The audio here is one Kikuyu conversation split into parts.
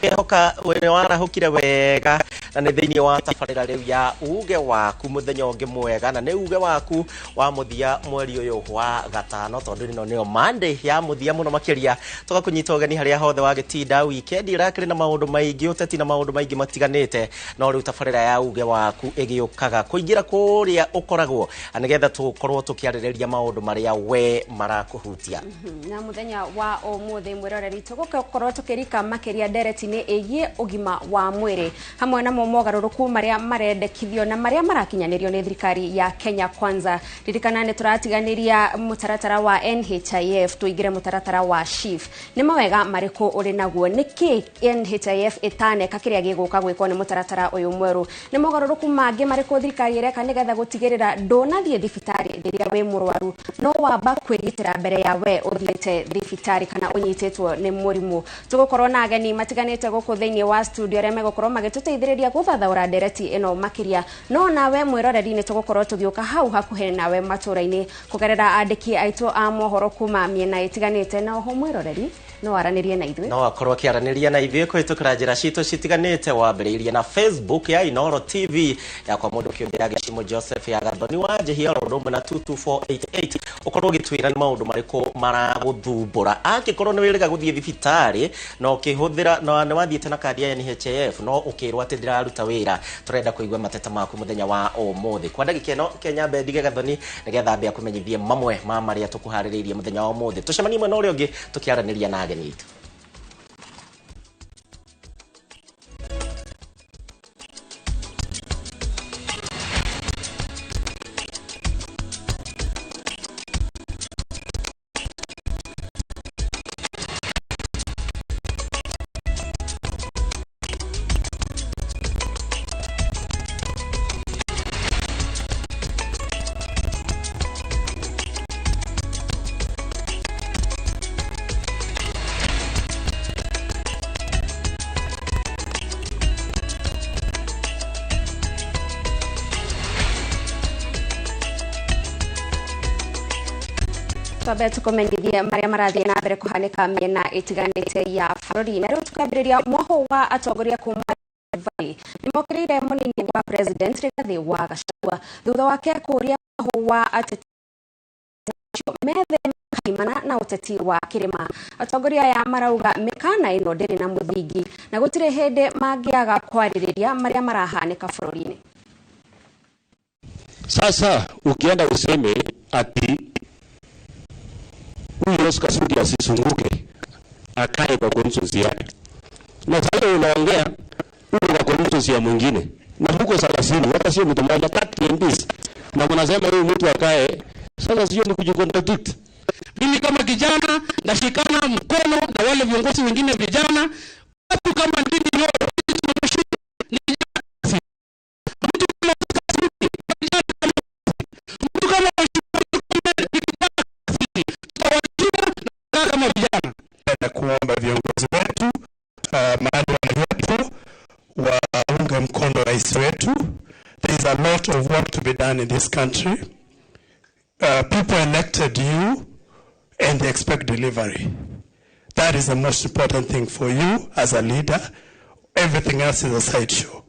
Tũkehoka nĩ warahũkire wega na nĩ thĩinĩ wa tabarĩra rĩu ya uge waku mũthenya ũngĩ mwega, na nĩ uge waku wa mũthia mweri ũyũ wa gatano, tondũ ĩno nĩyo Monday ya mũthia mũno makĩria. Tũgakũnyita ũgeni harĩa hothe wagĩtinda. Weekend ĩrakĩrĩ na maũndũ maingĩ, ũteti na maũndũ maingĩ matiganĩte, no rĩu tabarĩra ya uge waku ĩgĩũkaga kũingĩra kũrĩa ũkoragwo nĩgetha tũkorwo tũkĩarĩrĩria maũndũ marĩa we marakũhutia. Na muthenya wa umuthi, mwiroreri, tugukorwo tukirika makiria ndereti-inĩ ĩgiĩ ũgima wa mwĩrĩ hamwe namo mogarũrũku marĩa marendekithio na marĩa marakinyanĩrio nĩ thirikari ya Kenya Kwanza. Ririkana nĩ tũratiganĩria mũtaratara wa NHIF tũingĩre mũtaratara wa SHIF. Nĩ mawega marĩkũ ũrĩ naguo? Nĩkĩ NHIF ĩtaneka kĩrĩa gĩgũka gwĩkwo nĩ mũtaratara ũyũ mwerũ? Nĩ mogarũrũku mangĩ marĩkũ thirikari ĩreka nĩgetha gũtigĩrĩra ndũnathiĩ thibitarĩ rĩrĩa wĩ mũrwaru, no wamba kwĩgitĩra mbere ya we ũthiĩte thibitarĩ kana ũnyitĩtwo nĩ mũrimũ? Tũgũkorwo na ageni matiganĩte gũkũ thĩinĩ wa studio arĩa megũkorwo magĩtũteithĩrĩria gũthathaũra ndereti ĩno makĩria. No nawe mwĩroreri, nĩ tũgũkorwo tũgĩũka hau hakuhĩ nawe matũũra-inĩ kũgerera andĩki aitũ a mohoro kuma mĩena ĩtiganĩte. Na oho mwĩroreri no aranĩrie na ithuĩ. No akorwo akĩaranĩria na ithuĩ kũhĩtũkĩra njĩra citũ citiganĩte, wambĩrĩirie na Facebook ya Inoro TV, yakwa mũndũ kĩũmbe ya Gĩcimo Joseph, ya Gathoni wa Njihia, oro ũndũ ũmwe na 22488, ũkorwo ũgĩtwĩra nĩ maũndũ marĩkũ maragũthumbũra angĩkorwo nĩ wĩrĩga gũthiĩ thibitarĩ na ũkĩhũthĩra na nĩ wathiĩte na kandi ya NHIF no ũkĩrwo atĩ ndĩraruta wĩra. Tũrenda kũigua mateta maku mũthenya wa ũmũthĩ. Kwa ndagĩka ĩno Kenya mbe ndige Gathoni nĩgetha ambe akũmenyithie mamwe ma marĩa tũkũharĩrĩirie mũthenya wa ũmũthĩ. Tũcemanie mwena ũrĩa ũngĩ tũkĩaranĩria na ageni aitũ. Twambe tukumenyithie marĩa marathiĩ na mbere kũhanĩka mĩena ĩtiganĩte ya bũrũri. Na rĩu tukambĩrĩria mwaho wa atongoria kuma Valley nĩ mokĩrĩire mũnini wa president Rigathĩ wa Gachagua thutha wake kũũria mwaho wa ateti methe kaimana na ũteti wa kĩrĩma. Atongoria aya marauga mĩkana ĩno ndĩrĩ na mũthingi na gũtirĩ hĩndĩ mangĩaga kwarĩrĩria marĩa marahanĩka bũrũri-inĩ. Sasa ukienda useme ati huyu Oscar Sudi asisunguke, akae kwa constituency yake, na sasa unaongea huko kwa constituency ya mwingine na huko 30, hata sio mtu mmoja, 30 MPs, na mnasema huyu mtu akae. Sasa sio ni kujicontradict? Mimi kama kijana nashikana mkono na wale viongozi wengine vijana, watu kama Ndindi Nyoro ni mtu kama mtu kama kama vijana na kuomba viongozi wetu mahali walipo waunge mkono rais wetu. There is a lot of work to be done in this country. People elected you and they expect delivery. That is the most important thing for you as a leader. Everything else is a sideshow.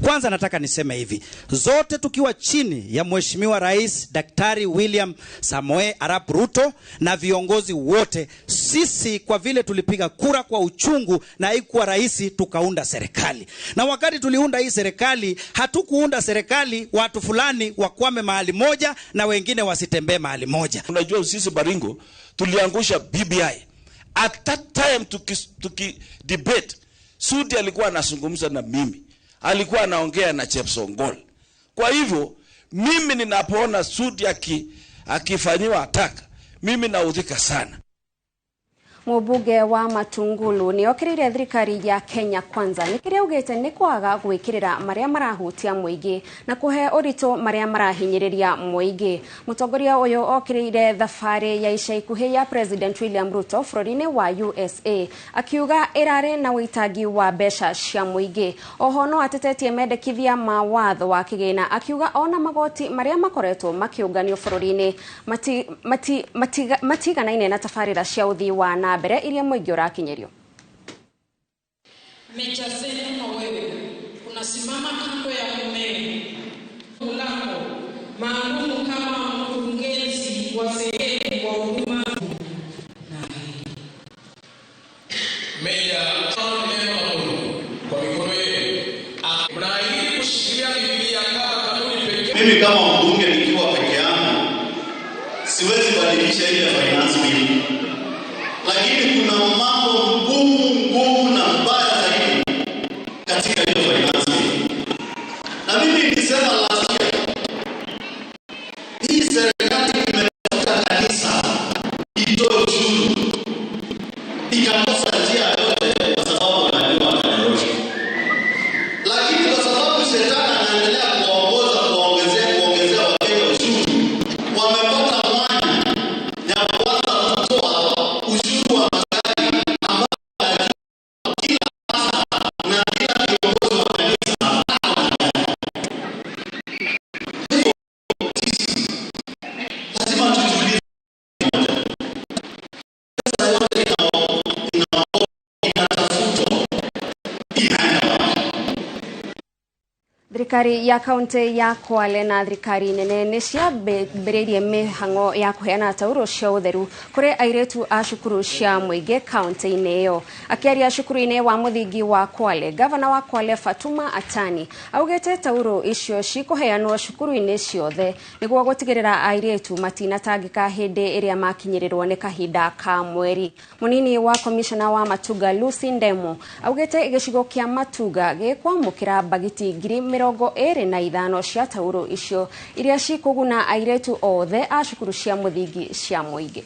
Kwanza nataka niseme hivi, zote tukiwa chini ya Mheshimiwa Rais Daktari William Samoei Arap Ruto na viongozi wote, sisi kwa vile tulipiga kura kwa uchungu na haikuwa rahisi, tukaunda serikali. Na wakati tuliunda hii serikali, hatukuunda serikali watu fulani wakwame mahali moja na wengine wasitembee mahali moja. Unajua sisi Baringo tuliangusha BBI. At that time tuki debate, Sudi alikuwa anazungumza na mimi, alikuwa anaongea na Chepsongol. Kwa hivyo mimi ninapoona Sudi akifanyiwa attack, mimi naudhika sana. Mũmbunge wa Matungulu nĩ okĩrĩire thirikari ya Kenya Kwanza nĩ kĩrĩa augĩte nĩ kwaga gwĩkĩrĩra marĩa marahutia mũingĩ na kũhe ũritũ marĩa marahinyĩrĩria mũingĩ. Mũtongoria ũyũ okĩrĩire thabarĩ ya ica ikuhĩ ya President William Ruto bũrũri-inĩ wa USA, akiuga ĩrarĩ na ũitangi wa mbeca cia mũingĩ. Oho no atetetie mendekithia ma watho wa kĩgĩna, akiuga ona magoti marĩa makoretwo makĩũnganio bũrũri-inĩ matiganaine na tabarĩra cia ũthii wa na mbere iria mũingĩ ũrakinyĩrio. Meja Zena Mawewe, unasimama kando ya mumeo lako maalumu kama mkurugenzi wa sehemu wa huduma. Meja Neema Mungu kwa mikono yenu mnaahidi kushikilia Biblia kama kanuni pekee. Mimi kama mbunge nikiwa peke yangu siwezi badilisha ile finance bill, lakini kuna mambo ngumu ngumu na mbaya zaidi katika hiyo finance bill. Na mimi nilisema last year, hii serikali imetafuta kanisa itoe ushuru, ikakosa njia yote kwa sababu wanajua watanyorosha, lakini kwa sababu shetani anaendelea kuwaongoza kuwaongezea kuongezea Wakenya ushuru, wamepata mwanya ya kuanza kutoa ushuru wa magari ambao wanajua kila pasta na kila kiongozi wa kanisa ako na gari. Hivyo sisi lazima tujiulize moja, pesa yote inatafutwa inaenda wapi? Thirikari ya kaunti ya Kwale na thirikari nene nĩ ciambĩrĩirie mĩhang'o ya kũheana taurũ cia ũtheru kũrĩ airĩtu a cukuru cia mũingĩ kaunti-inĩ ĩyo. Akĩaria cukuru-inĩ wa mũthingi wa Kwale, gavana wa Kwale Fatuma Atani augĩte taurũ icio cikũheanwo cukuru-inĩ ciothe nĩguo gũtigĩrĩra airĩtu matinatangĩka hĩndĩ ĩrĩa makinyĩrĩrwo nĩ kahinda ka mweri. Mũnini wa komishona wa Matuga Lucy Ndemo augĩte gĩcigo kĩa Matuga gĩkwamũkĩra mbagiti 25,000 cia taurũ icio iria cikũguna airĩtu othe a cukuru cia mũthingi cia mũingĩ.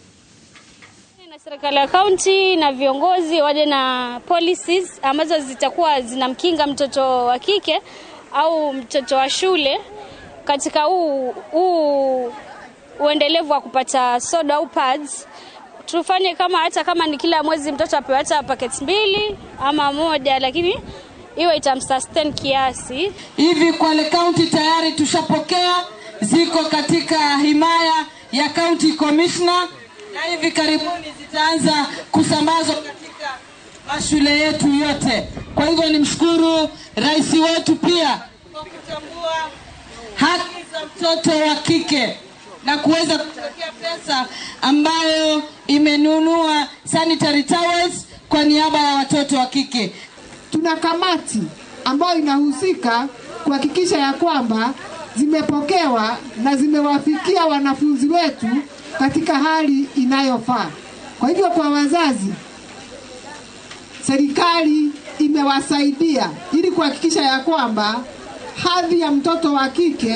Na serikali ya kaunti na viongozi waje na policies ambazo zitakuwa zinamkinga mtoto wa kike au mtoto wa shule katika huu uendelevu wa kupata soda au pads. Tufanye kama hata kama ni kila mwezi mtoto apewe hata packets 2 ama 1, lakini iwe itamsustain kiasi. Hivi Kwale County tayari tushapokea, ziko katika himaya ya County Commissioner na hivi karibuni zitaanza kusambazwa katika mashule yetu yote. Kwa hivyo nimshukuru rais wetu pia kwa kutambua haki za mtoto wa kike na kuweza kutokea pesa ambayo imenunua sanitary towels kwa niaba ya watoto wa kike. Tuna kamati ambayo inahusika kuhakikisha ya kwamba zimepokewa na zimewafikia wanafunzi wetu katika hali inayofaa. Kwa hivyo kwa wazazi, serikali imewasaidia ili kuhakikisha ya kwamba hadhi ya mtoto wa kike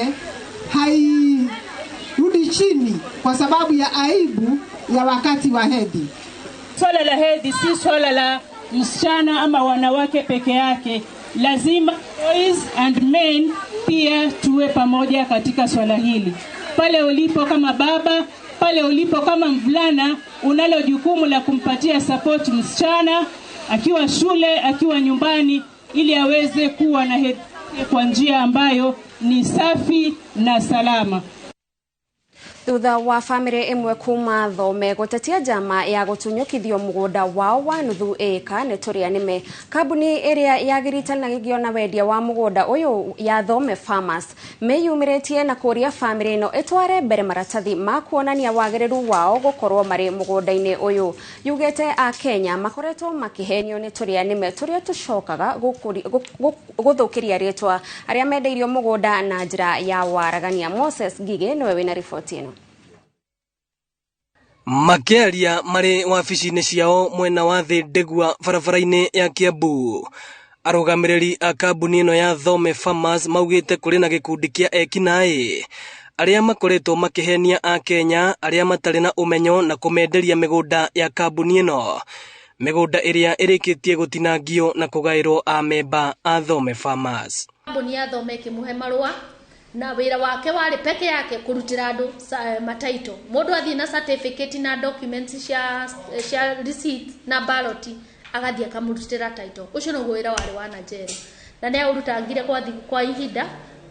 hairudi chini kwa sababu ya aibu ya wakati wa hedhi. Swala la hedhi si swala la msichana ama wanawake peke yake. Lazima boys and men pia tuwe pamoja katika swala hili. Pale ulipo kama baba, pale ulipo kama mvulana, unalo jukumu la kumpatia support msichana akiwa shule, akiwa nyumbani, ili aweze kuwa na hedhi kwa njia ambayo ni safi na salama. Thutha wa bamĩrĩ ĩmwe kuma Thome gũtetia njama ya gũtunyũkithio mũgũnda wao wa nuthu ĩka nĩ tũrĩa nĩme, kambuni ĩrĩa yagiritanagio na wendia wa mũgũnda ũyũ ya Thome Farmers mĩyumĩrĩtie na kũria bamĩrĩ ĩno ĩtware mbere maratathi ma kuonania wagĩrĩru wao gũkorwo marĩ mũgũnda-inĩ ũyũ. Yugĩte a Kenya makoretwo makĩhenio nĩ tũrĩa nĩme tũrĩa tũcokaga gũthũkĩria rĩtwa arĩa mendeirio mũgũnda na njĩra ya waragania. Moses Ngigĩ nĩwe wĩna riboti ĩno. Makĩaria marĩ wabici-inĩ ciao mwena wa thĩ Ndegwa barabara-inĩ ya Kiambu, arũgamĩrĩri a kambuni ĩno ya Thome Farmers maugĩte kũrĩ na gĩkundi kĩa ekinaĩ arĩa makoretwo makĩhenia a Kenya arĩa matarĩ na ũmenyo na kũmenderia mĩgũnda ya kambuni ĩno, mĩgũnda ĩrĩa ĩrĩkĩtie gũtinangio na kũgaĩrwo amemba a Thome Farmers. Kambuni ya Thome ĩkĩmũhe marũa na wĩra wake warĩ peke yake kũrutĩra andũ mataito. Mũndũ athiĩ na certificate na documents cia receipt na ballot agathiĩ akamũrutĩra title. Ũcio nĩguo wĩra warĩ wa Nigeria. Na nĩ aũrutangire kwa ihinda,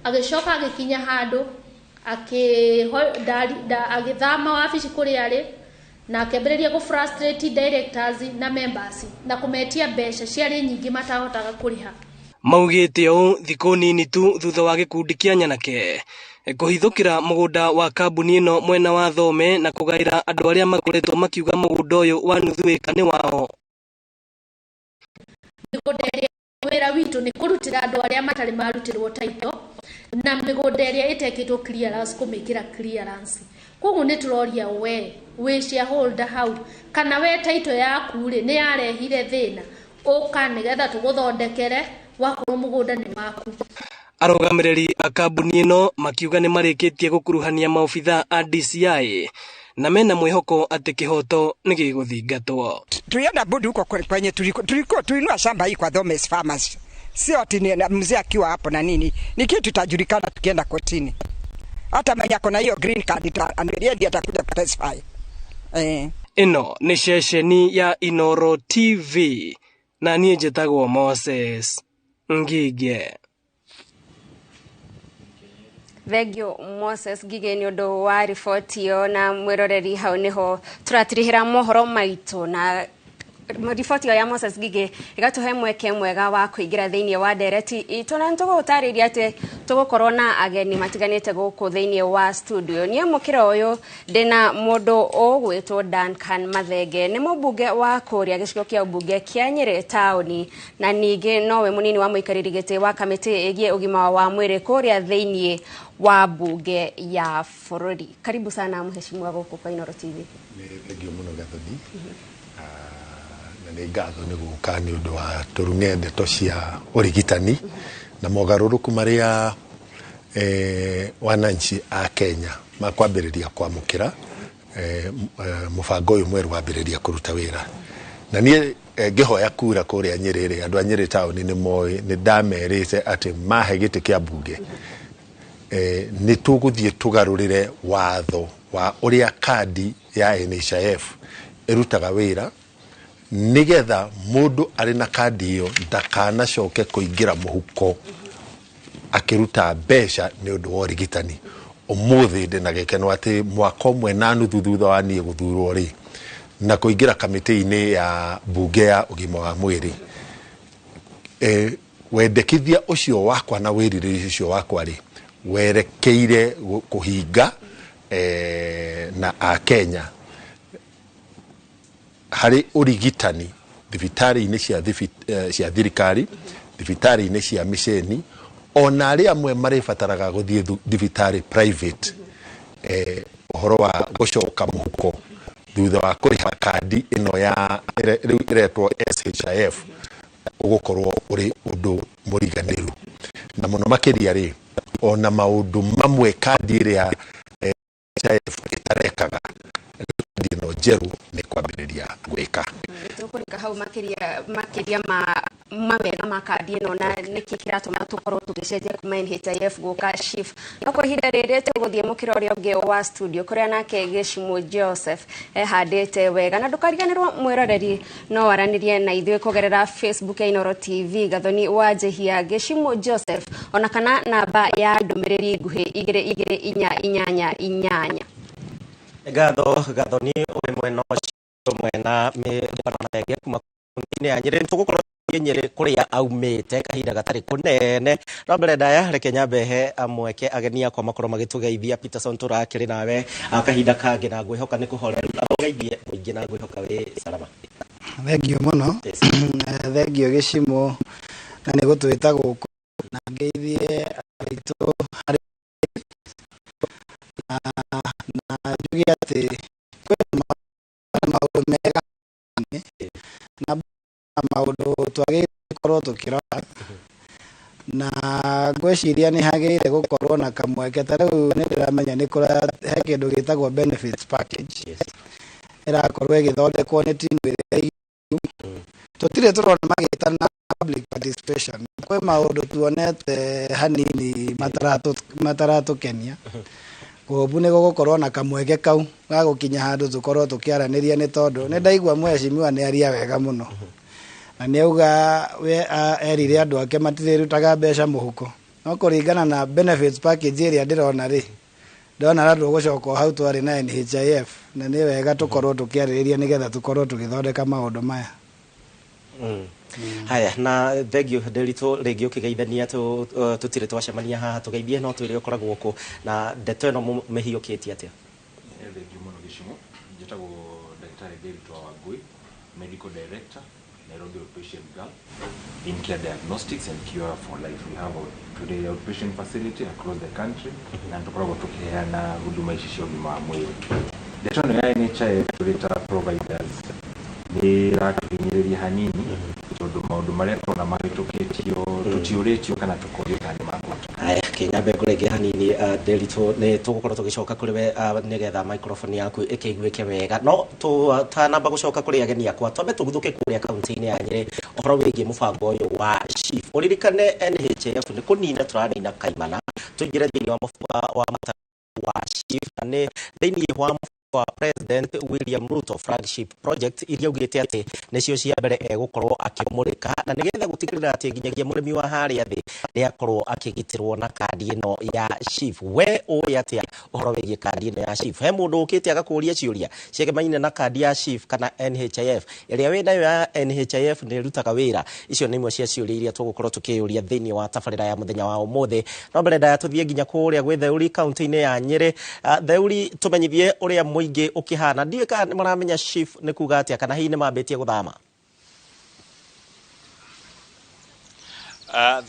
agĩcoka agĩkinya handũ agĩthama wabici kũrĩa arĩ Na akĩambĩrĩria gũ frustrate directors na members na kũmetia mbeca ciarĩ nyingĩ matahotaga kũrĩha. Maugĩte ũũ thikũ nini tu thutha wa gĩkundi kĩa nyanake kũhithũkĩra mũgũnda wa kambuni ĩno mwena wa Thome na kũgaĩra andũ arĩa makoretwo makiuga mũgũnda ũyũ wa nuthu ĩka nĩ wao. Mĩgũnda ĩrĩa wĩra witũ nĩ kũrutĩra andũ arĩa matarĩ marutĩrwo title na mĩgũnda ĩrĩa ĩtekĩtwo clearance kũmĩkĩra clearance. Koguo nĩ tũroria we wĩ shareholder hau kana we title yaku rĩ nĩ yarehire thĩna, ũka nĩgetha tũgũthondekere wakorwo mũgũnda nĩ waku. Arũgamĩrĩri a kambuni ĩno makiuga nĩ marĩkĩtie gũkuruhania maobitha a DCI na mena mwĩhoko atĩ kĩhoto nĩ gĩgũthingatwo. Tulienda budi huko kwenye tuliko tulinunua shamba hii kwa Thomas Farmers, sio ati mzee akiwa hapo na nini, ni kitu tutajulikana tukienda kotini. Hata mwenye ako na hiyo green card ndiye atakuja kutestify. Ĩno nĩ ceceni ya Inoro TV na niĩ njĩtagwo Moses Ngige. Thengio Moses Ngige nĩ ũndũ wa riboti ĩyo, na mwĩroreri hau nĩho tũratirihĩra mohoro maitũ, na riboti ĩyo ya Moses Ngige ĩgatũhe mweke mwega wa kũingĩra thĩinĩ wa ndereti itũ, na nĩtũgũtarĩria atĩ tũgũkorwo na ageni matiganĩte gũkũ thĩinĩ wa studio. Niĩ mũkĩra ũyũ ndĩna mũndũ ũgwĩtwo Duncan Mathenge, nĩ mũmbunge wa kũrĩa gĩcigo kĩa ũmbunge kĩa Nyĩrĩ taũni, na ningĩ nowe mũnini wa mũikarĩri gĩtĩ wa kamĩtĩ ĩgiĩ ũgima wa mwĩrĩ kũrĩa thĩinĩ wa mbunge ya bũrũri. Karibu sana mheshimiwa gũkũ kwa Inoro TV. Nĩ thengio mũno Gathoni, na nĩ ngatho nĩ gũka nĩ ũndũ wa tũrung'e ndeto cia ũrigitani na mogarũrũku marĩa wananchi a Kenya makwambĩrĩria kwamũkĩra mũbango ũyũ mwerũ wambĩrĩria kũruta wĩra. Na niĩ ngĩhoya kura kũrĩa Nyĩrĩ rĩ, andũ a Nyĩrĩ taũni nĩ moĩ nĩ ndamerĩte atĩ mahe gĩtĩ kĩa mbunge nĩ tũgũthiĩ tũgarũrĩre watho wa ũrĩa kandi ya NHIF ĩrutaga wĩra, nĩgetha mũndũ arĩ na kandi ĩyo ndakanacoke kũingĩra mũhuko akĩruta mbeca nĩ ũndũ wa ũrigitani. Ũmũthĩ ndĩna gĩkeno atĩ mwaka ũmwe na nuthu thutha wa niĩ gũthurwo rĩ na kũingĩra kamĩtĩ-inĩ ya mbunge ya ũgima wa mwĩrĩ, wendekithia ũcio wakwa na wĩrirĩria ũcio wakwa rĩ werekeire kũhinga na akenya harĩ ũrigitani thibitarĩ-inĩ cia thirikari, thibitarĩ-inĩ cia mĩceni, ona arĩa amwe marĩbataraga gũthiĩ thibitarĩ private, ũhoro wa gũcoka mũhuko thutha wa kũrĩha kandi ĩno ya rĩu ĩretwo SHIF ũgũkorwo ũrĩ ũndũ mũriganĩru. Na mũno makĩria rĩ, ona maũndũ mamwe kandi ĩrĩa SHIF ĩtarekaga, kandi ĩno njerũ nĩ kwambĩrĩria gwĩka. Tũkũrika hau makĩria ma mawega ma kandi ĩno na nĩkĩ kĩratũma tũkorwo tũgĩcenjia kuma NHIF gũka SHIF. No kwa ihinda rĩrĩ tũgũthiĩ mũkĩra ũrĩa ũngĩ wa studio kũrĩa nake Gĩcimũ Joseph ehandĩte wega, na ndũkariganĩrwo mwĩroreri no waranĩrie na ithuĩ kũgerera Facebook ya Inoro TV Gathoni wa Njehia Gĩcimũ Joseph, ona kana namba ya ndũmĩrĩri nguhĩ 224 8. Ngatho Gathoni ũrĩ mwena ũcio mwena Mathenge kuma kaunti-inĩ ya Nyĩrĩ. Tũgũkorwo Nyĩrĩ kũrĩa aumĩte kahinda gatarĩ kũnene. No mbere ndaya reke nyambe he mweke ageni akwa makorwo magĩtũgeithia. Peterson tũrakĩrĩ nawe kahinda kangĩ na ngwĩhoka nĩ kũhoreru, ũgeithie mũingĩ na ngwĩhoka wĩ salama. Thengio mũno, thengio Gĩcimũ na nĩ gũtwĩta gũkũ, na ngeithie aitũ harĩ na njuge atĩ kwĩna maũndũ mega na maũndũ twagĩrĩire gũkorwo tũkĩrora, na ngwĩciria nĩ hagĩrĩire gũkorwo na kamweke. Ta rĩu nĩ ndĩramenya nĩ kũra he kĩndũ gĩtagwo benefits package ĩrakorwo ĩgĩthondekwo nĩ timu ĩrĩa tũtirĩ tũrona magĩtana public participation. Kwĩ maũndũ tuonete hanini mataratũkenia, kwoguo nĩ gũgũkorwo na kamweke kau ga gũkinya handũ tũkorwo tũkĩaranĩria, nĩ tondũ nĩ ndaigua mheshimiwa nĩ aria wega mũno na nĩ auga we erire andũ ake matirĩrutaga mbeca mũhuko, no kũringana na benefits package ĩrĩa ndĩrona rĩ, Ndona ra tũgũcoka o hau twarĩ na NHIF, na nĩ wega tũkorwo tũkĩarĩrĩria nĩgetha tũkorwo tũgĩthondeka maũndũ maya. Haya, na thengio Nderitu rĩngĩ ũkĩgeithania, tũtirĩ twacemania haha, tũgeithie no twĩre ũkoragwo kũ na ndeto ĩno mĩhiũkĩtie atĩa. Thengiũ mũno Gĩcimo. Njĩtagwo Ndagĩtarĩ David wa Wangui, Medical Director, Nairobi Outpatient Girl, In-Care Diagnostics and Cure for Life. We have today outpatient facility across the country na tũkoragwo tũkĩheana huduma ici cia ũgima wa mwĩrĩ. Ndeto ĩno ya NHIF tũrĩ ta providers nĩ ĩratũhinyĩrĩria hanini, tondũ maũndũ marĩa tũrona mahĩtũkĩtio tũtiũrĩtio kana tũkorio kana nĩ makũhota. Haya, kĩnyambe ngũrenge hanini, Nderitu, nĩ tũgũkorwo tũgĩcoka kũrĩ we nĩgetha microphone yaku ĩkĩiguĩke wega, no tũtanamba gũcoka kũrĩ ageni akwa, twambe tũguthũke kũrĩa kaunti-inĩ ya Nyĩrĩ ũhoro wĩgiĩ mũbango ũyũ wa SHIF. Ũririkane NHIF nĩ kũnina tũranina kaimana tũingĩre thĩinĩ wa mũbango wa mata wa SHIF, na nĩ thĩinĩ wa mũbango wa President William Ruto flagship project iria augĩte atĩ nĩcio cia mbere egũkorwo akĩmũrĩka, na nĩgetha gũtigĩrĩra atĩ nginyagia mũrĩmi wa harĩa thĩ nĩ akorwo akĩgitĩrwo na kandi ĩno ya SHIF. We ũĩ atĩa ũhoro wĩgiĩ kandi ĩno ya SHIF? He mũndũ ũkĩte agakũria ciũria ciegemaine na kandi ya SHIF kana NHIF ĩrĩa wĩ nayo ya NHIF nĩ ĩrutaga wĩra? Icio nĩ imwe cia ciũria iria tũgũkorwo tũkĩyũria thĩinĩ wa tabarĩra ya mũthenya wa ũmũthĩ. No mbere ndaya tũthiĩ nginya kũrĩa gwĩ Theuri kaunti-inĩ ya Nyĩrĩ. Theuri, tũmenyithie ũrĩa mũingĩ ũkĩhana. Ndiũĩ kana nĩ maramenya SHIF nĩ kuga atĩa, kana hihi nĩ mambĩtie gũthama.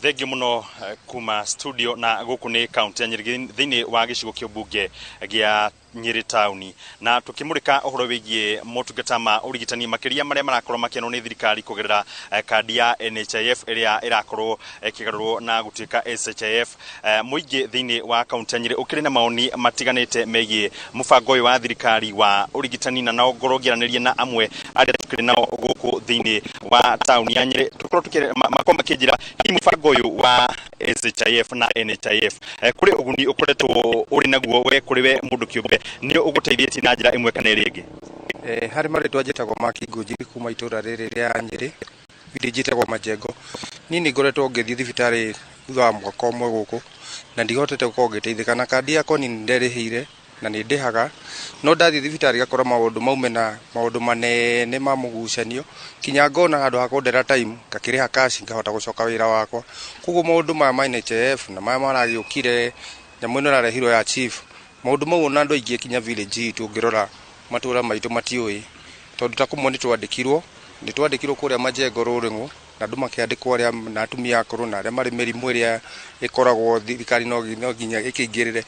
Thengiũ mũno kuma studio, na gũkũ nĩ kaunti ya Nyĩrĩ thĩinĩ wa gĩcigo kĩa ũmbunge gĩa Nyĩrĩ taũni, na tũkĩmũrĩka ũhoro wĩgiĩ motungata ma ũrigitani, makĩria marĩa marakorwo makĩheanwo nĩ thirikari kũgerera kandi ya NHIF ĩrĩa ĩrakorwo ĩkĩgarũrwo na gũtuĩka SHIF. Mũingĩ thĩinĩ wa kaunti ya Nyĩrĩ ũkĩrĩ na maoni matiganĩte megiĩ mũbango ũyũ wa thirikari wa ũrigitani, na no ngorwo ngĩaranĩria na amwe arĩa tũkĩrĩ nao gũkũ thĩinĩ wa taũni ya Nyĩrĩ, tũkorwo makorwo makĩnjĩra hihi mũbango ũyũ wa SHIF na NHIF kũrĩ ũguni ũkoretwo ũrĩ naguo we kũrĩ we mũndũ kĩũmbe, nĩ ũgũteithĩtie na njĩra ĩmwe kana ĩrĩa ĩngĩ. Harĩ marĩtwa njĩtagwo Maki Ngũnjiri kuma itũra rĩrĩ rĩa Nyĩrĩ, village ĩtagwo Majengo. Niĩ nĩ ngoretwo ngĩthiĩ thibitarĩ thutha wa mwaka ũmwe gũkũ na ndihotete gũkorwo ngĩteithĩka na kandi yakwa. Niĩ nĩ nderĩhĩire na nĩ ndĩhaga, no ndathiĩ thibitarĩ ngakora maũndũ maume na maũndũ manene ma mũgucanio, kinya ngona handũ ha kũndera time ngakĩrĩha cash ngahota gũcoka wĩra wakwa. Koguo maũndũ maya ma NHIF na maya maragĩũkire, nyamũ ĩno ĩrarehirwo ya SHIF, maũndũ mau ona andũ aingĩ kinya village itũ ũngĩrora matũra maitũ matiũĩ, tondũ ta kũmwe nĩ twandĩkirwo kũrĩa Majengo Rũrĩng'ũ, na andũ makĩandĩkwo arĩa na atumia akũrũ na arĩa marĩ mĩrimũ ĩrĩa ĩkoragwo thirikari no nginya ĩkĩingĩrĩre,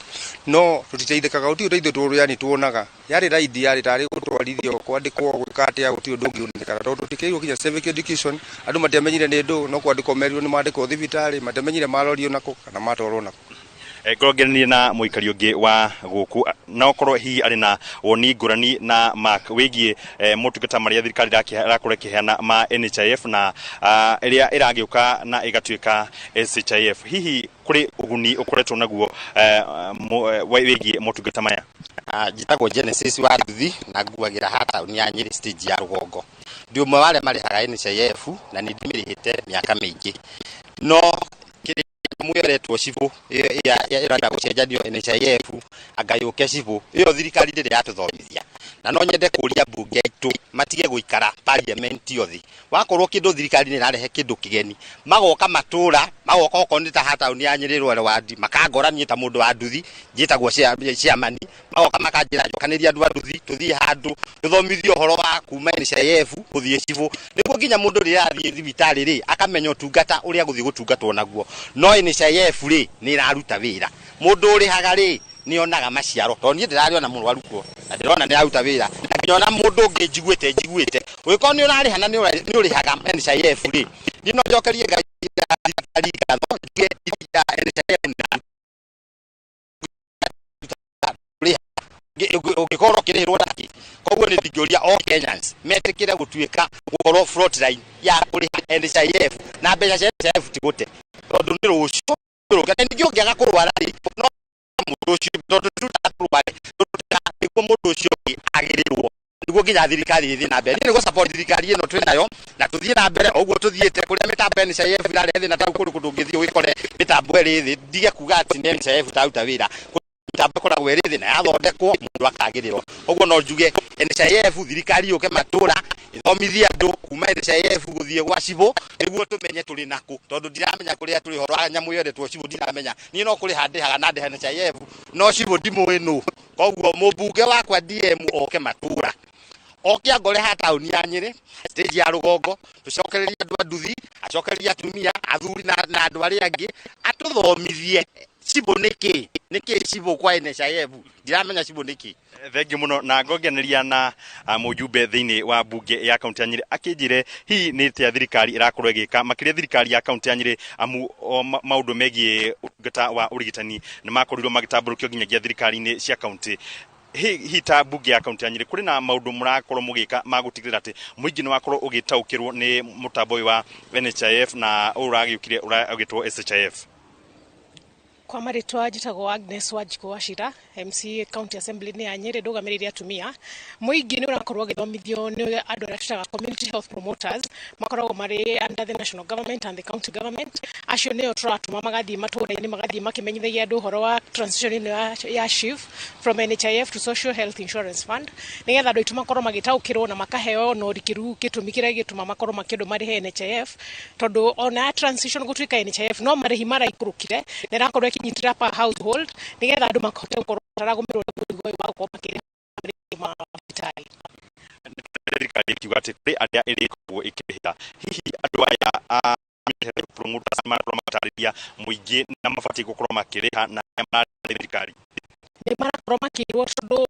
no tũtiteithĩkaga. Gũtirĩ ũteithio tũrũ yani tuonaga yarĩ raithi, yarĩ tarĩ gũtwarithio kwandĩkwo gwĩka atĩa, gũtirĩ ũndũ ũngĩ ũnekana, tondũ tũtikĩirwo nginya civic education. Andũ matiamenyire nĩ ndũ, no kwandĩkwo merirwo nĩ mandĩkwo thibitarĩ, matiamenyire marorio nakũ kana matwarwo nakũ. Ngorwo ngĩaranĩria na mũikari ũngĩ wa gũkũ, na okorwo hihi arĩ na woni ngũrani na Mark wĩgiĩ motungata marĩa thirikari ĩrakorwo ĩkĩheana ma NHIF na ĩrĩa ĩragĩũka na ĩgatuĩka SHIF, hihi kũrĩ ũguni ũkoretwo naguo wĩgiĩ motungata maya. Njĩtagwo Genesis wa Nduthi na nguagĩra haha taũni ya Nyĩrĩ, stage ya rũgongo. Ndĩ ũmwe wa arĩa marĩhaga NHIF na nĩ ndĩmĩrĩhĩte mĩaka mĩingĩ, no kĩrĩa nyamũ ĩyo ĩretwo SHIF ĩrenda gũcenjanio NHIF anga yũke SHIF, ĩyo thirikari ndĩrĩ yatũthomithia, na no nyende kũria mbunge aitũ matige gũikara parliament yothe. Wakorwo kĩndũ thirikari nĩ ĩrarehe kĩndũ kĩgeni, magoka matũra, magoka okorwo nĩ ta haha taũni ya Nyĩrĩ Rwere wadi, makangora niĩ ta mũndũ wa nduthi, njĩtagwo chairman, magoka makanjĩra njokanĩria andũ a nduthi tũthiĩ handũ tũthomithio ũhoro wa kuma NHIF gũthiĩ SHIF, nĩguo nginya mũndũ rĩrĩa athiĩ thibitarĩ rĩ akamenya ũtungata ũrĩa gũthiĩ gũtungatwo naguo. No NHIF rĩ nĩ ĩraruta wĩra, mũndũ ũrĩhaga rĩ nĩ onaga maciaro, tondũ niĩ ndĩrarĩ ona mũrwaru kuo na ndĩrona nĩ aruta wĩra, na nginya ona mũndũ ũngĩ njiguĩte ũngĩkorwo nĩ ũrarĩha na nĩ ũrĩhaga NHIF rĩ, niĩ no njokerie Ngai thirikari ngatho, njuge NHIF nĩ ũngĩkorwo ũkĩrĩhĩrwo nake. Koguo nĩ ndingĩũria all Kenyans metĩkĩre gũtuĩka gũkorwo frontline ya kũrĩha NHIF, na mbeca cia NHIF ti gũte, tondũ nĩ rũciũ na ningĩ ũngĩaga kũrwara rĩ, no mũndũ ũcio, tondũ tũrutaga tũrware nĩguo mũndũ ũcio ũngĩ agĩrĩrwo, nĩguo nginya thirikari ĩthiĩ na mbere. Niĩ nĩguo support thirikari ĩno twĩ nayo na tũthiĩ na mbere o ũguo tũthiĩte, kũrĩa mĩtambo ya NHIF ĩrarehe thĩna, ta kũrĩ kũndũ ũngĩthiĩ wĩkore mĩtambo ĩrĩ thĩ, ndige kuga atĩ nĩ NHIF ĩtaruta wĩra. Mĩtambo ĩkoragwo ĩrĩ thĩ na yathondekwo mũndũ akagĩrĩrwo. Ũguo no njuge NHIF thirikari yũke matũra ĩthomithie andũ kuma NHIF gũthiĩ gwa cibũ nĩguo tũmenye tũrĩ nakũ, tondũ ndiramenya kũrĩa tũrĩ horo wa nyamũ ĩyo ĩretwo cibũ ndiramenya. Niĩ no kũrĩha ndĩhaga na ndĩha NHIF no cibũ ndimũĩ nũ. Koguo mũmbunge wakwa DM oke matũra, oke angore ha taũni ya Nyĩrĩ stage ya rũgongo, tũcokererie andũ a nduthi, acokererie atumia, athuri na andũ arĩa angĩ, atũthomithie cibũ nĩkĩ, nĩkĩ cibũ kwa NHIF, ndiramenya cibũ nĩkĩ. Thengi muno na ngongeneria na mũjumbe thĩinĩ wa bunge ya kaunti ya Nyĩrĩ akĩnjĩre hihi nĩ atĩa thirikari ĩrakorwo ĩgĩka makĩria thirikari ya kaunti ya Nyĩrĩ amu maũndũ megiĩ ũtungata wa ũrigitani nĩ makorirwo magĩtambũrũkio nginyagia thirikari-inĩ cia kaunti. Hihi ta bunge ya kaunti ya Nyĩrĩ kũrĩ na maũndũ mũrakorwo mũgĩka ma gũtigĩrĩra atĩ mũingĩ nĩ wakorwo ũgĩtaũkĩrwo nĩ mũtambo ũyũ wa NHIF na ũyũ ũragĩũkire ũragĩtwo SHIF? Kwa marĩtwa njĩtagwo Agnes Wanjikũ Wachira, MC County Assembly nĩ ya Nyĩrĩ, ndũgamĩrĩire atumia. Mũingĩ nĩ ũrakorwo ũgĩthomithio nĩ andũ arĩa twĩtaga community health promoters, makoragwo marĩ under the national government and the county government. Acio nĩo tũratũma magathiĩ matũũra-inĩ, magathiĩ makĩmenyithagia andũ ũhoro wa transition ĩno ya SHIF from NHIF to Social Health Insurance Fund, nĩgetha andũ aitũ makorwo magĩtaũkĩrwo na makaheo na ũrikĩru gĩtũmi kĩrĩa gĩtũma makorwo makĩendwo marĩhe NHIF, tondũ ona transition gũtuĩka NHIF no marĩhi maraikũrũkire na ĩrakorwo ĩkĩnyitĩrĩra per household nĩgetha andũ mahote gũkorwo mataragũmĩrwo nĩ mũrigo ũyũ wa gũkorwo makĩrĩha marĩhi ma thibitarĩ. Thirikari ĩkiuga atĩ kũrĩ arĩa ĩrĩkoragwo ĩkĩrĩhĩra, hihi andũ aya a promoters marakorwo magĩtarĩria mũingĩ na mabatiĩ gũkorwo makĩrĩha na arĩa mararĩha thirikari? Nĩ marakorwo makĩrwo, tondũ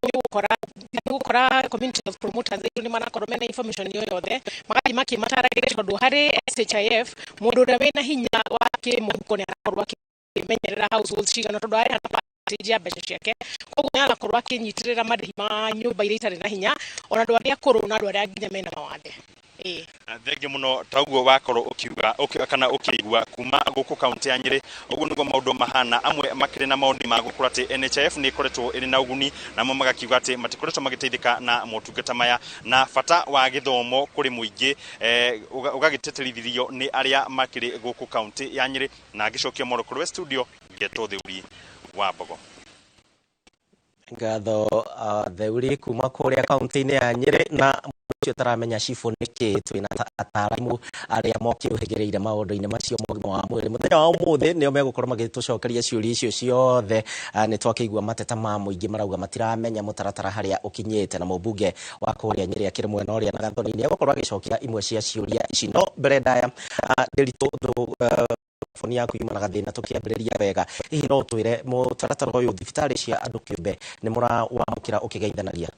nĩ ũgũkora community health promoters aitũ nĩ marakorwo mena information ĩyo yothe, magathiĩ makĩmataragĩria, tondũ harĩ SHIF mũndũ ũrĩa wĩna hinya wa kĩmũhuko nĩ arakorwo akĩmenyerera households cigana, tondũ arĩha na percentage ya mbeca ciake, koguo nĩ arakorwo akĩnyitĩrĩra marĩhi ma nyũmba iria itarĩ na hinya, ona andũ arĩa akũrũ na andũ arĩa nginya mena mawathe. Thengi muno taguo wakorwo ũkiuga kana ũkĩigua kuma gũkũ kaunti ya Nyĩrĩ, ũguo nĩguo maũndũ mahana. Amwe makĩrĩ na maũndũ ma gũkorwo atĩ NHIF nĩ ĩkoretwo ĩrĩ na ũguni, namo magakiuga atĩ matikoretwo magĩteithĩka na motungata maya, na bata wa gĩthomo kũrĩ mũingĩ ũgagĩtĩtĩrithio nĩ arĩa makĩrĩ gũkũ kaunti ya Nyĩrĩ. Na ngĩcokia moro kũrĩ studio ngetwo Theuri wa Mbogo. Ngatho Theuri kuma kũrĩa kaunti-inĩ ya Nyĩrĩ. Na ũcio ũtaramenya cibũ nĩkĩ, twĩna ataaramu arĩa mokĩũhĩgĩrĩire maũndũ-inĩ macio ma ũgima wa mwĩrĩ. Mũthenya wa ũmũthĩ nĩo megũkorwo magĩtũcokeria ciũria icio ciothe. Nĩ twakĩigua mateta ma mũingĩ marauga matiramenya mũtaratara harĩa ũkinyĩte, na mũmbunge wa kũrĩa Nyĩrĩ akĩrĩ mwena ũrĩa na Gathoni nĩ egũkorwo agĩcokia imwe cia ciũria ici. No mbere ndaya Ndĩritũ, boni yaku yuma na gathĩna tũkĩambĩrĩria wega, hihi no ũtwĩre mũtaratara ũyũ thibitarĩ cia andũ kĩũmbe nĩ mũrawamũkĩra ũkĩgeithanagia?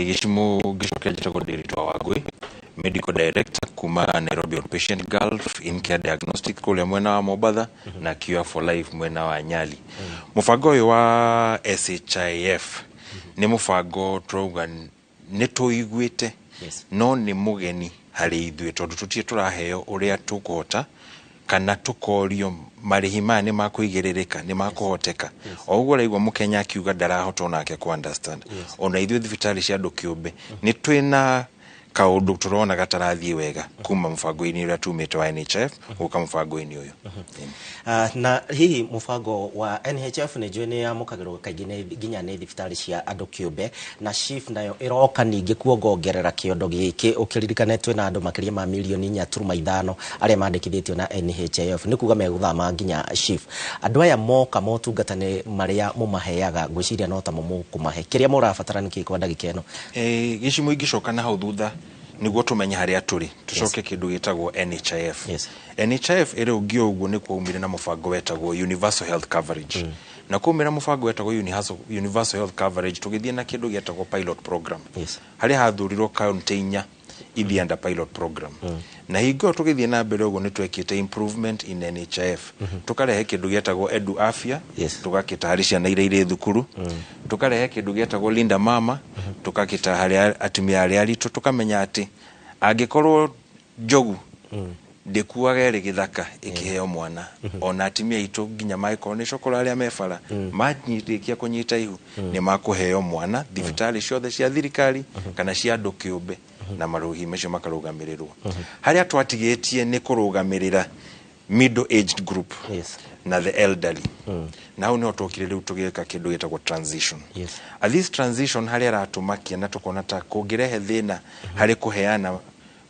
Gĩcimu ngĩcokia njĩtagwo Ndĩritũ wa Wangui, medical director kuma Nairobi Outpatient Gulf in Care Diagnostic kũrĩa mwena wa Mombatha na Cure for Life mwena wa Nyali. Mũbango ũyũ wa SHIF nĩ mũbango tũrauga nĩ tũiguĩte, no nĩ mũgeni harĩ ithuĩ, tondũ tũtirĩ tũraheo ũrĩa tũkũhota kana tũkorio marĩhi maya nĩ makũigĩrĩrĩka, nĩ makũhoteka. O ũguo ũraigua mũkenya akiuga ndarahota onake ku understand, ona ithuĩ thibitarĩ cia andũ kĩũmbe nĩ twĩna kaũndũ tũrona gatarathiĩ wega kuma mũbango-inĩ ũrĩa tumĩte wa NHIF gũka mũbango-inĩ ũyũ. Na hihi mũbango wa NHIF nĩ njũĩ nĩ yamũkagĩrwo kaingĩ nĩ nginya nĩ thibitarĩ cia andũ kĩũmbe, na SHIF nayo ĩroka ningĩ kuongongerera kĩondo gĩkĩ, ũkĩririkane twĩna andũ makĩria ma mirioni 4.5 arĩa mandĩkithĩtio na NHIF, nĩ kuga megũthama nginya SHIF. Andũ aya moka motungata nĩ marĩa mũmaheaga, ngwĩciria no ta mũkũmahe kĩrĩa mũrabatara nĩ kĩ kwa ndagĩka ĩno? Gĩcimu ingĩcoka na hau thutha nĩguo tũmenye harĩa tũrĩ, tũcoke kĩndũ gĩtagwo NHIF. NHIF ĩrĩ ũngĩ ũguo nĩ kwaumire na mũbango wetagwo Universal Health Coverage, na kwaumĩra mũbango wetagwo Universal Health Coverage tũgĩthiĩ na kĩndũ gĩetagwo pilot program, harĩa hathurirwo kaunti 4 ithiĩ under pilot program. Na hingo ĩyo tũgĩthiĩ na mbere ũguo nĩ twekĩte improvement in NHIF, tũkarehe kĩndũ gĩetagwo Edu Afya, tũgakĩta harĩ ciana iria irĩ thukuru, tũkarehe kĩndũ gĩetagwo Linda Mama, tũgakĩta harĩ atumia arĩa aritũ, tũkamenya atĩ angĩkorwo njogu ndĩkuaga ĩrĩ gĩthaka ĩkĩheo mwana, ona atumia aitũ nginya mangĩkorwo nĩ cokora arĩa me bara manyitĩkia kũnyita ihu nĩ makũheo mwana thibitarĩ ciothe cia thirikari kana cia andũ kĩũmbe, na marũhi macio makarũgamĩrĩrwo. Harĩa twatigĩtie nĩ kũrũgamĩrĩra Middle aged group na the elderly. Na hau niho twokire riu tugika kindu gitagwo transition. At this transition haria aratumakia na tukona ta kungirehe thina hari kuheana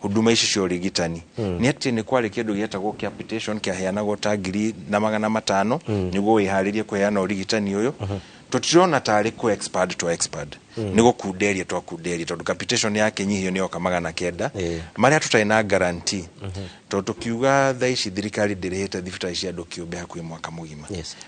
huduma ici cia ũrigitani nĩ atĩ nĩ kwarĩ kĩndũ gĩetagwo capitation kĩaheanagwo ta 1500 nĩguo wĩharĩrie kũheana ũrigitani ũyũ. Tũtirona tarĩ kũ expand to expand, nĩ gũkunderia twakunderia, tondũ capitation yakĩnyihio nĩ yoka 900 marĩa tũtarĩ na guarantee, tondũ tũkiuga thaa ici thirikari ndĩrĩhĩte thibitarĩ cia andũ kĩũmbe hakuhĩ mwaka mũgima.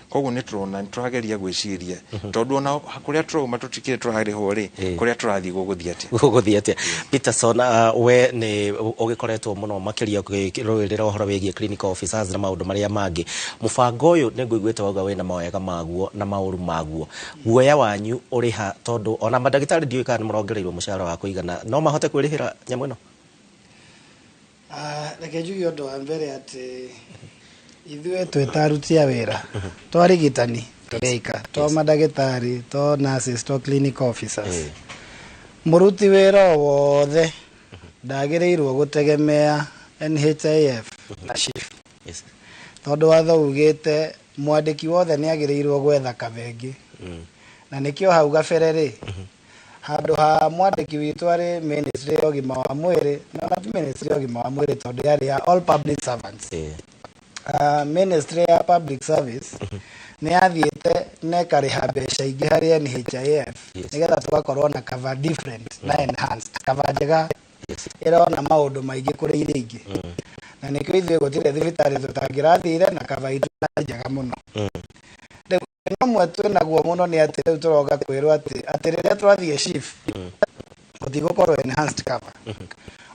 Koguo nĩ tũrona nĩ tũrageria gwĩciria, tondũ ona kũrĩa tũrauma tũtikĩrĩ tũrarĩhwo rĩ, kũrĩa tũrathiĩ gũgũthiĩ atĩa? Gũgũthiĩ atĩa? Peterson, we nĩ ũgĩkoretwo mũno makĩria ũkĩrũĩrĩra ũhoro wĩgiĩ clinical officers na maũndũ marĩa mangĩ. Mũbango ũyũ nĩ ngũiguĩte wauga wĩna mawega maguo na maũru maguo. Guoya wanyu ũrĩ ha? Tondũ ona mandagĩtarĩ ndiũĩ kana nĩ marongereirwo mũcara wa kũigana, no mahote kwĩrĩhĩra nyamũ ĩno? Reke njuge ũndũ wa mbere atĩ ithuĩ twĩ ta aruti a wĩra to arigitani tũrĩ to mandagĩtarĩ, to nurses, to clinical officers, mũruti wĩra o wothe ndagĩrĩirwo gũtegemea NHIF na SHIF, tondũ watho ugĩte mwandĩki wothe nĩ agĩrĩirwo gwetha kabengi. Na nĩkĩo hau gabere rĩ, handũ ha mwandĩki witũ arĩ ministry ya ũgima wa mwĩrĩ, na ona ti ministry ya ũgima wa mwĩrĩ tondũ yarĩ ya all public servants, ministry ya public service nĩ yathiĩte na ĩkarĩha mbeca ingĩ harĩ NHIF nĩgetha tũgakorwo na cover different na enhanced cover njega ĩrona maũndũ maingĩ kũrĩ iria ingĩ. Na nĩkĩo ithuĩ gũtirĩ thibitarĩ tũtangĩrathire na cover itũ nĩ njega mũno. Rĩu thĩna ũmwe twĩnaguo mũno nĩ atĩ rĩu tũroka kwĩrwo atĩ rĩrĩa twathiĩ SHIF gũtigũkorwo enhanced cover.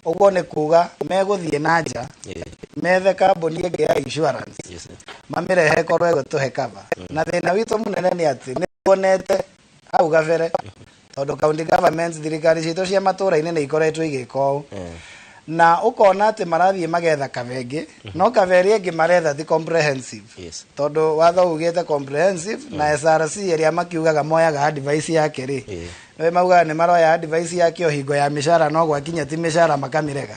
Ũguo nĩ kuga megũthiĩ na nja methe kambuni ĩngĩ ya insurance mamĩrehe ĩkorwo ĩgũtũhe cover. Na thĩna witũ mũnene nĩ atĩ nĩ tuonete hau gabere, tondũ county governments, thirikari citũ cia matũra-inĩ nĩ ikoretwo igĩka ũũ, na ũkona atĩ marathiĩ magetha kabengĩ, no cover ĩrĩa ĩngĩ maretha ti comprehensive, tondũ watho ugĩte comprehensive. Na SRC ĩrĩa makiugaga moyaga advice yake rĩ, nĩ maugaga nĩ maroya advice yake o hingo ya mĩcara, no gwakinya ti mĩcara makamĩrega.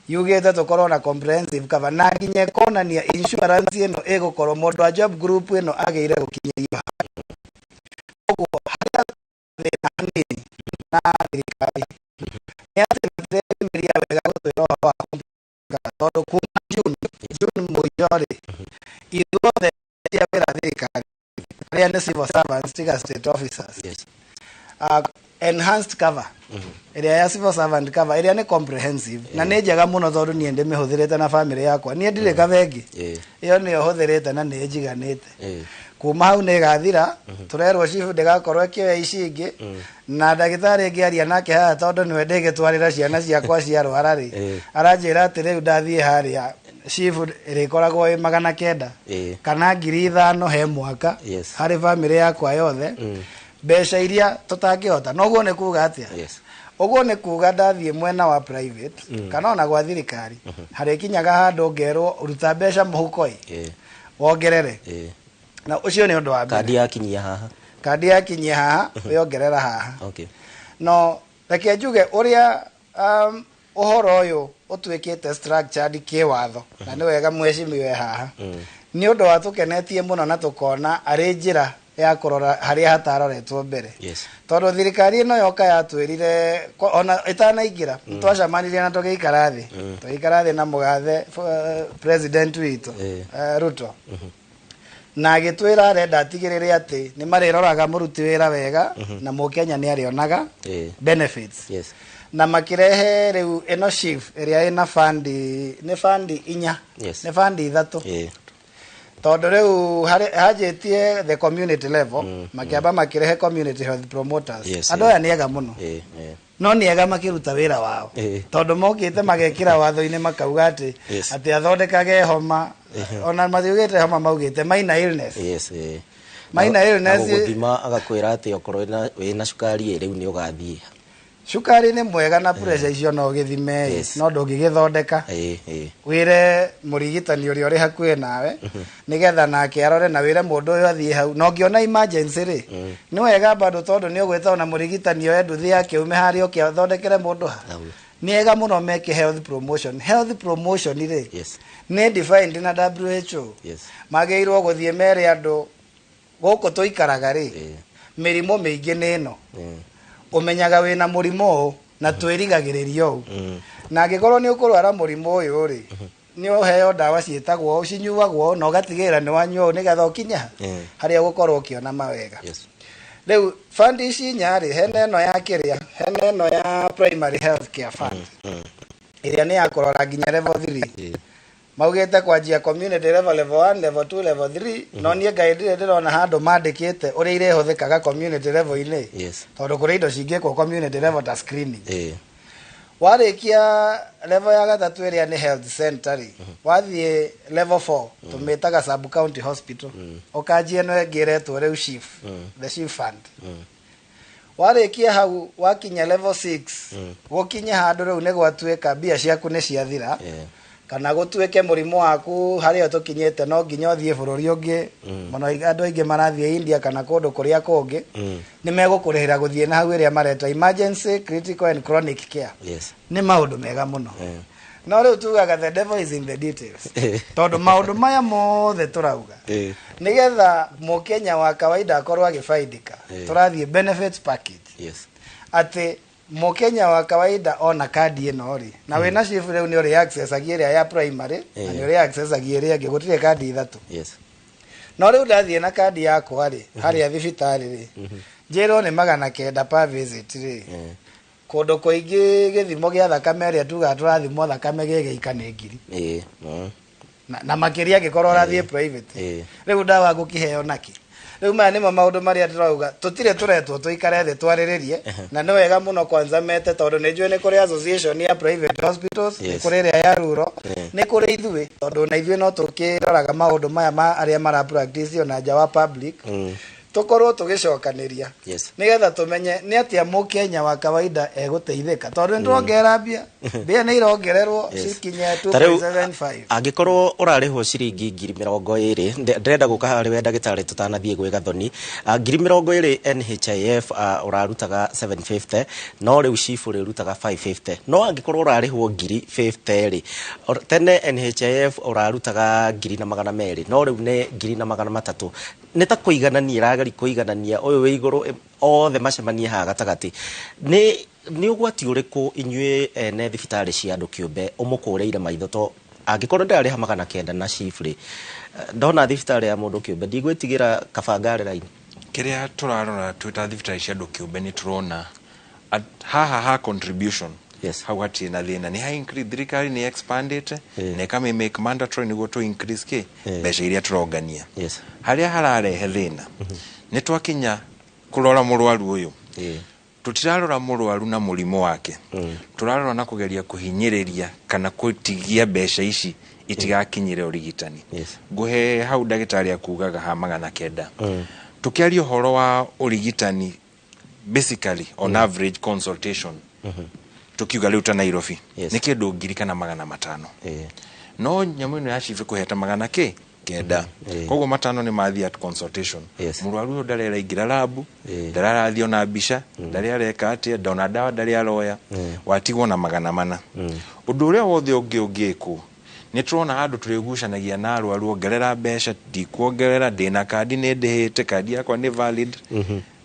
Yugĩte tũkorwo na comprehensive cover na nginya ĩkonania insurance ĩno ĩgũkorwo mũndũ wa job group ĩno agĩire gũkinyĩrio. Koguo harĩa thĩna hanini na thirikari nĩ atĩ matireyumĩria wega gũtwĩra ũhoro wa comprehensive cover, tondũ kuma June mũico rĩ, ithuothe cia wĩra thirikari arĩa nĩ civil servants tiga state officers, enhanced cover ĩrĩa ya civil servant cover ĩrĩa nĩ comprehensive na nĩ njega mũno, tondũ niĩ ndĩmĩhũthĩrĩte na family yakwa, niĩ ndirĩ kabengi, ĩyo nĩyo hũthĩrĩte na nĩ ĩnjiganĩte. Kuma hau nĩ ĩgathira, tũrerwo SHIF ndĩgakorwo ĩkĩoya ici ingĩ. Na ndagĩtarĩ ngĩaria nake haha, tondũ nĩwe ndĩgĩtwarĩra ciana ciakwa ciarwara rĩ, aranjĩra atĩ rĩu ndathiĩ harĩa SHIF ĩrĩkoragwo ĩ 900 kana 5000 he mwaka harĩ family yakwa yothe, mbeca iria tũtangĩhota. Noguo nĩ kuga atĩa? Ũguo nĩ kuga ndathiĩ mwena wa private kana ona gwa thirikari, harĩkinyaga handũ ngerwo ruta mbeca mũhuko ĩ wongerere. Na ũcio nĩ ũndũ wa mbere. Kandi yakinyia haha. Kandi yakinyia haha, wĩongerera haha. No reke njuge ũrĩa ũhoro ũyũ ũtuĩkĩte structured kĩwatho, na nĩ wega mheshimiwa haha, nĩ ũndũ wa tũkenetie mũno na tũkona arĩ njĩra ya kũrora harĩa hataroretwo mbere, tondũ thirikari ĩno yoka yatwĩrire ona ĩtanaingĩra, twacemanirie na tũgĩikara thĩ, tũgĩikara thĩ na mũgathe president witũ Ruto, na agĩtwĩra arenda atigĩrĩre atĩ nĩ marĩroraga mũruti wĩra wega na mũkenya nĩ arĩonaga benefits. Na makĩrehe rĩu ĩno SHIF ĩrĩa ĩna bandi, nĩ bandi inya, nĩ bandi ithatũ, tondũ rĩu hanjĩtie the community level, makĩamba makĩrehe community health promoters. Andũ aya nĩ ega mũno, no nĩ ega makĩruta wĩra wao, tondũ mokĩte magekĩra watho-inĩ makauga atĩ atĩ athondekage homa, ona matiugĩte homa, maugĩte minor illness. Minor illness. Gũthima agakwĩra atĩ okorwo wĩna cukari ĩ, rĩu nĩ ũgathiĩ. Cukari nĩ mwega na pressure icio no ũgĩthime ĩ, no ndũngĩgĩthondeka. Wĩre mũrigitani ũrĩa ũrĩ hakuhĩ nawe nĩgetha nake arore, na wĩre mũndũ ũyũ athiĩ hau. Na ũngĩona emergency rĩ, nĩ wega bado, tondũ nĩ ũgwĩta ona mũrigitani oe nduthi yake ume harĩa ũke athondekere mũndũ ha. Nĩ ega mũno meke health promotion. Health promotion rĩ, nĩ defined na WHO. Magĩrĩirwo gũthiĩ mere andũ gũkũ tũikaraga rĩ, mĩrimũ mĩingĩ nĩ ĩno, ũmenyaga wĩna mũrimũ ũũ na twĩrigagĩrĩria ũũ, na angĩkorwo nĩ ũkũrwara mũrimũ ũyũ rĩ, nĩ ũheo ndawa ciĩtagwo ũũ, cinyuagwo ũũ, na ũgatigĩrĩra nĩ wanyua ũũ nĩgetha ũkinye ha harĩa ũgũkorwo ũkĩona mawega. Rĩu fund ici inya rĩ, hena ĩno ya kĩrĩa, hena ĩno ya primary health care fund, ĩrĩa nĩ ya kũrora nginya level 3, maugĩte kwanjia community level, level 1, level 2, level 3. No niĩ ngai ndirĩ ndĩrona handũ mandĩkĩte ũrĩa irĩhũthĩkaga community level-inĩ, tondũ kũrĩ indo cingĩkwo community level ta screening. Warĩkia level ya gatatũ ĩrĩa nĩ health center rĩ, wathiĩ level 4, tũmĩtaga sub county hospital, ũkanjia ĩno ĩngĩ ĩretwo rĩu SHIF, the SHIF fund. Warĩkia hau wakinya level 6, gũkinya handũ rĩu nĩ gwatuĩka mbia ciaku nĩ ciathira, kana gũtuĩke mũrimũ waku harĩa tũkinyĩte no nginya ũthiĩ bũrũri ũngĩ mũno, andũ aingĩ marathiĩ India kana kũndũ kũrĩa kũngĩ, nĩ megũkũrĩhĩra gũthiĩ na hau, ĩrĩa mareta emergency, critical and chronic care. Nĩ maũndũ mega mũno, no rĩu tugaga the devil is in the details, tondũ maũndũ maya mothe tũrauga nĩgetha mũkenya wa kawaida akorwo agĩbaidika, tũrathiĩ benefits package, atĩ mũkenya wa kawaida ona kandi ĩno rĩ, na wĩna SHIF rĩu, nĩ ũrĩ accessagia ĩrĩa ya primary na nĩ ũrĩ accessagia ĩrĩa ĩngĩ, gũtirĩ kandi ithatũ. No rĩu ndathiĩ na kandi yakwa rĩ, harĩa thibitarĩ rĩ, njĩrwo nĩ 900 per visit rĩ, kũndũ kũingĩ gĩthimo gĩa thakame ĩrĩa tugaga tũrathimwo thakame gĩgĩika nĩ 1000 na makĩria angĩkorwo ũrathiĩ private. Rĩu ndawa ngũkĩheo nakĩ? Rĩu maya nĩmo maũndũ marĩa tũrauga tũtirĩ tũretwo tũikare thĩ twarĩrĩrie. Na nĩ wega mũno kwanza mete, tondũ nĩ njũĩ nĩ kũrĩ association ya private hospitals, nĩ kũrĩ ĩrĩa ya rural, nĩ kũrĩ ithuĩ, tondũ na ithuĩ no tũkĩroraga maũndũ maya ma arĩa mara practice ona nja wa public, tũkorwo tũgĩcokanĩria nĩgetha tũmenye nĩ atĩa mũkenya wa kawaida egũteithĩka, tondũ nĩ tũrongerera mbia, mbia nĩ irongererwo cikinye Ta rĩu, 2.75. Angĩkorwo ũrarĩhwo ciringi 20,000, ndĩrenda gũka harĩ we ndagĩtarĩ tũtanathiĩ gwĩ Gathoni. 20,000 NHIF, ũrarutaga 750, no rĩu SHIF ũrĩrutaga 550. No angĩkorwo ũrarĩhwo 50,000 rĩ, tene NHIF ũrarutaga 1,200, no rĩu nĩ 1,300. Nĩ ta kũiganania ĩrageri kũiganania ũyũ wĩ igũrũ, othe macemanie haha gatagatĩ. Nĩ ũgwati ũrĩkũ inyuĩ ene thibitarĩ cia andũ kĩũmbe ũmũkũrĩire maitho? To angĩkorwo ndĩrarĩha 900 na SHIF rĩ, ndona thibitarĩ ya mũndũ kĩũmbe ndigwĩtigĩra kabangare raini. Kĩrĩa tũrarora twĩ ta thibitarĩ cia andũ kĩũmbe, nĩ tũrona haha ha contribution, hau hatirĩ na thĩna, nĩ ha increase, thirikari nĩ expandĩte na ĩkamĩ make mandatory nĩguo tũ increase kĩ mbeca iria tũrongania. Harĩa hararehe thĩna nĩ twakinya kũrora mũrwaru ũyũ, tũtirarora mũrwaru na mũrimũ wake, tũrarora na kũgeria kũhinyĩrĩria kana kũtigia mbeca ici itigakinyĩre ũrigitani. Ngũhe hau ndagĩtarĩ akugaga ha 900, tũkĩaria ũhoro wa ũrigitani, basically on average consultation, tukiuga rĩu ta Nairobi, nĩ kĩndũ 1,500, no nyamũ ĩno ya SHIF ĩkũheta magana kĩ kenda, koguo matano nĩ mathiĩ at consultation. Mũrwaru ũyũ ndarĩ araingĩra rabu, ndarĩ arathiĩ ona mbica, ndarĩ areka atĩa, ndona ndawa ndarĩ aroya, watigwo na 400. Ũndũ ũrĩa wothe ũngĩ ũngĩkwo, nĩ tũrona handũ tũrĩgucanagia na arwaru, ongerera mbeca, ndikuongerera, ndĩna kandi, nĩ ndĩhĩte kandi yakwa nĩ valid,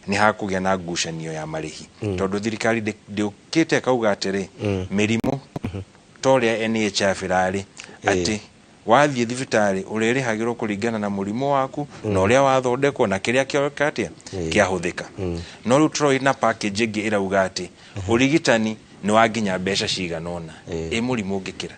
nĩ hakũgĩa na ngucanio ya marĩhi, tondũ thirikari ndĩũkĩte ĩkauga atĩrĩ, mĩrimũ ta ũrĩa NHIF ĩrarĩ, atĩ wathiĩ thibitarĩ ũrĩrĩhagĩrwo kũringana na mũrimũ waku na ũrĩa wathondekwo na kĩrĩa kĩoka atĩa kĩahũthĩka. No rĩu tũroĩ na package ĩngĩ ĩrauga atĩ ũrigitani nĩ wa nginya mbeca cigana ũna, ĩ mũrimũ ũngĩkĩra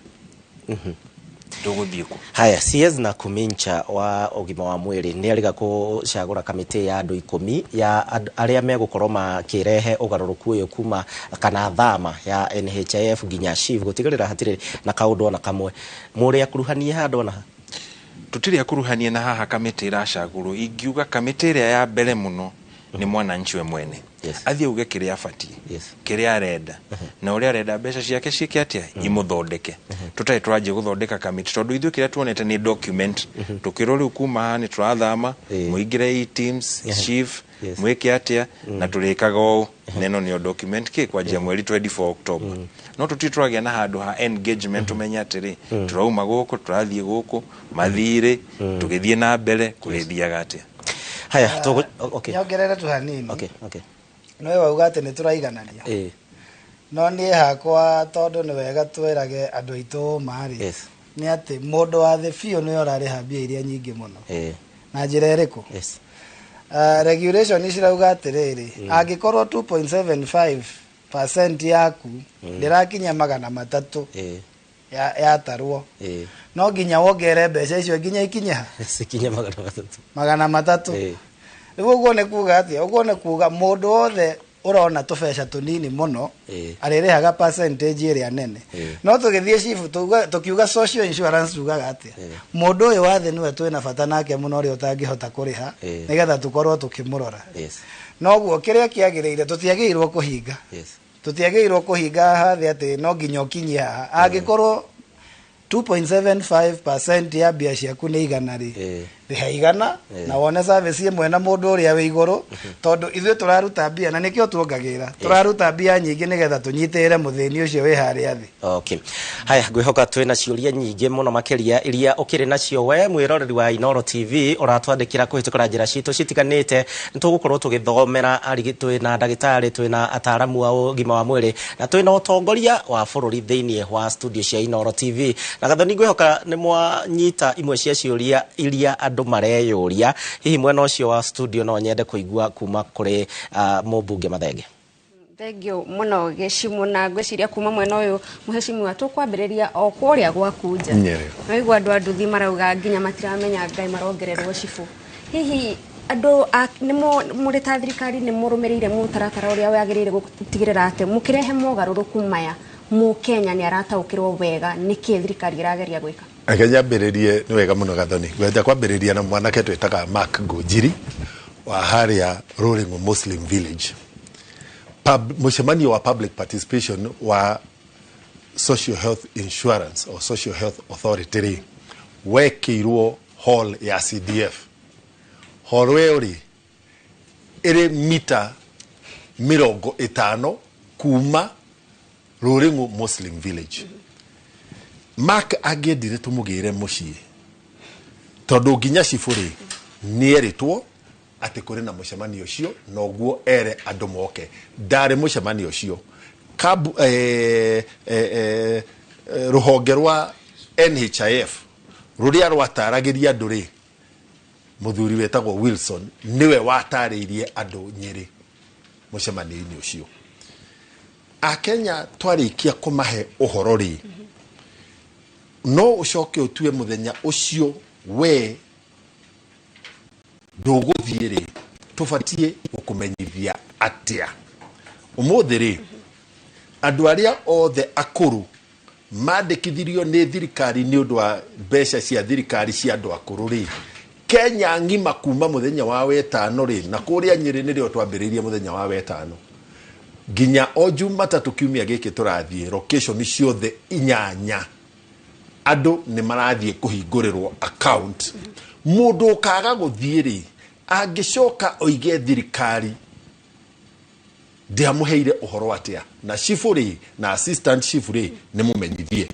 tũgũthiĩ kũ? Haya, CS na Kumincha wa ũgima wa mwĩrĩ nĩ arĩga kũcagũra kamĩtĩ ya andũ 10 ya arĩa megũkorwo makĩrehe ũgarũrũku ũyũ kuma kana thama ya NHIF nginya SHIF, gũtigĩrĩra hatirĩ na kaũndũ ona kamwe. Mũrĩ akuruhanie handũ ona ha? Tũtirĩ akuruhanie na haha kamĩtĩ ĩracagũrwo. Ingiuga kamĩtĩ ĩrĩa ya mbere mũno nĩ mwananchi we mwene. Athiĩ auge kĩrĩa abatiĩ, kĩrĩa arenda, na ũrĩa arenda mbeca ciake ciĩke atĩa, imũthondeke, tũtarĩ tũranjia gũthondeka kamĩtĩ, tondũ ithuĩ kĩrĩa tuonete nĩ document. Tũkĩrwo rĩu kuma haha nĩ tũrathama, mũingĩre e-teams, chief, mwĩke atĩa, na tũrĩkaga ũũ, na ĩno nĩyo document kĩ kwanjia mweri 24 October. No tũtirĩ tũragĩa na handũ ha engagement, tũmenye atĩrĩ, tũrauma gũkũ, tũrathiĩ gũkũ, mathirĩ tũgĩthiĩ na mbere kũrĩthiaga atĩa. Haya, okay. Nyongerere tu hanini. Okay. Nowe wauga atĩ nĩ tũraiganania, no niĩ hakwa, tondũ nĩ wega twĩrage andũ aitũ marĩ, nĩ atĩ mũndũ wa thĩ biũ nĩwe ũrarĩha mbia iria nyingĩ mũno. Na njĩra ĩrĩkũ? Regulation cirauga atĩrĩrĩ, angĩkorwo 2.75% yaku ndĩrakinya 300 yatarwo, no nginya wongerere mbeca icio nginya ikinye ha? Cikinye 300. 300. Rĩu ũguo nĩ kuga atĩa? Ũguo nĩ kuga mũndũ wothe ũrona tũbeca tũnini mũno arĩrĩhaga percentage ĩrĩa nene. No tũgĩthiĩ chief, tukiuga social insurance, tugaga atĩa? Mũndũ ũyũ wa thĩ nĩwe twĩna bata nake mũno, ũrĩa ũtangĩhota kũrĩha, nĩgetha tũkorwo tũkĩmũrora. Noguo kĩrĩa kĩagĩrĩire, tũtiagĩrĩirwo kũhinga, tũtiagĩrĩirwo kũhinga haha thĩ atĩ no nginya ũkinyie haha. Angĩkorwo 2.75% ya mbia ciaku nĩ 100 rĩ, rĩha 100 na wone service ĩmwe na mũndũ ũrĩa wĩ igũrũ, tondũ ithuĩ tũraruta mbia, na nĩkĩo tuongagĩrĩra, tũraruta mbia nyingĩ nĩgetha tũnyitĩrĩre mũthĩni ũcio wĩ harĩa thĩ. Okay. Haya, ngwĩhoka twĩna ciũria nyingĩ mũno makĩria iria ũkĩrĩ nacio we mwĩroreri wa Inooro TV ũratwandĩkĩra kũhĩtũkĩra njĩra citũ citiganĩte. Nĩ tũgũkorwo tũgĩthomera twĩna ndagĩtarĩ, twĩna ataramu a ũgima wa mwĩrĩ, na twĩna ũtongoria wa bũrũri thĩinĩ wa studio cia Inooro TV. Na Gathoni, ngwĩhoka nĩ mwanyita imwe cia ciũria iria andũ mareyũria. Hihi mwena ũcio wa studio no nyende kũigua kuma kũrĩ mũmbunge Mathenge. Thengio mũno Gĩcimũ, na ngwĩciria kuma mwena ũyũ, mũhecimiwa, tũkwambĩrĩria o kũrĩa gwaku nja. Nyĩrĩ. Naigua andũ a nduthi marauga nginya matiramenya Ngai marongererwo cibũ. Hihi andũ nĩ mũrĩ ta thirikari nĩ mũrũmĩrĩire mũtaratara ũrĩa wagĩrĩire gũtigĩrĩra atĩ mũkĩrehe mogarũrũku maya, mũkenya nĩ arataũkĩrwo wega nĩkĩ thirikari ĩrageria gwĩka? Reke nyambĩrĩrie. Nĩ wega mũno Gathoni. Ngwenda kwambĩrĩria na mwanake twĩtaga Mark Ngũnjiri wa harĩa Ruring'u Muslim Village. Mũcemanio wa public participation wa Social Health Insurance or Social Health Authority rĩ, wekĩirwo hall ya CDF. Hall ĩyo rĩ, ĩrĩ mita 50 kuma Ruring'u Muslim Village. Mark angĩendire tũmũgĩre mũciĩ, tondũ nginya cibũ rĩ, nĩerĩtwo atĩ kũrĩ na mũcemanio ũcio, noguo ere andũ moke. Ndarĩ mũcemanio ũcio. Kabu, rũhonge rwa NHIF rũrĩa rwataragĩria andũ rĩ, mũthuri wetagwo Wilson nĩwe watarĩirie andũ Nyĩrĩ mũcemanio-inĩ ũcio. Akenya twarĩkia kũmahe ũhoro rĩ, no ũcoke ũtue mũthenya ũcio we ndũgũthiĩ rĩ, tũbatiĩ gũkũmenyithia atĩa? Ũmũthĩ rĩ, andũ arĩa othe akũrũ mandĩkithirio nĩ thirikari nĩ ũndũ wa mbeca cia thirikari cia andũ akũrũ rĩ, Kenya ng'ima kuma mũthenya wa wetano rĩ, na kũrĩa Nyĩrĩ nĩrĩo twambĩrĩirie mũthenya wa wetano nginya o Jumatatũ kiumia gĩkĩ tũrathiĩ, location ciothe 8 andũ nĩ marathiĩ kũhingũrĩrwo account. Mũndũ ũkaga gũthiĩ rĩ, angĩcoka oige thirikari ndiamũheire ũhoro atĩa, na chifu rĩ na assistant chief rĩ, nĩ mũmenyithie.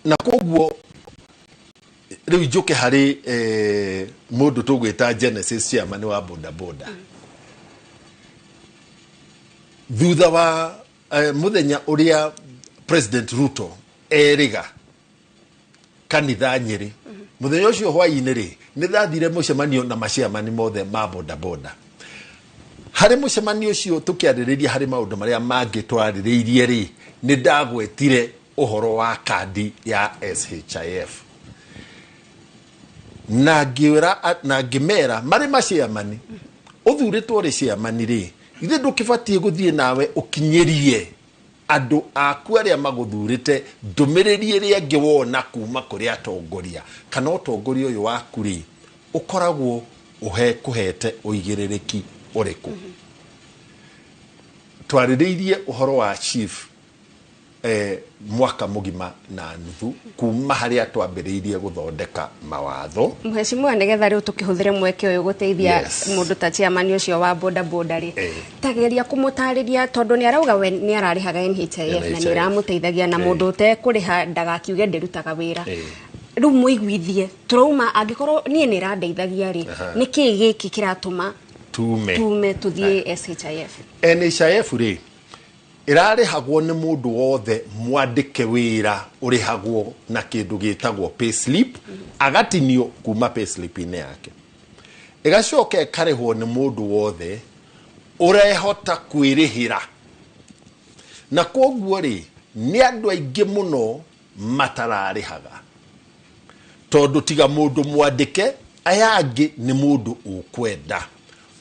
Na koguo rĩu njũke harĩ mũndũ tũgwĩta Genesis, chairman wa boda boda. Thutha wa mũthenya ũrĩa President Ruto erĩga kanitha Nyĩrĩ, mũthenya ũcio hwaĩ-inĩ rĩ, nĩ ndathire mũcemanio na maciamani mothe ma boda boda. Harĩ mũcemanio ũcio tũkĩarĩrĩria harĩ maũndũ marĩa mangĩ twarĩrĩirie rĩ, nĩ ndagwetire ũhoro wa kandi ya SHIF, na ngĩra na ngĩmera marĩ maciamani, ũthurĩtwo rĩ ciamani rĩ, ithe ndũkĩbatiĩ gũthiĩ nawe ũkinyĩrie andũ aku arĩa magũthurĩte ndũmĩrĩri ĩrĩa ĩngĩ wona kuma kũrĩ atongoria, kana ũtongoria ũyũ waku rĩ, ũkoragwo ũhe kũhete ũigĩrĩrĩki ũrĩkũ? Twarĩrĩirie ũhoro wa SHIF mwaka mũgima na nuthu kuma harĩa twambĩrĩirie gũthondeka mawatho. Mheshimiwa, nĩgetha rĩu tũkĩhũthĩre mweke ũyũ gũteithia mũndũ ta chairman ũcio wa boda boda rĩ, tageria kũmũtarĩria tondũ nĩ arauga we nĩ ararĩhaga NHIF na nĩ ĩramũteithagia na mũndũ ũtekũrĩha ndagakiuge ndĩrutaga wĩra. Rĩu mũiguithie tũrauma angĩkorwo niĩ nĩ ĩrandeithagia rĩ, nĩkĩĩ gĩkĩ kĩratũma tume tũthiĩ SHIF? NHIF rĩ ĩrarĩhagwo nĩ mũndũ wothe mwandĩke wĩra ũrĩhagwo na kĩndũ gĩtagwo payslip, agatinio kuma payslip-inĩ yake, ĩgacoka ĩkarĩhwo nĩ mũndũ wothe ũrehota kwĩrĩhĩra. Na koguo rĩ nĩ andũ aingĩ mũno matararĩhaga tondũ tiga mũndũ mwandĩke aya angĩ nĩ mũndũ ũkwenda.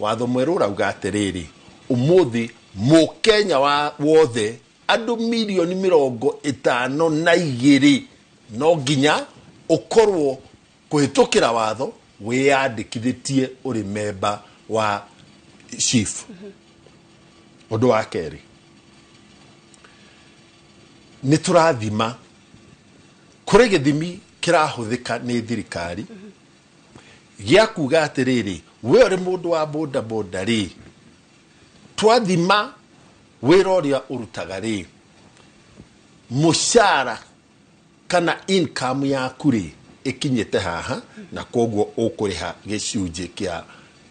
Watho mwerũ ũrauga atĩrĩrĩ, ũmũthĩ Mũkenya wa wothe andũ mirioni 52 no nginya ũkorwo kũhĩtũkĩra watho wĩyandĩkithĩtie ũrĩ memba wa SHIF. Ũndũ wa kerĩ, nĩ tũrathima kũrĩ gĩthimi kĩrahũthĩka nĩ thirikari gĩa kuga atĩrĩrĩ, we ũrĩ mũndũ wa boda boda rĩ, twathima wĩra ũrĩa ũrutaga rĩ, mũcara kana income yaku rĩ ĩkinyĩte haha, na koguo ũkũrĩha gĩcunjĩ kĩa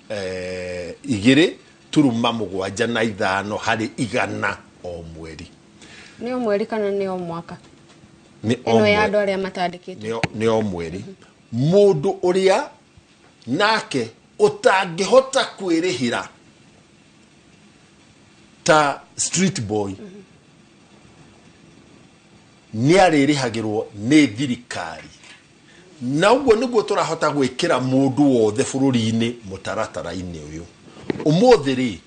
2.75 harĩ igana o mweri. Nĩ o mweri kana nĩ o mwaka? Nĩ o mweri. Andũ arĩa matandĩkĩtwo nĩ o mweri. Mũndũ ũrĩa nake ũtangĩhota kwĩrĩhĩra ta street boy nĩ arĩrĩhagĩrwo nĩ thirikari. Na ũguo nĩguo tũrahota gwĩkĩra mũndũ wothe bũrũri-inĩ mũtaratara-inĩ ũyũ. Ũmũthĩ rĩ,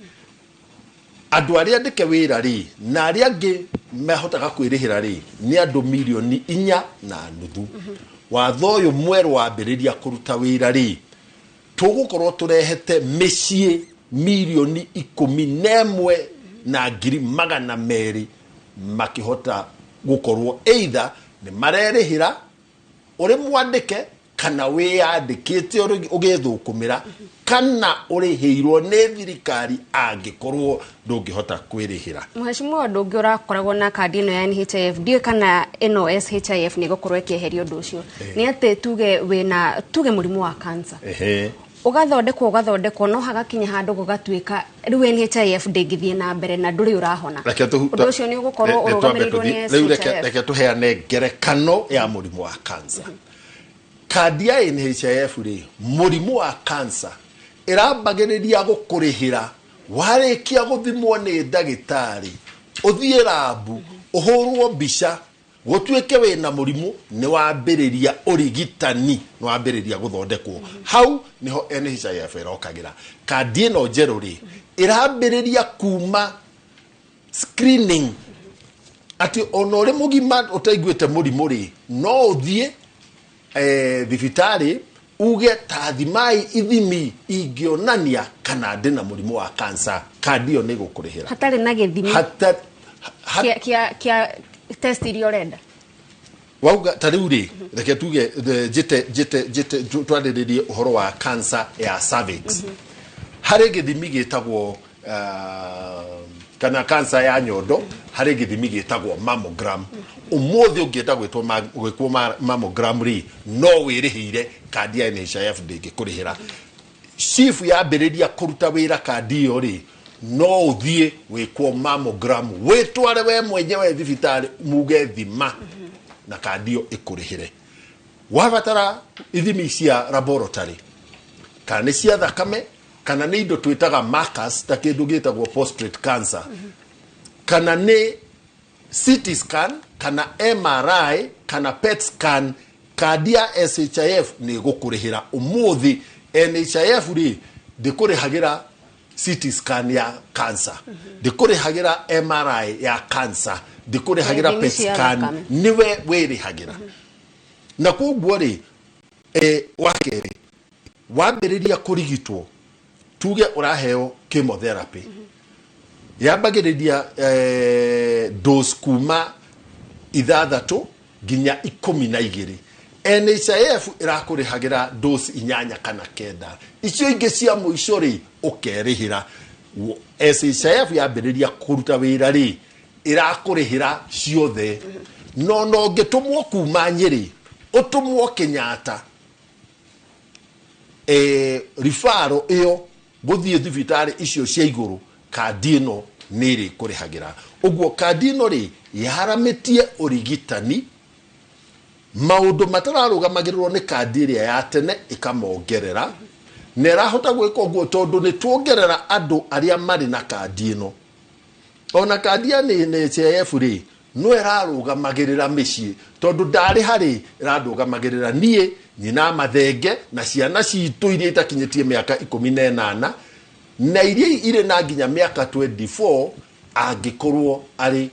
andũ arĩa andĩke wĩra rĩ na arĩa angĩ mahotaga kwĩrĩhĩra rĩ nĩ andũ mirioni 4.5. Watho ũyũ mwerũ wambĩrĩria kũruta wĩra rĩ, tũgũkorwo tũrehete mĩciĩ mirioni 11,200 makĩhota gũkorwo either nĩ marerĩhĩra ũrĩ mwandĩke kana wĩyandĩkĩte ũgĩthũkũmĩra kana ũrĩhĩirwo nĩ thirikari angĩkorwo ndũngĩhota kwĩrĩhĩra. Mheshimiwa, ũndũ ũngĩ ũrakoragwo na kandi ĩno ya NHIF, ndiũĩ kana ĩno SHIF nĩ ĩgũkorwo ĩkĩeheria ũndũ ũcio, nĩ atĩ tuge wĩna tuge mũrimũ wa cancer, ũgathondekwo no hagakinya handũ gũgatuĩka rĩu NHIF ndĩngĩthiĩ na mbere na ndũrĩ ũrahona. Ũndũ ũcio nĩ ũgũkorwo ũrũgamĩrĩirwo nĩ SHIF. Reke tũheane ngerekano ya mũrimũ wa cancer. Kandi ya NHIF rĩ, mũrimũ wa cancer ĩrambagĩrĩria gũkũrĩhĩra warĩkia gũthimwo nĩ ndagĩtarĩ, ũthiĩ rabu, ũhũrwo mbica, gũtuĩke wĩna mũrimũ, nĩ wambĩrĩria ũrigitani, nĩ wambĩrĩria gũthondekwo. Hau nĩho NHIF ĩrokagĩra. Kandi ĩno njerũ rĩ ĩrambĩrĩria kuma screening, atĩ ona ũrĩ mũgima ũtaiguĩte mũrimũ rĩ, no ũthiĩ thibitarĩ uge ta thimai ithimi ingĩonania kana ndĩna mũrimũ wa cancer, kandi ĩyo nĩ ĩgũkũrĩhĩra hatarĩ na gĩthimi kĩa test iria ũrenda. Wauga ta rĩu rĩ, reke tuge njĩte twarĩrĩrie ũhoro wa cancer ya cervix. Harĩ gĩthimi gĩtagwo kana cancer ya nyondo, harĩ gĩthimi gĩtagwo mammogram. Ũmũthĩ ũngĩenda gwĩkwo mammogram rĩ, no wĩrĩhĩire, kandi ya NHIF ndĩngĩkũrĩhĩra. SHIF yambĩrĩria kũruta wĩra kandi ĩyo rĩ, no ũthiĩ wĩkwo mammogram, wĩtware we mwenyewe thibitarĩ muge thima na kandi ĩyo ĩkũrĩhĩre. Wabatara ithimi cia laboratory kana nĩ cia thakame kana nĩ indo twĩtaga markers ta kĩndũ gĩtagwo prostate cancer, kana nĩ CT scan kana MRI kana PET scan, kandi ya SHIF nĩ ĩgũkũrĩhĩra. Ũmũthĩ NHIF rĩ ndĩkũrĩhagĩra CT scan ya cancer, ndĩkũrĩhagĩra MRI ya cancer, ndĩkũrĩhagĩra PET scan, nĩwe wĩrĩhagĩra. Na koguo rĩ, wa kerĩ wambĩrĩria kũrigitwo Tuge ũraheo chemotherapy, yambagĩrĩria dose kuma 6 nginya 12. NHIF ĩrakũrĩhagĩra dose 8 kana 9, icio ingĩ cia mũico rĩ ũkerĩhĩra. SHIF yambĩrĩria kũruta wĩra rĩ, ĩrakũrĩhĩra ciothe. No ũngĩtũmwo kuma Nyĩrĩ ũtũmwo Kenyatta, rifaro ĩyo gũthiĩ thibitarĩ icio cia igũrũ, kandi ĩno nĩ ĩrĩkũrĩhagĩra. Ũguo kandi ĩno rĩ yaramĩtie ũrigitani, maũndũ matararũgamagĩrĩrwo nĩ kandi ĩrĩa ya tene ĩkamongerera, na ĩrahota gwĩka ũguo tondũ nĩ tuongerera andũ arĩa marĩ na kandi ĩno. Ona kandi ya NHIF rĩ no ĩrarũgamagĩrĩra mĩciĩ, tondũ ndarĩ harĩ ĩrandũgamagĩrĩra niĩ, nyina mathenge na ciana citũ iria itakinyĩtie mĩaka 18 na iria irĩ na nginya mĩaka 24 angĩkorwo arĩ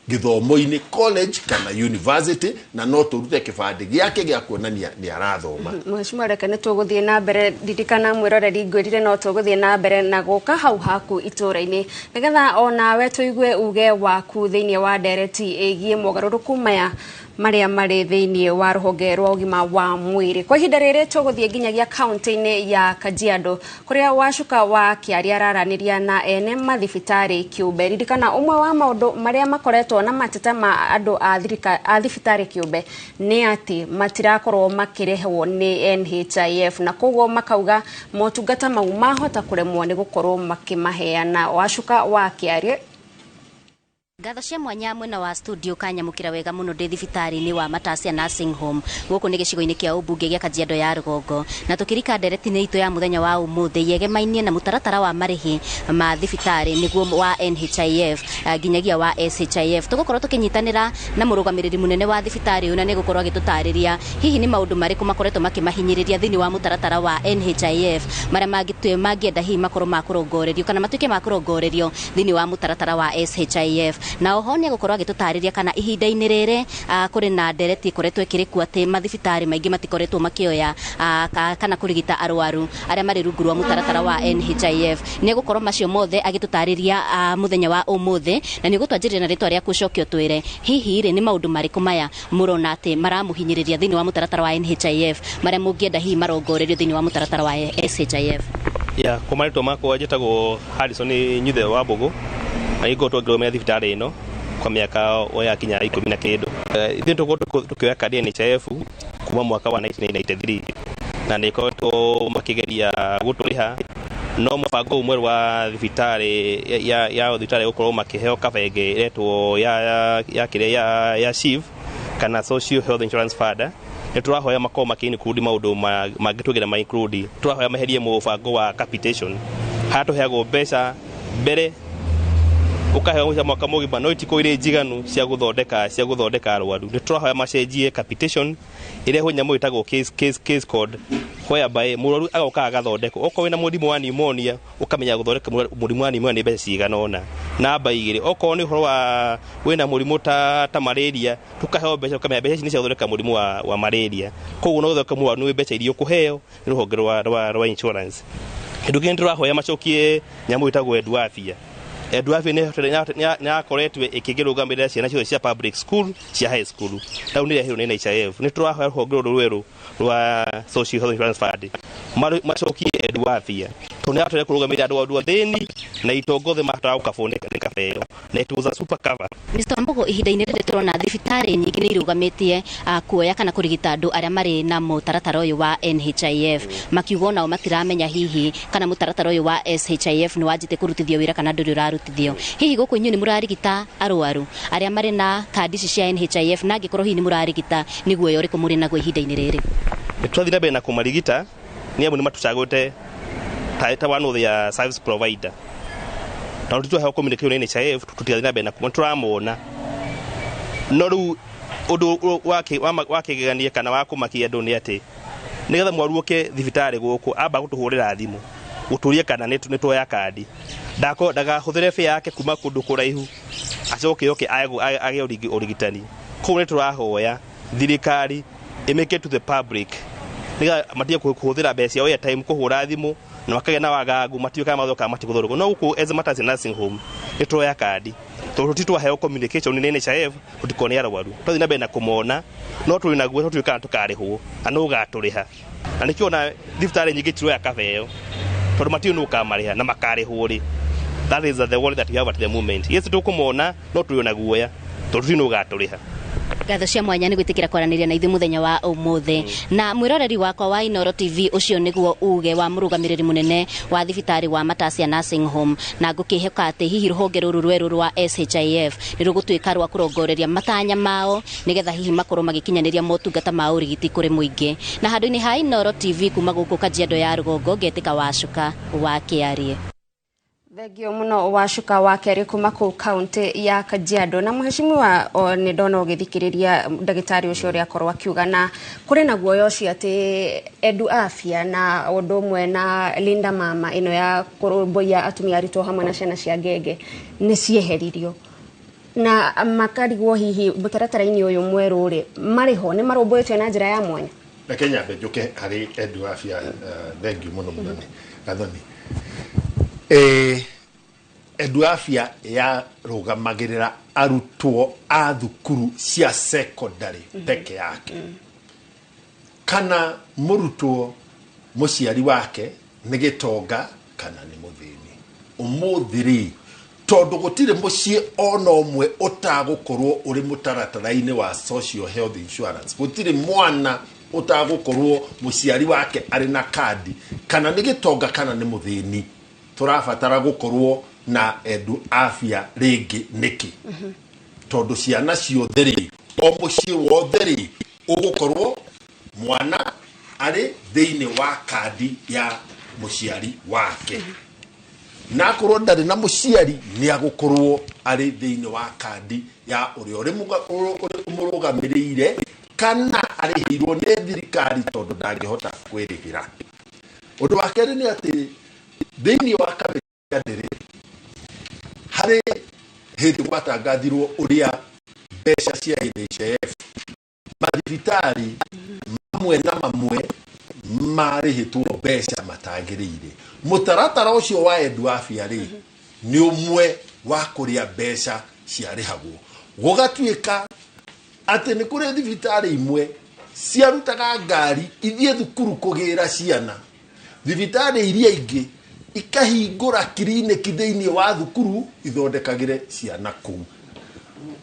gĩthomo-inĩ college kana university, na no tũrute kĩbandĩ gĩake gĩa kuonania nĩ arathoma. Mheshimiwa, reke nĩ tũgũthiĩ na mbere. Ririkana mwĩroreri, ngwĩrire no tũgũthiĩ na mbere na gũka hau haku itũũra-inĩ nĩgetha onawe tũigue uge waku thĩinĩ wa ndereti ĩgiĩ mogarũrũku maya marĩa marĩ thĩinĩ wa rũhonge rwa ũgima wa mwĩrĩ. Kwa ihinda rĩrĩ tũgũthiĩ nginyagia kaunti-inĩ ya Kajiado kũrĩa Wacuka wa Kĩaria araranĩria na ene mathibitarĩ kĩũmbe. Ririkana ũmwe wa maũndũ marĩa makoretwo na mateta ma andũ a thibitarĩ kĩũmbe nĩ atĩ matirakorwo makĩrĩhwo nĩ NHIF, na koguo makauga motungata mau mahota kũremwo nĩ gũkorwo makĩmaheana. Wacuka wa Kĩaria. Ngatho cia mwanya mwena wa studio kanyamukira wega muno ndi thibitarĩ-inĩ wa Matasia Nursing Home gũkũ nĩ gĩcigo-inĩ kĩa ũmbunge gĩa Kajiado ya Rũgongo, na tũkĩrika ndereti-inĩ itũ ya mũthenya wa ũmũthĩ yegemainie na mũtaratara wa marĩhi ma thibitarĩ nĩguo wa NHIF nginyagia wa SHIF. Tũgũkorwo tũkĩnyitanĩra na mũrũgamĩrĩri mũnene wa thibitarĩ ũyũ na nĩgũkorwo agĩtũtarĩria hihi nĩ maũndũ marĩkũ makoretwo makĩmahinyĩrĩria thĩinĩ wa mũtaratara wa NHIF marĩa mangĩenda hihi makorwo makũrongorerio kana matuĩke makũrongorerio thĩinĩ wa mũtaratara wa SHIF. Na oho nĩ egũkorwo agĩtũtarĩria kana ihinda-inĩ rĩrĩ kũrĩ na ndereti ĩkoretwo ĩkĩrĩkuo atĩ mathibitarĩ maingĩ matikoretwo makĩoya kana kũrigita arwaru arĩa marĩ rungu rwa mũtaratara wa NHIF. Nĩ egũkorwo macio mothe agĩtũtarĩria mũthenya wa ũmũthĩ, na nĩ ũgũtwanjĩrĩria na rĩtwa rĩaku ũcoke ũtwĩre hihi rĩ nĩ maũndũ marĩkũ maya mũrona atĩ maramũhinyĩrĩria thĩinĩ wa mũtaratara wa NHIF marĩa mũngĩenda hihi marongorerio thĩinĩ wa mũtaratara wa SHIF. Ya, kwa marĩtwa makwa njĩtagwo Harrison Nyuthe wa Mbũgũ, na ngoretwo ngĩrũgamĩrĩra thibitarĩ ĩno kwa mĩaka o ya kinya 10 na kĩndũ. Ithuĩ tũkoretwo tũkĩoya kandi ya NHIF kuma mwaka wa 1993, na nĩ ĩkoretwo makĩgeria gũtũrĩha, no mũbango ũmwe wa thibitarĩ ya thibitarĩ gũkorwo makĩheo kabenge ĩretwo ya kĩrĩa ya SHIF kana Social Health Insurance Fund. Nĩ tũrahoya makorwo makĩ include maũndũ mangĩtũgĩra ma include. Tũrahoya meherie mũbango wa capitation harĩa tũheagwo mbeca mbere ukaheo mbeca mwaka mũgima no itikũ irĩ njiganu cia gũthondeka arwaru. Nĩ tũrahoya macenjie capitation ĩrehwo nyamũ ĩtagwo case code, whereby mũrwaru agoka agathondekwo. Okorwo wĩna mũrimũ wa pneumonia ũkamenya gũthondeka mũrimũ wa pneumonia nĩ mbeca cigana ũna. Namba 2, okorwo nĩ ũhoro wa wĩna mũrimũ ta malaria tũkaheo mbeca ũkamenya mbeca ici nĩ cia gũthondeka mũrimũ wa malaria. Koguo no gũthondeka mũrwaru nĩ mbeca iria ũkũheo nĩ rũhonge rwa insurance. Kĩndũ kĩngĩ tũrahoya macokie nyamũ ĩtagwo Eduafia. Eduafia nĩ yakoretwo ĩkĩrũgamĩrĩra ciana ciothe cia public school cia high school, rĩu nĩ ĩrehirwo nĩ NHIF. Nĩ tũrahoya rũhonge rũrũ rwerũ rwa Social Health Insurance Fund macokie Eduafia tondũ nĩ yatũre kũrũgamĩrĩra andũ athĩni na itonga othe mahotaga gũkabwo nĩ kabeo, na it was a super cover. Mr. Mbogo, ihinda-inĩ rĩrĩ tũrona thibitarĩ nyingĩ nĩ irũgamĩtie kuoya kana kũrigita andũ arĩa marĩ na mũtaratara ũyũ wa NHIF, makiuga onao matiramenya hihi kana mũtaratara ũyũ wa SHIF nĩ wanjĩtie kũrutithio wĩra kana ndũrĩ ũrarutithio. Hihi gũkũ inyuĩ nĩ mũrarigita arwaru arĩa marĩ na kandi ici cia NHIF, na angĩkorwo hihi nĩ mũrarigita nĩ guoya ũrĩkũ mũrĩ naguo ihinda-inĩ rĩrĩ? Nĩ tũrathiĩ na mbere na kũmarigita nĩ amu nĩ matũcagũrĩte ta one of their service provider. Na tũtiheo communication nĩ NHIF tũtigathiĩ na mbere na kuma tũramona. No rĩu ũndũ wa kĩgegania kana wa kũmakia andũ nĩ atĩ nĩgetha mwaru oke thibitarĩ gũkũ amba gũtũhũrĩra thimũ gũtũria kana nĩ tuoya kandi, ndagahũthĩre bĩa yake kuma kũndũ kũraihu acoke oke agĩe ũrigitani. Koguo nĩ tũrahoya thirikari ĩmĩke to the public nĩgetha matige kũhũthĩra mbeca ciao airtime kũhũra thimũ Na makagĩa na wagagu matiũĩ kana mathũka kana matigũthũrũkwo. No gũkũ as Matasi Nursing Home nĩ tuoya kandi tondũ tũtitwaheo communication nĩ NHIF tũtikone arwaru, twathiĩ na mbere na kũmona no tũrĩ naguo tũtiũĩ kana tũkarĩhwo na nũ ũgatũrĩha, na nĩkĩo ona thibitarĩ nyingĩ tiroya cover ĩyo tondũ matiũĩ nũ ũkamarĩha na makarĩhwo rĩ. That is the worry that we have at the moment. Yes, tũkũmona no tũrĩ ona guoya tondũ tũtiũĩ nũ ũgatũrĩha. Ngatho cia mwanya nĩ gwĩtĩkĩra kwaranĩria na ithuĩ mũthenya wa ũmũthĩ. Na mwĩroreri wakwa wa Inooro TV, ũcio nĩguo uge wa mũrũgamĩrĩri mũnene wa thibitarĩ wa Matasia Nursing Home, na ngũkĩhoka atĩ hihi rũhonge rũrũ rwerũ rwa SHIF nĩ rũgũtuĩka rwa kũrongoreria matanya mao nĩgetha hihi makorwo magĩkinyanĩria motungata ma ũrigiti kũrĩ mũingĩ. Na handũ-inĩ ha Inooro TV kuma gũkũ Kajiado ya rũgongo, ngetĩka Wacuka wa Kĩarie. Thengio muno Wacuka wa Kerĩ kuma kũu kaunti ya Kajiado. Na mheshimiwa, nĩ ndona ũgĩthikĩrĩria ndagĩtarĩ ũcio ũrĩa akorwo akiuga, na kũrĩ na guoya ũcio atĩ Edu Afya na ũndũ ũmwe na Linda Mama ĩno ya kũrũmbũiya atumia aritũ hamwe na ciana cia ngenge nĩ cieheririo, na makarigwo hihi mũtaratara-inĩ ũyũ mwerũ rĩ marĩ ho, nĩ marũmbũĩtio na njĩra ya mwanya. Reke nyambe njũke harĩ Edu Afya. Thank you mũno mũno Gathoni. Edu Afya yarũgamagĩrĩra arutwo a thukuru cia secondary peke yake, kana mũrutwo mũciari wake nĩ gĩtonga kana nĩ mũthĩni. Ũmũthĩ rĩ, tondũ gũtirĩ mũciĩ ona ũmwe ũtagũkorwo ũrĩ mũtaratara-inĩ wa social health insurance, gũtirĩ mwana ũtagũkorwo mũciari wake arĩ na kandi, kana nĩ gĩtonga kana nĩ mũthĩni, tũrabatara gũkorwo na Edu Afya rĩngĩ nĩkĩ? Tondũ ciana ciothe rĩ, o mũciĩ wothe rĩ, ũgũkorwo mwana arĩ thĩinĩ wa kandi ya mũciari wake, na akorwo ndarĩ na mũciari nĩ agũkorwo arĩ thĩinĩ wa kandi ya ũrĩa ũrĩ ũmũrũgamĩrĩire kana arĩhĩirwo nĩ thirikari tondũ ndangĩhota kwĩrĩhĩra. Ũndũ wa kerĩ nĩ atĩ thĩinĩ wa kamĩtĩ rĩ, harĩ hĩndĩ gwatangathirwo ũrĩa mbeca cia NHIF mathibitarĩ mamwe na mamwe marĩhĩtwo mbeca matagĩrĩire. Mũtaratara ũcio wa Edu Afya rĩ, nĩ ũmwe wa kũrĩa mbeca ciarĩhagwo, gũgatuĩka atĩ nĩ kũrĩ thibitarĩ imwe ciarutaga ngari ithiĩ thukuru kũgĩra ciana, thibitarĩ iria ingĩ ikahingũra kiriniki thĩinĩ wa thukuru ithondekagĩre ciana kũu.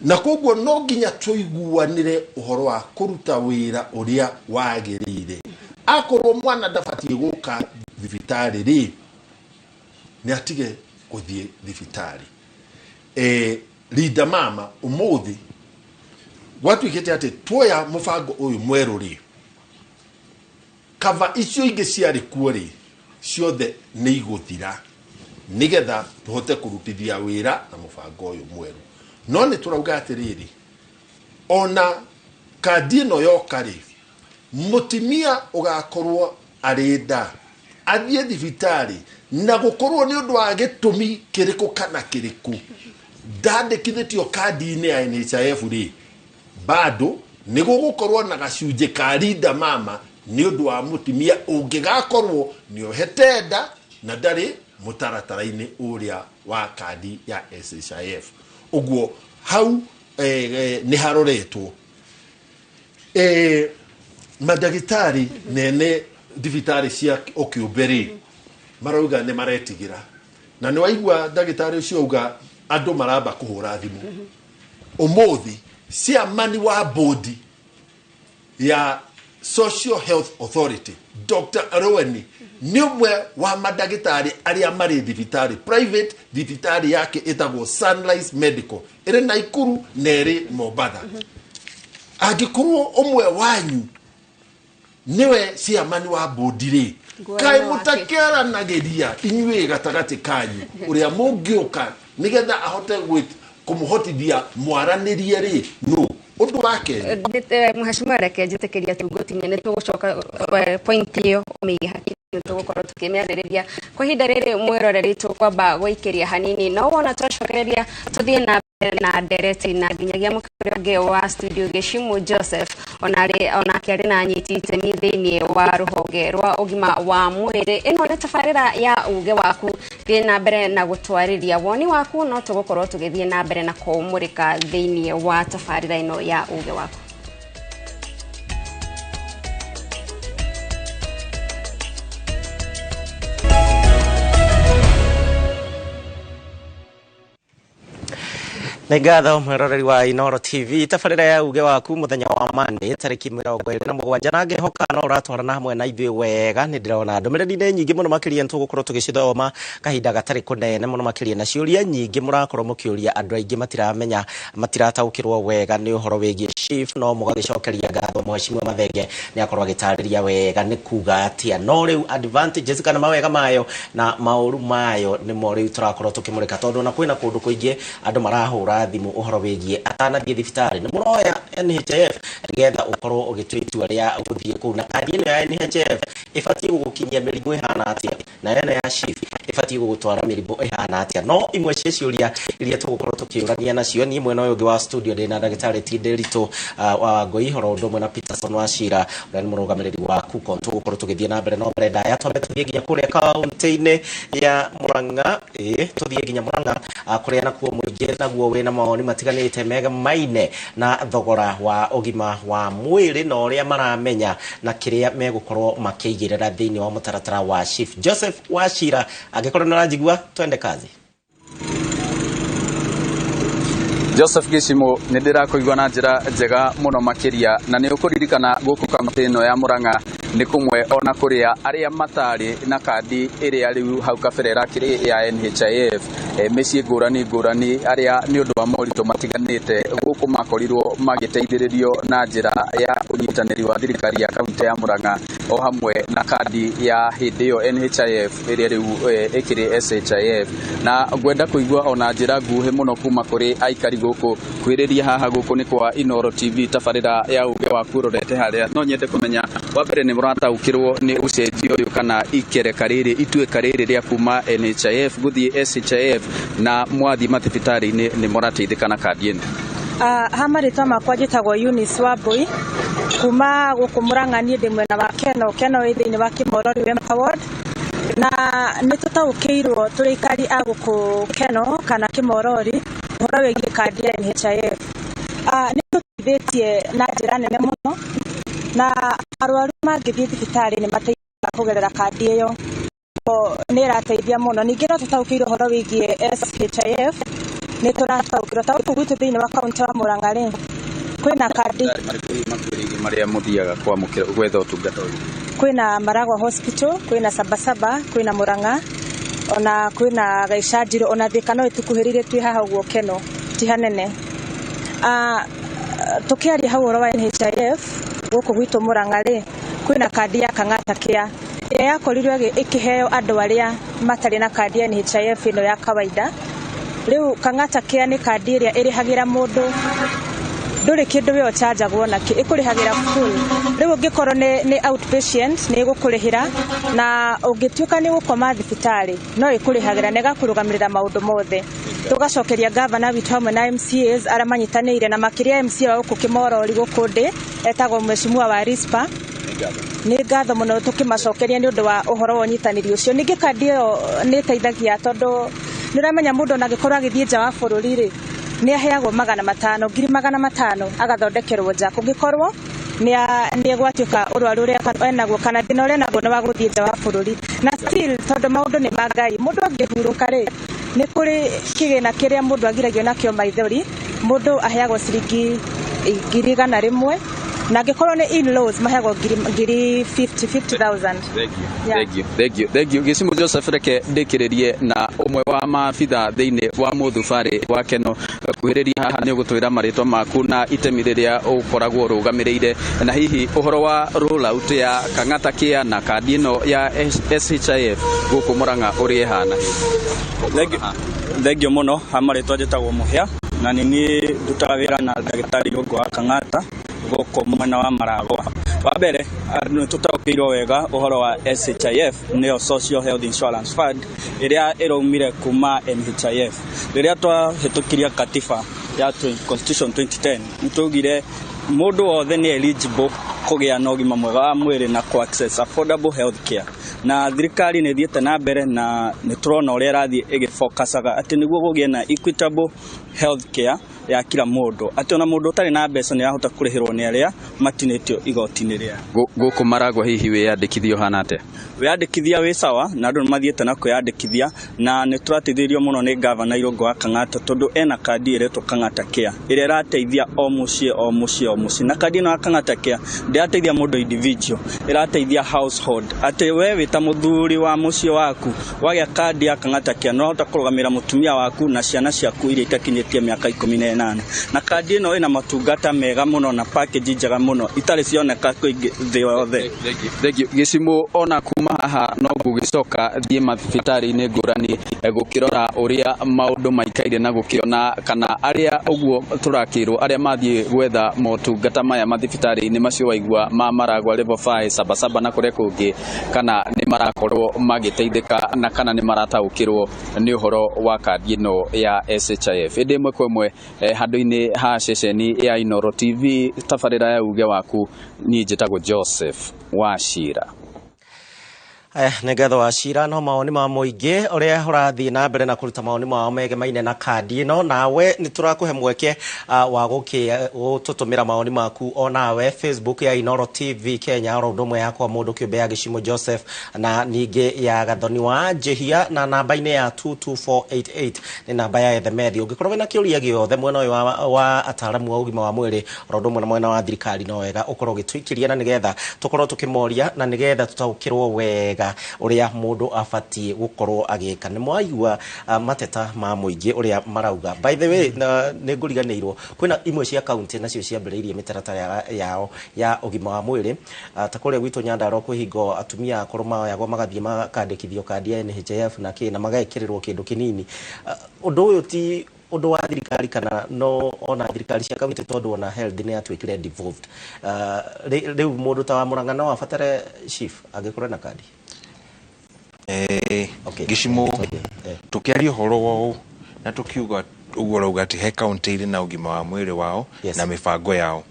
Na koguo no nginya tũiguanĩre ũhoro wa kũruta wĩra ũrĩa wagĩrĩire. Akorwo mwana ndabatiĩ gũka thibitarĩ rĩ, nĩ atige gũthiĩ thibitarĩ. Linda Mama ũmũthĩ gwatuĩkĩte atĩ tuoya mũbango ũyũ mwerũ rĩ, kava icio ingĩ ciarĩ kuo rĩ, ciothe nĩ igũthira nĩgetha tũhote kũrutithia wĩra na mũbango ũyũ mwerũ. No nĩ tũrauga atĩrĩrĩ, ona kandi ĩno yoka rĩ, mũtumia ũgakorwo arĩ nda athiĩ thibitarĩ na gũkorwo nĩ ũndũ wa gĩtũmi kĩrĩkũ kana kĩrĩkũ ndandĩkithĩtio kandi-inĩ ya NHIF rĩ, bado nĩ gũgũkorwo na gacunjĩ ka Linda Mama nĩ ũndũ wa mũtumia ũngĩgakorwo nĩ ohete nda na ndarĩ mũtaratara-inĩ ũrĩa wa kandi ya SHIF. Ũguo hau nĩ haroretwo. Mandagĩtarĩ nene thibitarĩ cia ũkĩũmbe rĩ, marauga nĩ maretigĩra, na nĩ waigua ndagĩtarĩ ũcio auga andũ maramba kũhũra thimũ. Ũmũthĩ chairman wa bodi ya Social Health Authority Dr. Roweni nĩ ũmwe wa mandagĩtarĩ arĩa marĩ thibitarĩ private, thibitarĩ yake ĩtagwo Sunrise Medical, ĩrĩ Naikuru na ĩrĩ Mombatha. Angĩkorwo ũmwe wanyu nĩwe chairman wa bodi rĩ, kaĩ mũtakĩaranagĩria inyuĩ gatagatĩ kanyu ũrĩa mũngĩũka nĩgetha ahote kũmũhotithia mwaranĩrie rĩ, no ũndũ wa kerĩ. Mheshimiwa, reke njĩtĩkĩria tu ngũtinie, nĩ tũgũcoka point ĩyo ũmĩige hakiri. Nĩtũgũkorwo tũkĩmĩarĩrĩria kwa ihinda rĩrĩ. Mwĩroreri, tũkwamba gũikĩria hanini, no wona twacokereria tũthiĩ na mbere na ndereti na nginyagia mũkĩrĩ ũngĩ wa studio, Gĩcimu Joseph, onarĩ onake arĩ na anyiti itemi thĩinĩ wa rũhonge rwa ũgima wa mwĩrĩ. Ĩno nĩ tabarĩra ya Uge Waku. Thiĩ na mbere na gũtwarĩria woni waku, no tũgũkorwo tũgĩthiĩ na mbere na kũmũrĩka thĩinĩ wa tabarĩra ĩno ya Uge Waku. Nĩ ngatho, mwĩroreri wa Inoro TV. Tabarĩra ya Uge Waku, mũthenya wa Monday, tarĩki 27, na ngĩhoka no ũratwarana hamwe na ithuĩ wega. Nĩ ndĩrona ndũmĩrĩri nĩ nyingĩ mũno makĩria, nĩ tũgũkorwo tũgĩcithoma kahinda gatarĩ kũnene mũno makĩria, na ciũria nyingĩ mũrakorwo mũkĩũria. Andũ aingĩ matiramenya, matirataũkĩrwo wega nĩ ũhoro wĩgiĩ SHIF, no mũgagĩcokeria ngatho Mheshimiwa Mathenge, nĩ akorwo agĩtarĩria wega nĩ kuga atĩa. No rĩu advantages kana mawega mayo na maũru mayo nĩmo rĩu tũrakorwo tũkĩmũrĩka, tondũ ona kwĩna kũndũ kũingĩ andũ marahũra thimũ ũhoro wĩgiĩ atanathiĩ thibitarĩ nĩ mũroya NHIF nĩgetha ũkorwo ũgĩtua itua rĩa gũthiĩ kũu, na kandi ĩno ya NHIF ĩbatiĩ gũgũkinyia mĩrimũ ĩhana atĩa, na ĩno ya SHIF ĩbatiĩ gũgũtwara mĩrimũ ĩhana atĩa. No imwe cia ciũria iria tũgũkorwo tũkĩũrania nacio, niĩ mwena ũyũ ũngĩ wa studio ndĩna ndagĩtarĩ Tindĩritũ wa Ngoi horo, ũndũ ũmwe na Peterson wa Cira, ũrĩa nĩ mũrũgamĩrĩri wa Kucon. Tũgũkorwo tũgĩthiĩ na mbere, no mbere ndaya twambe tũthiĩ nginya kũrĩa kaũntĩ-inĩ ya Murang'a. Ĩĩ, tũthiĩ nginya Murang'a, kũrĩa nakuo mũingĩ naguo wĩna mawoni matiganĩte mega maine na thogora wa ũgima wa mwĩrĩ na ũrĩa maramenya na kĩrĩa megũkorwo makĩigĩrĩra thĩinĩ wa mũtaratara wa SHIF. Joseph Wachira, angĩkorwo nĩ ũranjigua, twende kazi. Joseph Gĩcimũ, nĩ ndĩrakũigua na njĩra njega mũno makĩria, na nĩ ũkũririkana gũkũ kaunti ĩno ya Murang'a nĩ kũmwe ona kũrĩa arĩa matarĩ na kandi ĩrĩa rĩu hau kabere ĩrakĩrĩ ya NHIF, mĩciĩ ngũrani ngũrani, arĩa nĩ ũndũ wa moritũ matiganĩte gũkũ makorirwo magĩteithĩrĩrio na njĩra ya ũnyitanĩri wa thirikari ya kaunti ya Murang'a o hamwe na kandi ya hĩndĩ ĩyo NHIF ĩrĩa rĩu ĩkĩrĩ SHIF. Na ngwenda kũigua ona njĩra nguhĩ mũno kuma kũrĩ aikari gũkũ kwĩrĩria haha. Gũkũ nĩ kwa Inoro TV, tabarĩra ya Uge Waku ũrorete harĩa. No nyende kũmenya, wa mbere, nĩ mũrataũkĩrwo nĩ ũcenjio ũyũ kana ikereka rĩrĩ, ituĩka rĩrĩ rĩa kuma NHIF gũthiĩ SHIF, na mwathiĩ mathibitarĩ-inĩ nĩ mũrateithĩka na kandi ĩno? Ha marĩtwa makwa njĩtagwo Eunice Wambui kuma gũkũ Murang'a. Niĩ ndĩ mwena wa Keno. Keno ĩ thĩinĩ wa Kimorori Wempa Ward, na nĩ tũtaũkĩirwo tũrĩ aikari a gũkũ Keno kana Kimorori ũhoro wĩgiĩ kandi ya NHIF. Nĩ tũteithĩtie na njĩra nene mũno, na arwaru mangĩthiĩ thibitarĩ nĩ mateithĩkaga kũgerera kandi ĩyo. Nĩ ĩrateithia mũno. Ningĩ no tũtaũkĩirwo ũhoro wĩgiĩ SHIF, nĩ tũrataũkĩrwo ta gũkũ gwitũ thĩinĩ wa kaunti wa Murang'a rĩ, kwĩna kandi. Marĩkũ marĩa mũthiaga kwamũkĩra gwetha ũtungata ũyũ? Kwĩna Maragwa Hospital, kwĩna Sabasaba, kwĩna Murang'a, ona kwĩna Gaicanjirũ, ona Thika no ĩtũkuhĩrĩirie twĩ haha ũguo Keno, ti hanene. Tũkĩaria hau ũhoro wa NHIF gũkũ gwitũ Murang'a rĩ, kwĩna kandi ya Kang'ata Care ĩrĩa yakorirwo ĩkĩheo andũ arĩa matarĩ na kandi ya NHIF ĩno ya kawaida. Rĩu Kang'ata Care nĩ kandi ĩrĩa ĩrĩhagĩra mũndũ, ndũrĩ kĩndũ we ũchanjagwo nakĩ, ĩkũrĩhagĩra full. Rĩu ũngĩkorwo nĩ outpatient nĩ ĩgũkũrĩhĩra, na ũngĩtuĩka nĩ gũkoma thibitarĩ no ĩkũrĩhagĩra na ĩgakũrũgamĩrĩra maũndũ mothe. Tũgacokeria gavana witũ hamwe na MCAs arĩa manyitanĩire, na makĩria MCA wa gũkũ Kĩmorori gũkũ ndĩ etagwo Mheshimiwa wa Rispa. Nĩ ngatho mũno tũkĩmacokeria nĩ ũndũ wa ũhoro wa ũnyitanĩri ũcio. Ningĩ kandi ĩyo nĩ ĩteithagia tondũ nĩ ũramenya mũndũ ona angĩkorwo agĩthiĩ nja wa bũrũri rĩ, nĩ aheagwo 500, 500,000, agathondekerwo nja kũngĩkorwo nĩ gwatuĩka ũrwaru ũrĩa enaguo kana thĩna ũrĩa enaguo nĩ wa gũthiĩ nja wa bũrũri. Na still, tondũ maũndũ nĩ ma Ngai, mũndũ angĩhurũka rĩ, nĩ kũrĩ kĩgĩna kĩrĩa mũndũ agiragio nakĩo maithori, mũndũ aheagwo ciringi 100,000, na angĩkorwo nĩ in-laws maheagwo ngiri 50, 50,000. Thank you, thank you, thank you. Gĩcimu Joseph, reke ndĩkĩrĩrie na ũmwe wa maabitha thĩinĩ wa mũthubarĩ wa Keno. Kuhĩrĩria haha, nĩ ũgũtwĩra marĩtwa maku na itemi rĩrĩa ũkoragwo ũrũgamĩrĩire, na hihi ũhoro wa rollout ya Kang'ata Care na kandi ĩno ya SHIF gũkũ Murang'a ũrĩa ĩhana. Thengio mũno. Ha marĩtwa njĩtagwo Mũhĩa, na nĩ niĩ ndutaga wĩra na ndagĩtarĩ Irũngũ wa Kang'ata gũkũ mwena wa Maragwa. Wa mbere nĩ tũtaũkĩirwo wega ũhoro wa SHIF, nĩyo Social Health Insurance Fund ĩrĩa ĩraumire kuma NHIF. Rĩrĩa twahĩtũkirie katiba ya Constitution 2010, nĩ twaugire mũndũ wothe nĩ eligible kũgĩa na ũgima mwega wa mwĩrĩ na kũ access affordable health care. Na thirikari nĩ ĩthiĩte na mbere na nĩ tũrona ũrĩa ĩrathiĩ ĩgĩfocusaga atĩ nĩguo kũgĩe na equitable health care ya kila mũndũ, atĩ ona mũndũ ũtarĩ na mbeca nĩ arahota kũrĩhĩrwo nĩ arĩa matinĩtio igoti-inĩ rĩa. Gũkũ Maragwa hihi wĩyandĩkithia ũhana atĩa? Wĩyandĩkithia wĩ sawa, na andũ nĩ mathiĩte na kwĩyandĩkithia, na nĩ tũrateithĩrĩrio mũno nĩ gavana Irũngũ wa Kang'ata, tondũ ena kandi ĩretwo Kang'ata Care ĩrĩa ĩrateithia o mũciĩ o mũciĩ o mũciĩ. Na kandi ĩno ya Kang'ata Care ndĩrateithia mũndũ individual, ĩrateithia household, atĩ we wĩ ta mũthuri wa mũciĩ waku wagĩa kandi ya Kang'ata Care no ũrahota kũrũgamĩrĩra mũtumia waku na ciana ciaku iria itakinyĩtie mĩaka 18. Na kandi ĩno ĩna matungata mega mũno na package njega mũno itarĩ cioneka kũingĩ thĩ yothe. Thank you Gĩcimũ. Ona kuma haha no ngũgĩcoka thiĩ mathibitarĩ-inĩ ngũrani gũkĩrora ũrĩa maũndũ maikaire na gũkĩona kana arĩa ũguo tũrakĩrwo arĩa mathiĩ gwetha motungata maya mathibitarĩ-inĩ macio waigua ma Maragwa, Level 5, Sabasaba na kũrĩa kũngĩ, kana nĩ marakorwo magĩteithĩka na kana nĩ marataũkĩrwo nĩ ũhoro wa kandi ĩno ya SHIF. Ĩndĩ ĩmwe kwa ĩmwe handũ-inĩ ha ceceni ya Inooro TV, tabarĩra ya uge waku, niĩ njĩtagwo Joseph Wachira. Nĩ ngatho wa cira. No mawoni ma mũingĩ ũrĩa ũrathiĩ na mbere na kũruta mawoni mao megemaine na kandi ĩno, nawe nĩ tũrakũhe mweke wa gũtũtũmĩra mawoni maku o nawe Facebook ya Inooro TV Kenya, oro ũndũ ũmwe yakwa mũndũ kĩũmbe ya Gĩcimo Joseph na ningĩ ya Gathoni wa Njĩhia, na namba-inĩ ya 22488 nĩ namba ya ethemethi. Ũngĩkorwo wĩna kĩũria gĩothe mwena ũyũ wa ataaramu wa ũgima wa mwĩrĩ oro ũndũ ũmwe na mwena wa thirikari, no wega ũkorwo ũgĩtũikĩria na nĩgetha tũkorwo tũkĩmoria na nĩgetha tũtaũkĩrwo wega ũrĩa mũndũ abatiĩ gũkorwo agĩka. Nĩ mwaigua mateta ma mũingĩ ũrĩa marauga. By the way, na nĩ ngũriganĩirwo, kwĩna imwe cia kaunti nacio ciambĩrĩirie mĩtaratara yao ya ũgima wa mwĩrĩ, ta kũrĩa gwitũ Nyandarua kwĩ hingo atumia akũrũ maoyagwo magathiĩ makandĩkithio kandi ya NHIF na kĩ na magekĩrĩrwo kĩndũ kĩnini. Ũndũ ũyũ ti ũndũ wa thirikari kana no ona thirikari cia kaunti, tondũ ona health nĩ yatuĩkire devolved. Rĩu mũndũ ta wa Murang'a no abatare SHIF angĩkorwo na kandi? Gĩcimo, tũkĩaria ũhoro wa ũũ na tũkiuga ũguo ũrauga atĩ he kaunti irĩ na ũgima wa mwĩrĩ wao na mĩbango yao,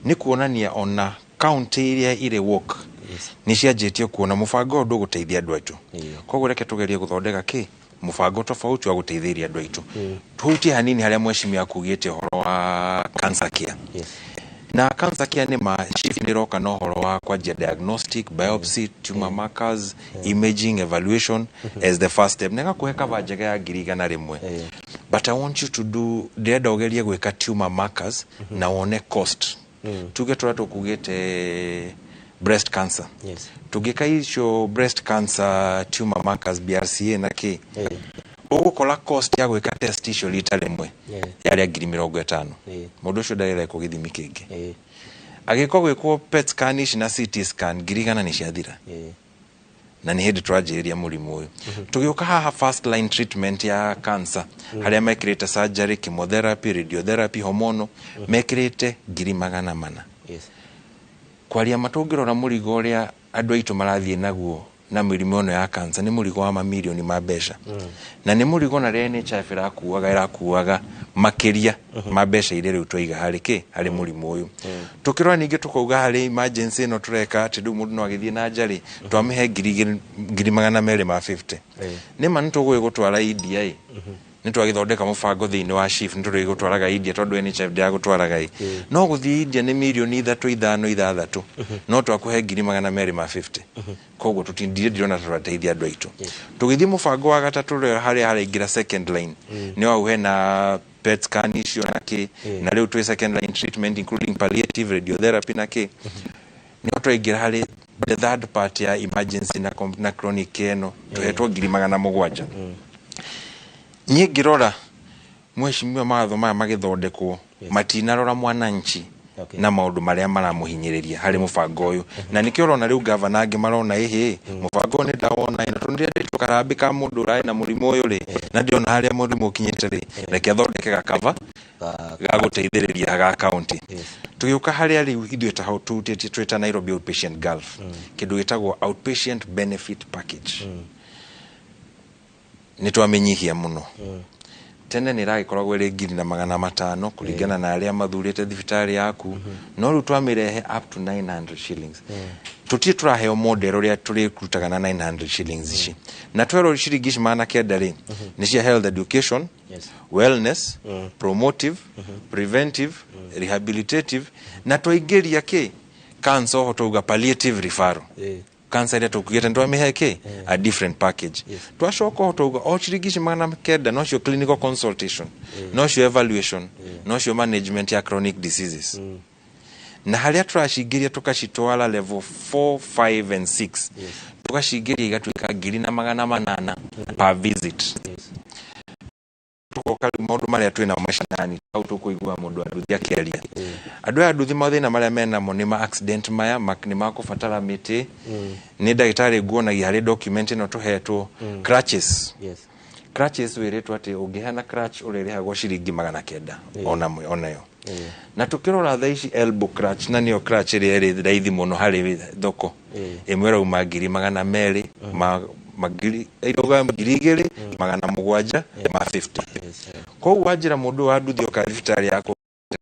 nĩ kuonania ona kaunti iria irĩ woke nĩ cianjĩtie kuona mũbango ũyũ ndũgũteithia andũ aitũ, koguo reke tũgerie gũthondeka kĩ mũbango tofauti wa gũteithĩrĩria andũ aitũ. Tuhutie hanini harĩa mheshimiwa akugĩte ũhoro wa cancer care. Na cancer care nĩ ma SHIF nĩ ĩroka na ũhoro wa kwanjia diagnostic, biopsy, tumor markers, imaging, evaluation as the first step, na ĩgakũhe cover njega ya 100,000. But I want you to do, ndĩrenda ũgerie gwĩka tumor markers na wone cost. Tuge tũrĩa tũkugĩte breast cancer, tũngĩka icio breast cancer tumor markers, BRCA na kĩ, ũgũkora cost ya gwĩka test icio rita rĩmwe yarĩa 50,000. Mũndũ ũcio ndarĩrekwo gĩthimi kĩngĩ. Agĩkwo gwĩkwo PET scan ici na CT scan, 100,000 nĩ ciathira, na nĩ hĩndĩ tũranjĩrĩria mũrimũ ũyũ. Tũgĩũka haha first line treatment ya cancer, harĩa mekĩrĩte surgery, chemotherapy, radiotherapy, hormonal, mekĩrĩte 400,000. Kwaria matũngĩrora mũrigo ũrĩa andũ aitũ marathiĩ naguo na mĩrimũ ĩno ya cancer, nĩ mũrigo wa mamirioni ma mbeca, na nĩ mũrigo na rĩrĩa NHIF ĩrakuaga makĩria ma mbeca iria rĩu twaiga harĩ kĩ harĩ mũrimũ ũyũ. Tũkĩrora ningĩ tũkauga harĩ emergency ĩno tũreka atĩ rĩu mũndũ no agĩthiĩ na nja rĩ, twamĩhe 250,000. Nĩ ma nĩ tũgũĩ gũtwara India ĩ, nĩ twagĩthondeka mũbango thĩinĩ wa SHIF, nĩ tũrĩ gũtwaraga India tondũ NHIF ndĩragũtwaraga ĩ, no gũthiĩ India nĩ mirioni 3, 5, 6, no twakũhe 250,000. Koguo tũtindire ndirona tũrateithia andũ aitũ. Tũgĩthiĩ mũbango wa gatatũ ũrĩa harĩa haraingĩra second line, nĩ wau hena PET scan icio na kĩ, na rĩu twĩ second line treatment including palliative, radiotherapy na kĩ, nĩho twaingĩra harĩ the third part ya emergency na chronic care ĩno tũhetwo 700,000. Niĩ ngĩrora mheshimiwa, mawatho maya magĩthondekwo matinarora mwananchi na maũndũ marĩa maramũhinyĩrĩria harĩ mũbango ũyũ, na nĩkĩo ũrona rĩu gavana angĩ marona ĩhĩ mũbango ũyũ nĩ ndawona ĩno, tondũ ndĩrendetwo karambĩ ka mũndũ ũrarĩ na mũrimũ ũyũ rĩ, na ndĩrona harĩa mũrimũ ũkinyĩte rĩ, reke athondeke gakava. Ga gũteithĩrĩria ga county. Tũgĩũka harĩa rĩu ithuĩ ta hau tũrutĩtie twĩta Nairobi Outpatient Gulf, kĩndũ gĩtagwo outpatient benefit package, nĩ twamĩnyihia mũno. Tene nĩ ĩragĩkoragwo ĩrĩ 1500 kũringana na arĩa mathurĩte thibitarĩ yaku, no rĩu twamĩrehe up to 900 shillings. Tũtirĩ tũraheo model ũrĩa tũrĩrutaga na 900 shillings ici, na twerwo ciringi ici 900 rĩ, nĩ cia health education, wellness, promotive, preventive, rehabilitative, na twaingĩria kĩ cancer oho, twauga palliative referral. Cancer ĩrĩa tũkugĩte nĩ twamĩhe kĩ a different package. Twacoka oho twauga o ciringi ici 900 nocio clinical consultation, nocio evaluation, nocio management ya chronic diseases, na harĩa tũracingĩria tũkacitwara level 4, 5 and 6, tũgacingĩria igatuĩka 1800 per visit. Tũgoka rĩu maũndũ marĩa twĩna macinani hau, tũkũigua mũndũ anduthi akĩaria. Andũ aya nduthi, mathĩna marĩa menamo nĩ ma accident maya nĩ makũbatara mĩtĩ. Nĩ ndagĩtarĩ nguonagia harĩ document ĩno tũhetwo, crutches. Crutches wĩrĩtwo atĩ ũngĩheana crutch ũrĩrĩhagwo ciringi 900 onayo. Na tũkĩrora thaa ici elbow crutch, na nĩyo crutch ĩrĩa ĩrĩ raithi mũno harĩ thoko, ĩmwe ĩrauma 200 ma ngiri ĩrauga 2750. Koguo wanjĩra mũndũ wa nduthi oka thibitarĩ yakũ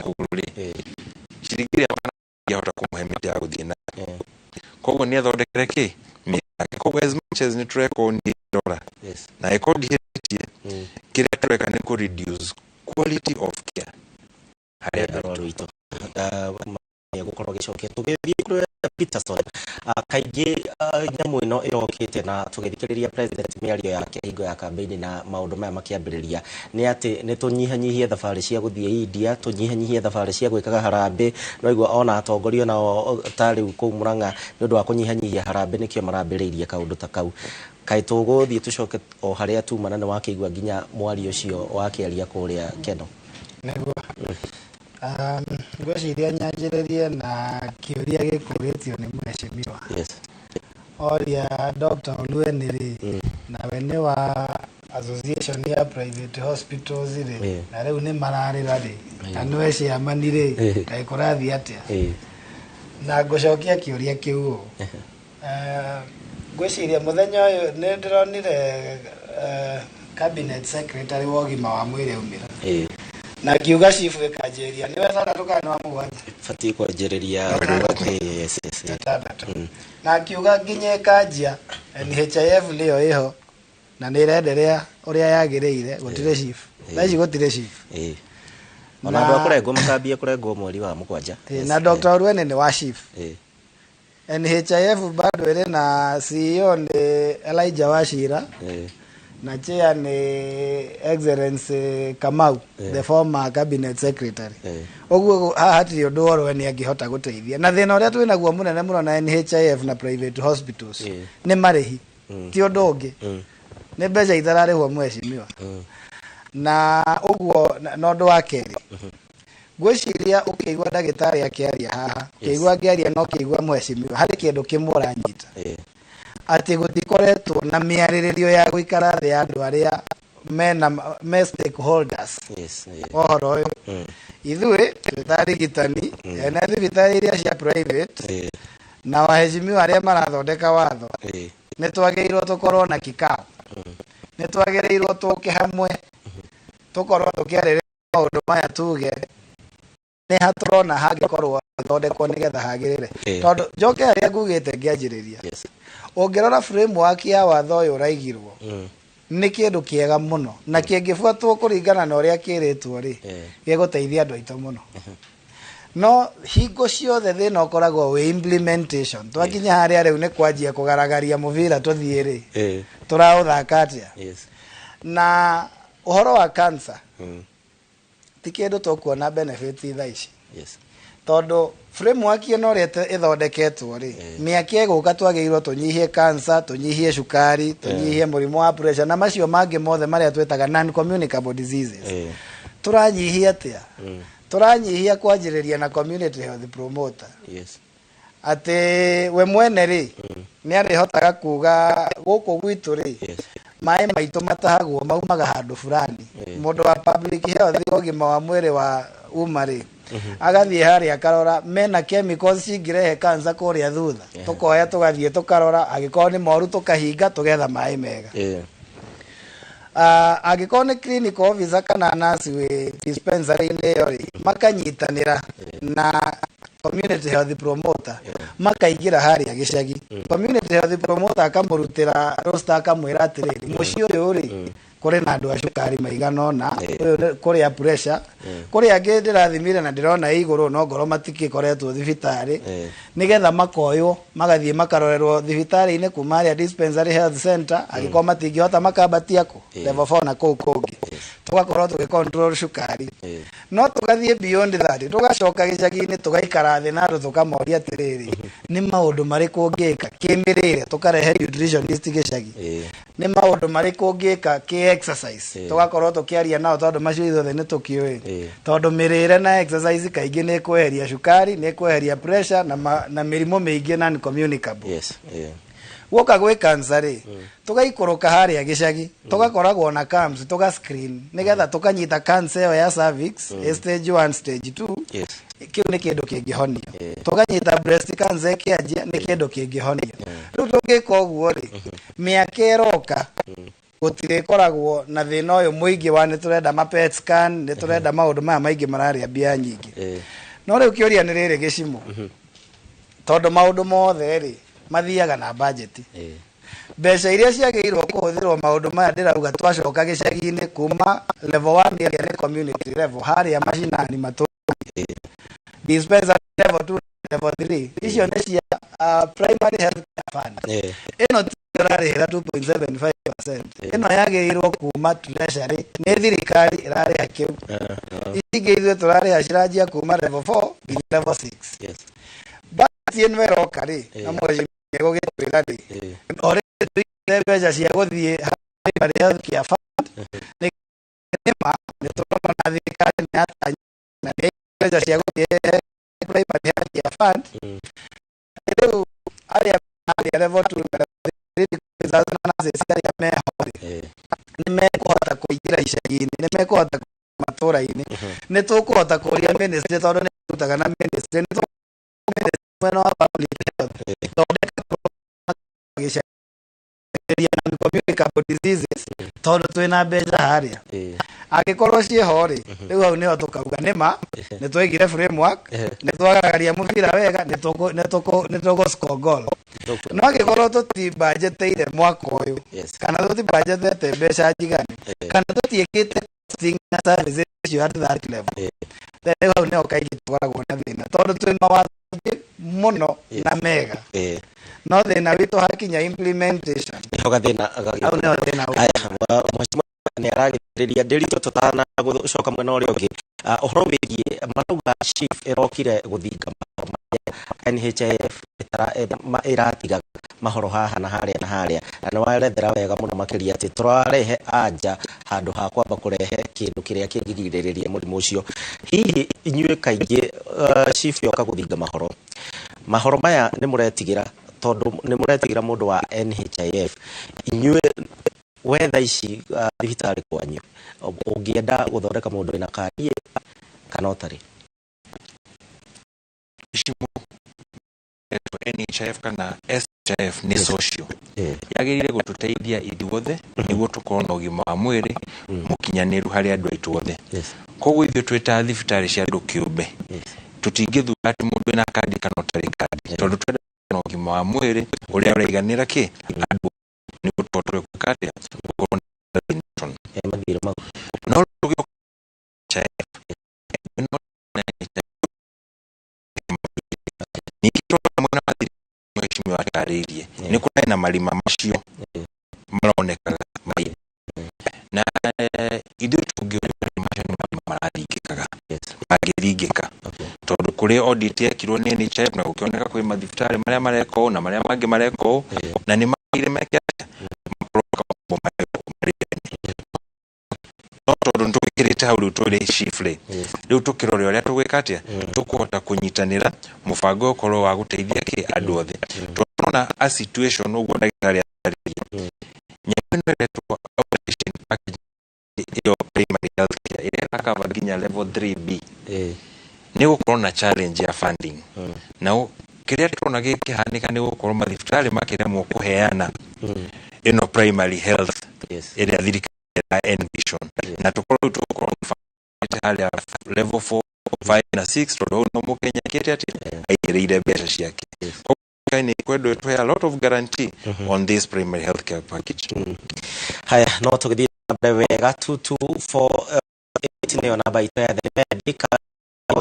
kũgũrũ rĩ, ciringi ĩrĩa angĩhota kũmũhe mĩtĩ ya gũthiĩ nayo, koguo nĩ athondekere kĩ mĩtĩ yake. Koguo as much as nĩ tũreka niĩ ndora na ĩkorwo ndihĩtĩtie, kĩrĩa tũreka nĩ kũ reduce quality of care harĩ andũ. Arwaru aitũ gũkorwo gĩcokia tũgĩthiĩ kũrĩ Peterson. Kaingĩ nyamũ ĩno ĩrokĩte na tũgĩthikĩrĩria president mĩario yake hingo ya kambeini na maũndũ maya makĩambĩrĩria nĩ atĩ nĩ tũnyihanyihie thabarĩ cia gũthiĩ India, tũnyihanyihie thabarĩ cia gwĩkaga harambĩ. No ona atongoria nao ta rĩu kũu Murang'a, nĩ ũndũ wa kũnyihanyihia harambĩ nĩkĩo marambĩrĩirie kaũndũ ta kau. Kaĩ tũgũthiĩ tũcoke o harĩa tuma? Na nĩ wakĩigua nginya mwario ũcio wakĩaria kũrĩa Keno. Nĩguo, ngwĩciria nyanjĩrĩrie na kĩũria gĩkũrĩtio nĩ mheshimiwa. Oria Dr. Olweni rĩ, nawe nĩ wa association ya private hospitals rĩ, na rĩu nĩ mararĩra rĩ, na nĩwe chairman rĩ, kaĩ kũrathiĩ atĩa? Na ngũcokia kĩũria kĩu ũũ. Ngwĩciria mũthenya ũyũ nĩ ndĩronire cabinet secretary wa ũgima wa mwĩrĩ aumĩra na ngiuga chief ĩkanjĩria nĩ wetandatũ kana nĩ wa mũgwanja. Batiĩ kwanjĩrĩria, yes. Ĩtandatũ. Na akiuga nginya ĩkanjia NHIF nĩyo ĩho na nĩ ĩrenderea ũrĩa yagĩrĩire, gũtirĩ chief thaa ici, gũtirĩ chief. Ona andũ a kũrengwo makambia kũrengwo mweri wa mũgwanja. Na Dr. Olwene nĩ wa chief. NHIF bado ĩrĩ na CEO nĩ Elijah Wachira na chair nĩ Excellency Kamau, the former cabinet secretary. Ũguo haha hatirĩ ũndũ Olwene angĩhota gũteithia, na thĩna ũrĩa twĩ naguo mũnene mũno na NHIF na private hospitals nĩ marĩhi, ti ũndũ ũngĩ, nĩ mbeca itararĩhwo, mheshimiwa. Na ũguo na ũndũ wa kerĩ, ngwĩciria ũkĩigua ndagĩtarĩ akĩaria haha, ũkĩigua akĩaria na ũkĩigua mheshimiwa, harĩ kĩndũ kĩmwe ũranyita, atĩ gũtikoretwo na mĩarĩrĩrio ya gũikara thĩ ya andũ arĩa mena me stakeholders ũhoro ũyũ. Ithuĩ twĩ ta arigitani, ene thibitarĩ iria cia private na waheshimiwa arĩa marathondeka watho, nĩ twagĩrĩirwo tũkorwo na kikao, nĩ twagĩrĩirwo tũke hamwe, tũkorwo tũkĩarĩrĩria maũndũ maya, tuge nĩ ha tũrona hangĩkorwo hagĩthondekwo nĩgetha hagĩrĩre. Tondũ njoke harĩa ngugĩte ngĩanjĩrĩria, ũngĩrora framework ya watho ũyũ ũraigirwo nĩ kĩndũ kĩega mũno, na kĩngĩbuatwo kũringana na ũrĩa kĩrĩtwo rĩ, gĩgũteithia andũ aitũ mũno. No hingo ciothe thĩna ũkoragwo wĩ implementation. Twakinya harĩa rĩu nĩ kwanjia kũgaragaria mũbira tũthiĩ rĩ, tũraũthaka atĩa? Na ũhoro wa cancer ti kĩndũ tũkuona benefit thaa ici, tondũ framework ĩno ũrĩa ĩthondeketwo rĩ, mĩaka ĩgũka twagĩrĩirwo tũnyihie cancer, tũnyihie cukari, tũnyihie mũrimũ wa pressure na macio mangĩ mothe marĩa twĩtaga non communicable diseases. Tũranyihia atĩa? Tũranyihia kwanjĩrĩria na community health promoter, atĩ we mwene rĩ, nĩ arĩhotaga kuga gũkũ gwitũ rĩ, Maĩ maitũ matahagwo maumaga handũ fulani. Mũndũ wa public health, ũgima wa mwĩrĩ wa uma rĩ, agathiĩ harĩa akarora mena chemicals cingĩrehe cancer kũrĩa thutha. Tũkoya, tũgathiĩ tũkarora, angĩkorwo nĩ moru tũkahinga, tũgetha maĩ mega. Angĩkorwo nĩ clinical officer kana nurse wĩ dispensary-inĩ ĩyo rĩ, makanyitanĩra na community health promoter, makaingĩra harĩa gĩcagi. Community health promoter akamũrutĩra roster, akamwĩra atĩrĩrĩ, mũciĩ ũyũ rĩ, kũrĩ na andũ a cukari maigana ũna, ũyũ kũrĩ a pressure, kũrĩ angĩ ndĩrathimire na ndĩrona ĩ igũrũ, no ngoro matikĩkoretwo thibitarĩ, nĩgetha makoywo magathiĩ makarorerwo thibitarĩ-inĩ kuma harĩa dispensary, health center. Angĩkorwo matingĩhota, makambatia kũ level 4 na kũu kũngĩ, tũgakorwo tũgĩ control cukari. No tũgathiĩ beyond that, tũgacoka gĩcagi-inĩ, tũgaikara thĩ na andũ, tũkamoria atĩrĩrĩ, nĩ maũndũ marĩkũ ũngĩka kĩmĩrĩre? Tũkarehe nutritionist gĩcagi. Nĩ maũndũ marĩkũ ũngĩka kĩ exercise? Tũgakorwo tũkĩaria nao, tondũ macio ithuothe nĩ tũkĩũĩ, tondũ mĩrĩre na exercise kaingĩ nĩ ĩkweheria cukari, nĩ ĩkweheria pressure na mĩrimũ mĩingĩ non communicable. Guoka gwĩ cancer rĩ, tũgaikũrũka harĩa gĩcagi, tũgakoragwo na camps, tũga screen nĩgetha tũkanyita cancer ĩyo ya cervix ĩ stage 1, stage 2. Kĩu nĩ kĩndũ kĩngĩhonio. Tũkanyita breast cancer ĩkĩanjia, nĩ kĩndũ kĩngĩhonio. Rĩu tũngĩka ũguo rĩ, mĩaka ĩroka gũtirĩkoragwo na thĩna ũyũ mũingĩ wa nĩ tũrenda ma PET scan, nĩ tũrenda maũndũ maya maingĩ mararĩa mbia nyingĩ. No rĩu kĩũria nĩ rĩrĩ, gĩcimo, tondũ maũndũ mothe rĩ mathiaga na budget, mbeca iria ciagĩrĩirwo kũhũthĩrwo maũndũ maya ndĩrauga, twacoka gĩcagi-inĩ kuma level 1 ĩrĩa nĩ community level harĩa macinani matũra, dispensary level 2, level 3, icio nĩ cia primary health care fund. Ĩno ti ĩrarĩhĩra 2.75%, ĩno yagĩrĩirwo kuma treasury, nĩ thirikari ĩrarĩha kĩu. Ici ingĩ ithuĩ tũrarĩha ciranjia kuma level 4 nginya level 6. Budget ĩno ĩroka rĩ, na mheshimiwa gũgĩtwĩra rĩ, already tũigĩte mbeca cia gũthiĩ primary health care fund, nĩ nĩma nĩ tũrona na thirikari nĩ yatanya na nĩ mbeca cia gũthiĩ primary health care fund. Rĩu arĩa harĩa level 2 na level 3 na nurses arĩa meho rĩ, nĩ mekũhota kũingĩra icagi-inĩ, nĩ mekũhota kũingĩra matũra-inĩ, nĩ tũkũhota kũria ministry, tondũ nĩ tũrutaga na ministry, nĩ tũ mwena wa public health, thondeka gĩcagi non-communicable diseases, tondũ twĩna mbeca harĩa angĩkorwo ciĩho rĩ. Rĩu hau nĩho tũkauga nĩma nĩ twaigire framework, nĩ twagaragaria mũbira wega, nĩ tũgũ score goal. No angĩkorwo tũtibanjeteire mwaka ũyũ, kana tũtibanjetete mbeca njiganu, kana tũtiĩkĩte costing na services icio at that level, then rĩu hau nĩho kaingĩ tũkoragwo na thĩna, tondũ twĩ mawatho maingĩ mũno na mega, no thĩna witũ hakinya implementation, Nĩho gathĩna. Hau nĩho thĩna. Aya, mheshimiwa nĩ aragĩrĩria ndĩritũ tũtana gũcoka mwena ũrĩa ũngĩ. Ũhoro wĩgiĩ marauga SHIF ĩrokire gũthinga mahoro marĩa NHIF ĩratigaga mahoro haha na harĩa na harĩa, na nĩ warethera wega mũno makĩria atĩ tũrarehe anja handũ ha kwamba kũrehe kĩndũ kĩrĩa kĩngĩgirĩrĩria mũrimũ ũcio. Hihi inyuĩ kaingĩ, SHIF yoka gũthinga mahoro, mahoro maya nĩ mũretigĩra, tondũ nĩ mũretigĩra mũndũ wa NHIF? Inyuĩ wetha ici thibitarĩ kwanyu, ũngĩenda gũthondeka mũndũ wĩna kandi kana ũtarĩ? Icimo NHIF kana SHIF nĩ social, yagĩrĩire gũtũteithia ithuothe nĩguo tũkorwo na ũgima wa mwĩrĩ mũkinyanĩru harĩ andũ aitũ othe. Koguo ithuĩ twĩ ta thibitarĩ cia andũ kĩũmbe, tũtingĩthura atĩ mũndũ wĩna kandi kana ũtarĩ kandi, tondũ twenda na ũgima wa mwĩrĩ ũrĩa ũraiganĩra kĩ andũ, nĩguo tũhote gwĩka atĩa, gũkorwo na nation. No tũgĩũka NHIF, no NHIF ningĩ twona mwena wa thirikari, mheshimiwa atarĩirie nĩ kũrarĩ na marima macio maronekaga maingĩ, na ithuĩ tũngĩũria, marima macio nĩ marima marathingĩkaga, mangĩthingĩka, tondũ kũrĩ audit yekirwo nĩ NHIF na gũkĩoneka kwĩ mathibitarĩ marĩa mareka ũũ na marĩa mangĩ mareka ũũ, na nĩ magĩrĩire meke atĩa, makorwo marĩ ene. No tondũ nĩ tũgĩkĩrĩte hau, rĩu tũrĩ SHIF rĩ, rĩu tũkĩrore ũrĩa tũgwĩka atĩa, tũkũhota kũnyitanĩra mũbango ũkorwo wa gũteithia kĩ andũ othe, tondũ tũrona a situation ũguo ndagĩtarĩ atarĩria nyamũ ĩno ĩretwo Tũrakava nginya level 3B. Nĩ gũkorwo na challenge ya funding. Na kĩrĩa tũrona gĩkĩhanĩka nĩ gũkorwo mathibitarĩ makĩremwo kũheana ĩno primary health ĩrĩa thirikari ĩra envision, na tũkorwo rĩu tũgũkorwo harĩa level 4, 5 na 6, tondũ hau no mũkenya kĩte atĩ aigĩrĩire mbeca ciake. Koguo nĩ kwendwo ĩtũhe a lot of guarantee on this primary health care package. Haya, no tũgĩthiĩ na mbere wega. 224 nĩyo namba itũ ya The Medical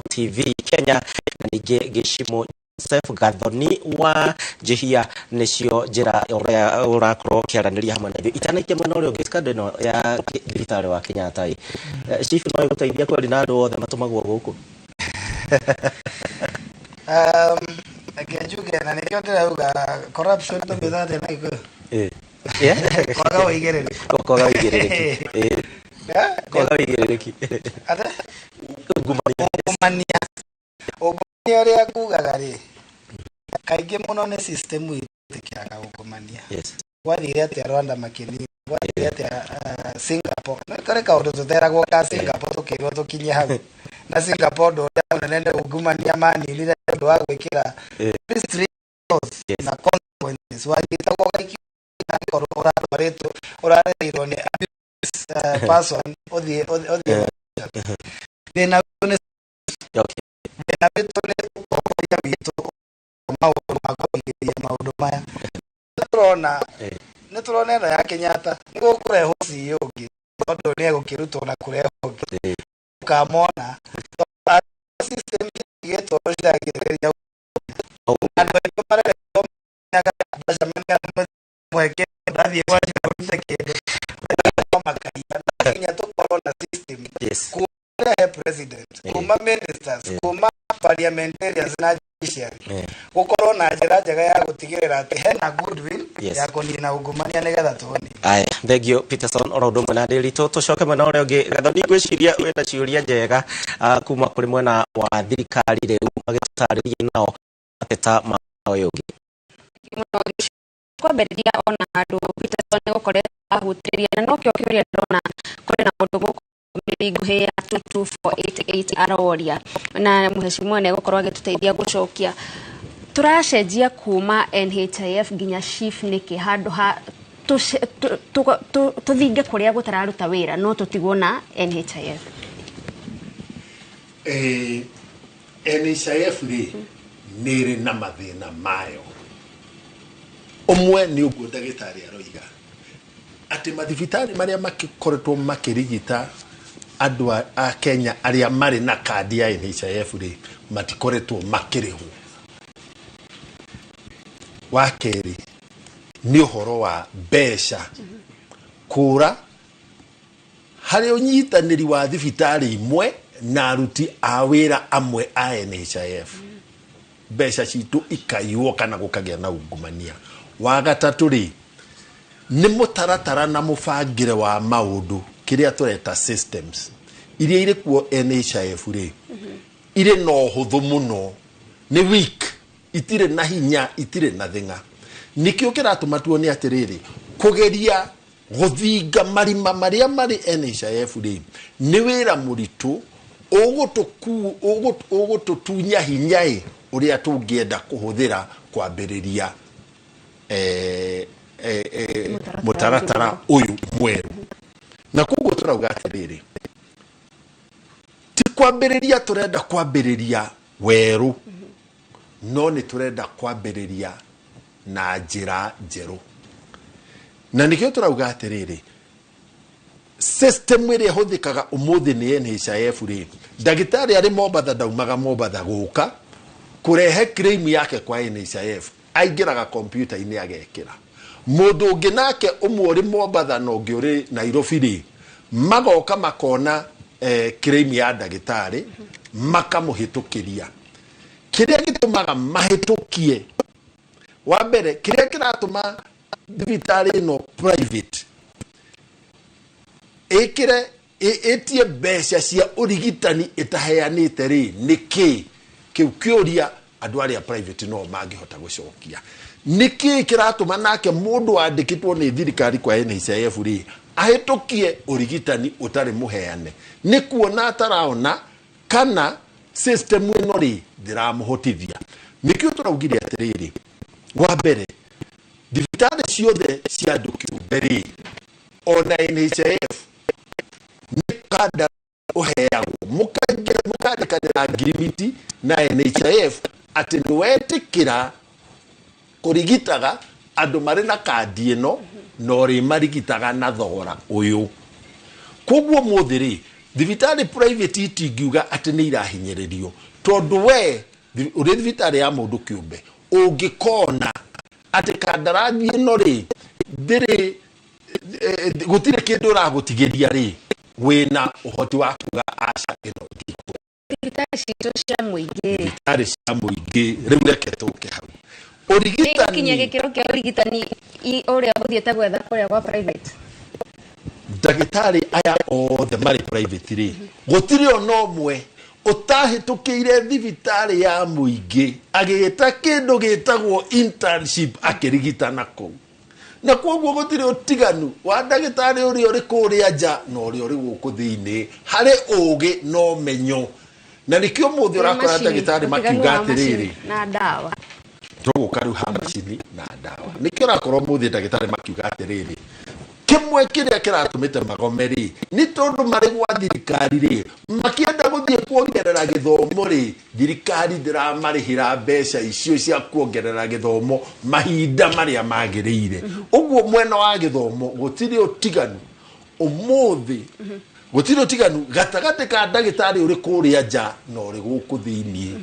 TV Kenya, na ningĩ Gĩcimo Joseph Gathoni wa Njihia, nĩcio njĩra ũrĩa ũrakorwo ũkĩaranĩria hamwe na ithuĩ. Itanaikia mwena ũrĩa ũngĩ, scandal ĩno ya thibitarĩ wa Kenyatta ĩ, chief no ĩgũteithia kweri na andũ othe matũmagwo gũkũ? Reke njuge, na nĩkĩo ndĩrauga corruption tũmĩthate na Gĩkũyũ. Kwaga ũigĩrĩrĩki. Kwaga ũigĩrĩrĩki. Kwaga ũigĩrĩrĩki. Ate? Ungumania. Ungumania. Ungumania ũrĩa ngugaga rĩ, kaingĩ mũno nĩ system ĩtĩkĩraga ungumania. Gwathire atĩa Rwanda makĩnina? Gwathire atĩa Singapore? Nĩ kũrĩ kaũndũ tũteragwo ka Singapore, tũkĩrwo tũkinye hau. Na Singapore ũndũ ũrĩa mũnene nĩ ungumania maninire nĩ ũndũ wa gwĩkĩra very strict laws na consequences. Wanyitagwo ũgaikio, angĩkorwo ũratwarĩtwo, ũrarerirwo nĩ abuse person, ũthiĩ. Thĩna witũ nĩ thĩna witũ nĩ ũtongoria witũ, maũndũ ma kũrigĩrĩria maũndũ maya. Nĩ tũrona ĩno ya Kenyatta nĩ gũkũrehwo CEO ũngĩ, tondũ nĩ egũkĩrutwo na kũrehwo ũngĩ, ũkamona system igĩtwo ciragirĩrĩria andũ aingĩ mareretwo macemania mũhe kĩndũ, ndathiĩ gwa rute kĩndũ makaiya. No nginya tũkorwo na system kuma he president, kuma ministers, kuma parliamentarians na judiciary, gũkorwo na njĩra njega ya gũtigĩrĩra atĩ hena goodwill ya kũnina ungumania nĩgetha tuone. Aya, thengio Peterson, oro ũndũ ũmwe na Ndĩritũ. Tũcoke mwena ũrĩa ũngĩ. Gathoni, ngwĩciria wĩna ciũria njega kuma kũrĩ mwena wa thirikari rĩu magĩtũtarĩria nao mateta ma ũyũ ũngĩ. Kwambĩrĩria ona handũ Peterson nĩ gũkoretwo ahutĩrĩria, na nokĩo kĩũria ndĩrona kũrĩ na mũndũ gũkũ nguhĩ ya 22488 aroria, na mheshimiwa nĩ egũkorwo agĩtũteithia gũcokia. Tũracenjia kuma NHIF nginya SHIF nĩkĩ, handũ ha tũthinge kũrĩa gũtararuta wĩra no tũtigwo na NHIF? NHIF rĩ, nĩ ĩrĩ na mathĩna mayo. Ũmwe nĩ ũguo ndagĩtarĩ aroiga atĩ mathibitarĩ marĩa makĩkoretwo makĩrigita andũ a Kenya arĩa marĩ na kandi ya NHIF rĩ, matikoretwo makĩrĩhwo. Wa kerĩ nĩ ũhoro wa mbeca kũra harĩ ũnyitanĩri wa thibitarĩ imwe na aruti a wĩra amwe a NHIF, mbeca citũ ikaiywo kana gũkagĩa na ungumania. Wa gatatũ rĩ, nĩ mũtaratara na mũbangĩre wa maũndũ, kĩrĩa tũreta systems iria irĩ kuo NHIF rĩ, irĩ na ũhũthũ mũno, nĩ weak, itirĩ na hinya, itirĩ na thĩng'a. Nĩkĩo kĩratũma tuone atĩrĩrĩ, kũgeria gũthinga marima marĩa marĩ NHIF rĩ, nĩ wĩra mũritũ ũgũtũtunya hinya ĩ ũrĩa tũngĩenda kũhũthĩra kwambĩrĩria mũtaratara ũyũ mwerũ. Na koguo tũrauga atĩrĩrĩ, ti kwambĩrĩria tũrenda kwambĩrĩria werũ, no nĩ tũrenda kwambĩrĩria na njĩra njerũ. Na nĩkĩo tũrauga atĩrĩrĩ, system ĩrĩa ĩhũthĩkaga ũmũthĩ nĩ NHIF rĩ, ndagĩtarĩ arĩ Mombatha ndaumaga Mombatha gũka kũrehe claim yake kwa NHIF, aingĩraga kompiuta-inĩ agekĩra. Mũndũ ũngĩ nake ũmwe ũrĩ Mombatha na ũngĩ ũrĩ Nairobi rĩ, magoka makona claim ya ndagĩtarĩ, makamũhĩtũkĩria. Kĩrĩa gĩtũmaga mahĩtũkie, wa mbere, kĩrĩa kĩratũma thibitarĩ ĩno private ĩkĩre ĩtie mbeca cia ũrigitani ĩtaheanĩte rĩ, nĩ kĩ kĩu? Kĩũria andũ arĩa private no mangĩhota gũcokia. Nĩ kĩĩ kĩratũma nake mũndũ wandĩkĩtwo nĩ thirikari kwa NHIF rĩ, Ahĩtũkie ũrigitani ũtarĩ mũheane nĩ kuona ataraona kana system ĩno rĩ ndĩramũhotithia. Nĩkĩo tũraugire atĩrĩrĩ, wa mbere thibitarĩ ciothe cia andũ kĩũmbe rĩ, ona NHIF nĩ kanda ũheagwo, mũkandĩkanĩra ngirimiti na NHIF atĩ nĩ wetĩkĩra kũrigitaga andũ marĩ na kandi ĩno na ũrĩmarigitaga na thogora ũyũ. Koguo mũthĩ rĩ, thibitarĩ private itingiuga atĩ nĩ irahinyĩrĩrio, tondũ we ũrĩ thibitarĩ ya mũndũ kĩũmbe ũngĩkona atĩ kandarathi ĩno rĩ ndĩrĩ gũtirĩ kĩndũ ũragũtigĩria rĩ, wĩna ũhoti wa kuga aca ĩno ndikũ. Thibitarĩ citũ cia mũingĩ. Thibitarĩ cia mũingĩ rĩu reke tũke hau. Ũrigitani kinya gĩkĩro kĩa ũrigitani ũrĩa ũthiĩte gwetha kũrĩa gwa private. Ndagĩtarĩ aya othe marĩ private rĩ, gũtirĩ ona ũmwe ũtahĩtũkĩire thibitarĩ ya mũingĩ agĩta kĩndũ gĩtagwo internship akĩrigitana kũu. Na koguo gũtirĩ ũtiganu wa ndagĩtarĩ ũrĩa ũrĩ kũrĩa nja na ũrĩa ũrĩ gũkũ thĩinĩ harĩ ũgĩ na ũmenyo. Na nĩkĩo mũthĩ ũrakora ndagĩtarĩ makiuga atĩrĩrĩ, na ndawa tũgũka rĩu ha macini na ndawa. Nĩkĩo ũrakora ũmũthĩ ndagĩtarĩ makiuga atĩrĩrĩ, kĩmwe kĩrĩa kĩratũmĩte magome rĩ nĩ tondũ marĩ gwa thirikari rĩ makĩenda gũthiĩ kuongerera gĩthomo rĩ, thirikari ndĩramarĩhĩra mbeca icio cia kuongerera gĩthomo mahinda marĩa magĩrĩire. Ũguo mwena wa gĩthomo gũtirĩ ũtiganu ũmũthĩ, gũtirĩ ũtiganu gatagatĩ ka ndagĩtarĩ ũrĩ kũrĩa nja na ũrĩ gũkũ thĩinĩ.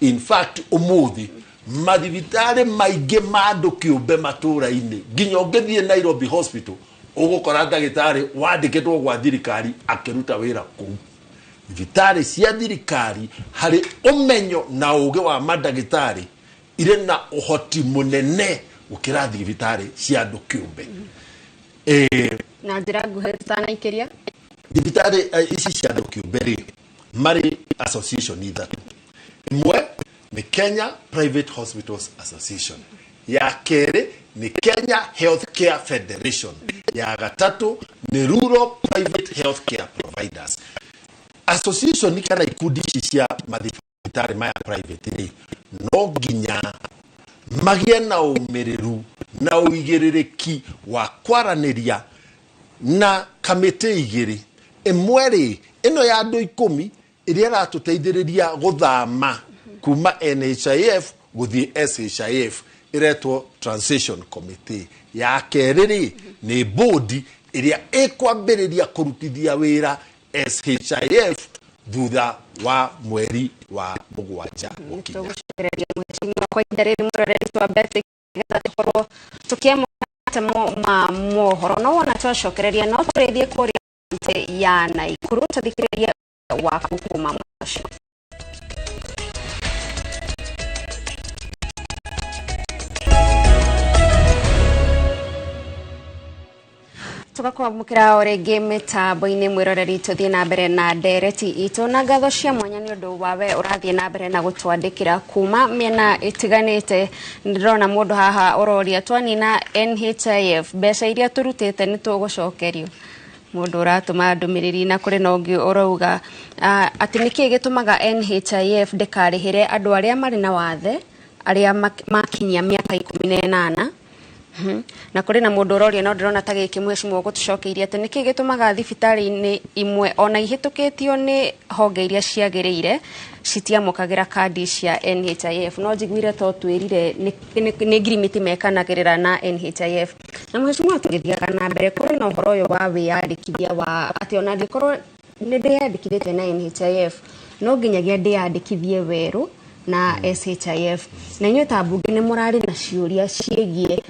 In fact ũmũthĩ mathibitarĩ maingĩ ma andũ kĩũmbe matũũra-inĩ, nginya ũngĩthiĩ Nairobi Hospital ũgũkora ndagĩtarĩ wandĩkĩtwo gwa thirikari akĩruta wĩra kũu. Thibitarĩ cia thirikari harĩ ũmenyo na ũgĩ wa mandagĩtarĩ irĩ na ũhoti mũnene gũkĩra thibitarĩ cia andũ kĩũmbe. Na njĩra nguhĩ tũtanaikĩria, thibitarĩ ici cia andũ kĩũmbe rĩ marĩ association ithatũ. Ĩmwe nĩ Kenya Private Hospitals Association, ya kerĩ nĩ Kenya Healthcare Federation, ya gatatũ nĩ Rural Private Healthcare Providers Association. Kana ikundi ici cia mathibitarĩ maya private rĩ, no nginya magĩe na ũmĩrĩru na ũigĩrĩrĩki wa kwaranĩria na kamĩtĩ igĩrĩ. Ĩmwe rĩ, ĩno ya andũ 10 ĩrĩa ĩratũteithĩrĩria gũthama kuma NHIF gũthiĩ SHIF ĩretwo Transition Committee. Ya kerĩ rĩ nĩ bodi ĩrĩa ĩkwambĩrĩria kũrutithia wĩra SHIF thutha wa mweri wa 7 gũkinya. Tũgũcokereria mheshimiwa kwa ihinda rĩrĩ mwĩroreri, twambe nĩgetha tũkorwo tũkĩamũkĩra ma mohoro, no wona twacokereria no tũrĩthiĩ kũrĩa kaunti ya Naikuru tũthikĩrĩrie waku kuma mũciĩ. Tugakwamũkĩra o rĩngĩ mĩtambo-inĩ mwĩroreri, tũthiĩ na mbere na ndereti itũ na ngatho cia mwanya nĩ ũndũ wa we ũrathiĩ na mbere na gũtwandĩkĩra kuma mĩena ĩtiganĩte. Ndĩrona mũndũ haha ũroria twanina NHIF mbeca iria tũrutĩte nĩ tũgũcokerio. Mũndũ ũratũma ndũmĩrĩri, na kũrĩ na ũngĩ ũrauga atĩ nĩkĩĩ gĩtũmaga NHIF ndĩkarĩhĩre andũ arĩa marĩ na wathe arĩa makinyia mĩaka 18. Na kũrĩ na mũndũ ũroria, no ndĩrona ta gĩkĩ mheshimiwa ũgũtũcokeirie, atĩ nĩkĩĩ gĩtũmaga thibitarĩ-inĩ imwe ona ihĩtũkĩtio nĩ honge iria ciagĩrĩire citiamũkagĩra kandi cia NHIF. No njiguire to twĩrire nĩ ngirimiti mekanagĩrĩra na NHIF. Na mheshimiwa, tũgĩthiaga na mbere kũrĩ na ũhoro ũyũ wa wĩyandĩkithia wa atĩ ona angĩkorwo nĩ ndĩyandĩkithĩtie na NHIF no nginyagia ndĩyandĩkithie werũ na SHIF. Na inyuĩ ta mbunge nĩ mũrarĩ na ciũria ciĩgiĩ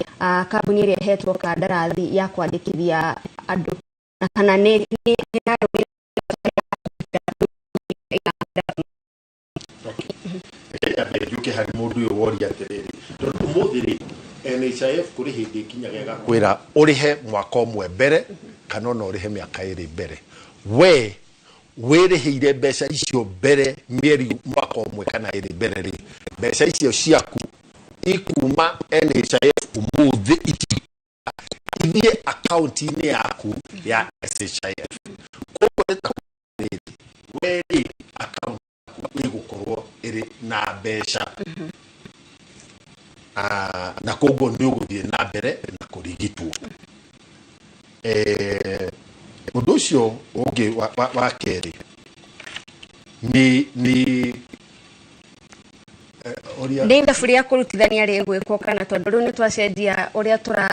kambuni ĩrĩa ĩhetwo kandarathi ya kwandĩkithia andũ, na kana nĩ Nyambe njuke harĩ mũndũ ũyũ woria atĩrĩrĩ, tondũ ũmũthĩ rĩ NHIF kũrĩ hĩndĩ ĩkinyaga ĩgakwĩra ũrĩhe mwaka ũmwe mbere kana ona ũrĩhe mĩaka 2 mbere. We wĩrĩhĩire mbeca icio mbere mĩeri mwaka ũmwe kana 2 mbere rĩ, mbeca icio ciaku ikuma NHIF ũmũthĩ ithiĩ Ũthiĩ akaunti-inĩ yaku ya SHIF. Koguo nĩ ta rĩrĩ, we rĩ akaunti yaku ĩgũkorwo ĩrĩ na mbeca. Ah, na koguo nĩ ũgũthiĩ na mbere na kũrigitwo. Ũndũ ũcio ũngĩ wa kerĩ nĩ ũrĩa Nĩ ithabu rĩa kũrutithania rĩgwĩkwo kana tondũ rĩu nĩ twacenjia ũrĩa tũra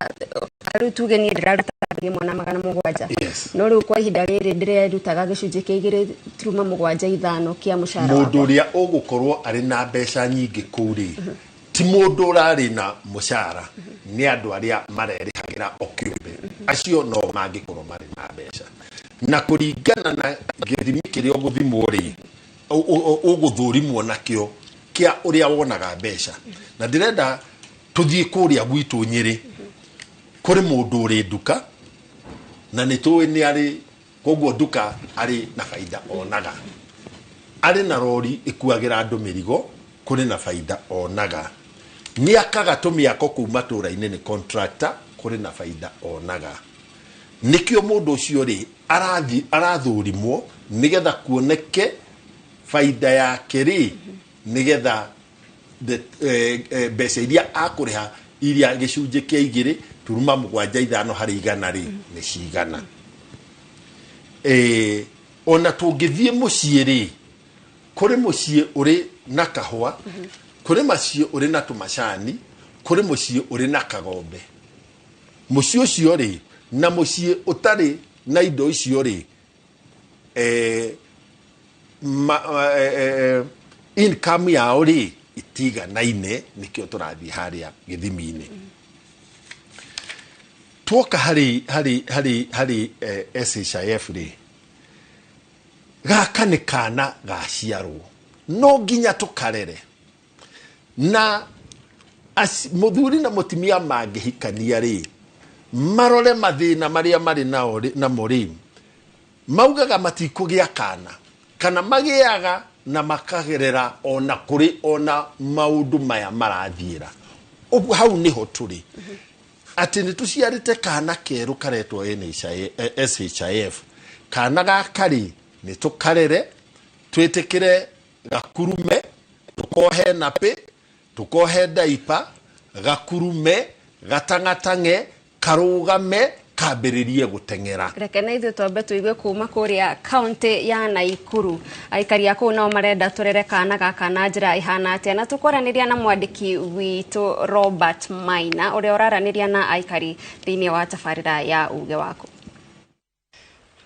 rĩu tuge niĩ ndĩraruta 1700. Yes. No rĩu kwa ihinda rĩrĩ ndĩrerutaga gĩcunjĩ kĩa 2.75 kĩa mũcara Mũndũ wakwa. ũrĩa ũgũkorwo arĩ na mbeca nyingĩ kũu rĩ, ti mũndũ ũrarĩ na mũcara, nĩ andũ arĩa marerĩhagĩra o kĩũmbe, acio no mangĩkorwo marĩ na mbeca. Na kũringana na gĩthimi kĩrĩa ũgũthimwo rĩ, ũgũthũrimwo nakĩo kĩa ũrĩa wonaga mbeca. Na ndĩrenda tũthiĩ kũrĩa gwitũ Nyĩrĩ, kũrĩ mũndũ ũrĩ nduka na nĩ tũĩ nĩ arĩ koguo nduka arĩ na baida onaga, arĩ na rori ĩkuagĩra andũ mĩrigo, kũrĩ na baida onaga, nĩ akaga tũmĩako kũu matũra-inĩ, nĩ contractor, kũrĩ na baida onaga. Nĩkĩo mũndũ ũcio rĩ arathiĩ arathũrimwo nĩgetha kuoneke baida yake rĩ, nĩgetha mbeca iria akũrĩha, iria gĩcunjĩ kĩa 2.75% rĩ, nĩ cigana. Ona tũngĩthiĩ mũciĩ rĩ, kũrĩ mũciĩ ũrĩ na kahũa, kũrĩ mũciĩ ũrĩ na tũmacani, kũrĩ mũciĩ ũrĩ na kagombe. Mũciĩ ũcio rĩ na mũciĩ ũtarĩ na indo icio rĩ, income yao rĩ itiganaine. Nĩkĩo tũrathiĩ harĩa gĩthimi-inĩ. Tuoka harĩ SHIF rĩ, gaka nĩ kana gaciarwo, no nginya tũkarere. Na mũthuri na mũtumia mangĩhikania rĩ, marore mathĩna marĩa marĩ nao namo rĩ, maugaga matikũgĩa kana, kana magĩaga na makagerera ona kũrĩ ona maũndũ maya marathiĩra. Ũguo hau nĩho tũrĩ, atĩ nĩ tũciarĩte kana kerũ karetwo NHIF, SHIF. Kana gaka rĩ, nĩ tũkarere, twĩtĩkĩre gakurume, tũkohe napĩ, tũkohe ndaipa, gakurume, gatang'atang'e, karũgame, kambĩrĩrie gũteng'era. Reke na ithuĩ twambe tũigue kuma kũrĩa kaunti ya Naikuru. Aikari a kũu nao marenda tũrere kana gaka na njĩra ĩhana atĩa, na tũkwaranĩria na mwandĩki witũ Robert Maina ũrĩa ũraranĩria na aikari thĩinĩ wa tabarĩra ya uge waku.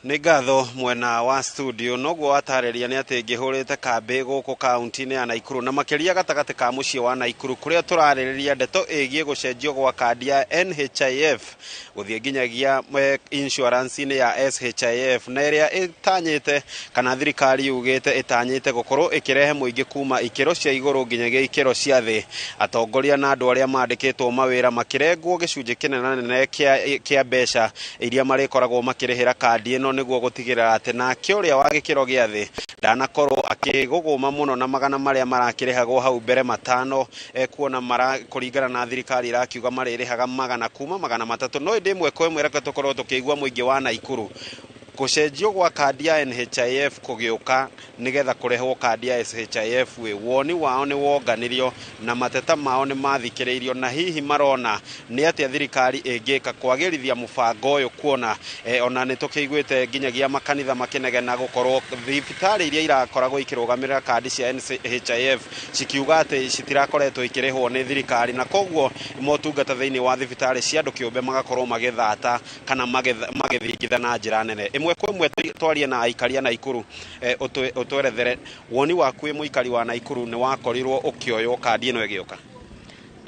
Nĩ ngatho mwena wa studio. Noguo watarĩria nĩ atĩ ngĩhũrĩte kambĩ gũkũ kaunti-inĩ ya Naikuru, na makĩria gatagatĩ ka mũciĩ wa Naikuru, kũrĩa tũrarĩrĩria ndeto ĩgiĩ gũcenjio gwa kandi ya NHIF gũthiĩ nginyagia insurance-inĩ ya SHIF, na ĩrĩa ĩtanyĩte kana thirikari yugĩte ĩtanyĩte gũkorwo ĩkĩrehe mũingĩ kuma ikĩro cia igũrũ nginyagia ikĩro cia thĩ. Atongoria na andũ arĩa mandĩkĩtwo mawĩra makĩrengwo gĩcunjĩ kĩnene kĩa mbeca iria marĩkoragwo makĩrĩhĩra kandi ĩno, nĩguo gũtigĩrĩra atĩ nake ũrĩa wa gĩkĩro gĩa thĩ ndanakorwo akĩgũgũma mũno na magana marĩa marakĩrĩhagwo hau mbere 500, kuona mara kũringana na thirikari irakiuga marĩrĩhaga 100 kuma 300. No ĩndĩ ĩmwe kwa ĩmwe reke tũkorwo tũkĩigua mũingĩ wa Naikuru gũcenjio gwa kandi ya NHIF kũgĩũka nĩgetha kũrehwo kandi ya SHIF ĩ woni wao nĩ wonganirio na mateta mao nĩ mathikĩrĩirio, na hihi marona nĩ atĩa thirikari ĩngĩka kwagĩrithia mũbango ũyũ, kuona ona nĩ tũkĩiguĩte nginyagia makanitha makĩnegena gũkorwo thibitarĩ iria irakoragwo ikĩrũgamĩrĩra kandi cia NHIF cikiuga atĩ citirakoretwo ikĩrĩhwo nĩ thirikari, na koguo motungata thĩinĩ wa thibitarĩ cia andũ kĩũmbe magakorwo magĩthata kana magĩthingitha na njĩra nene. Ĩmwe kwa ĩmwe twarie na aikari a Naikuru, ũtwerethere woni waku wĩ mũikari wa Naikuru nĩ wakorirwo ũkĩoywo kandi ĩno ĩgĩũka.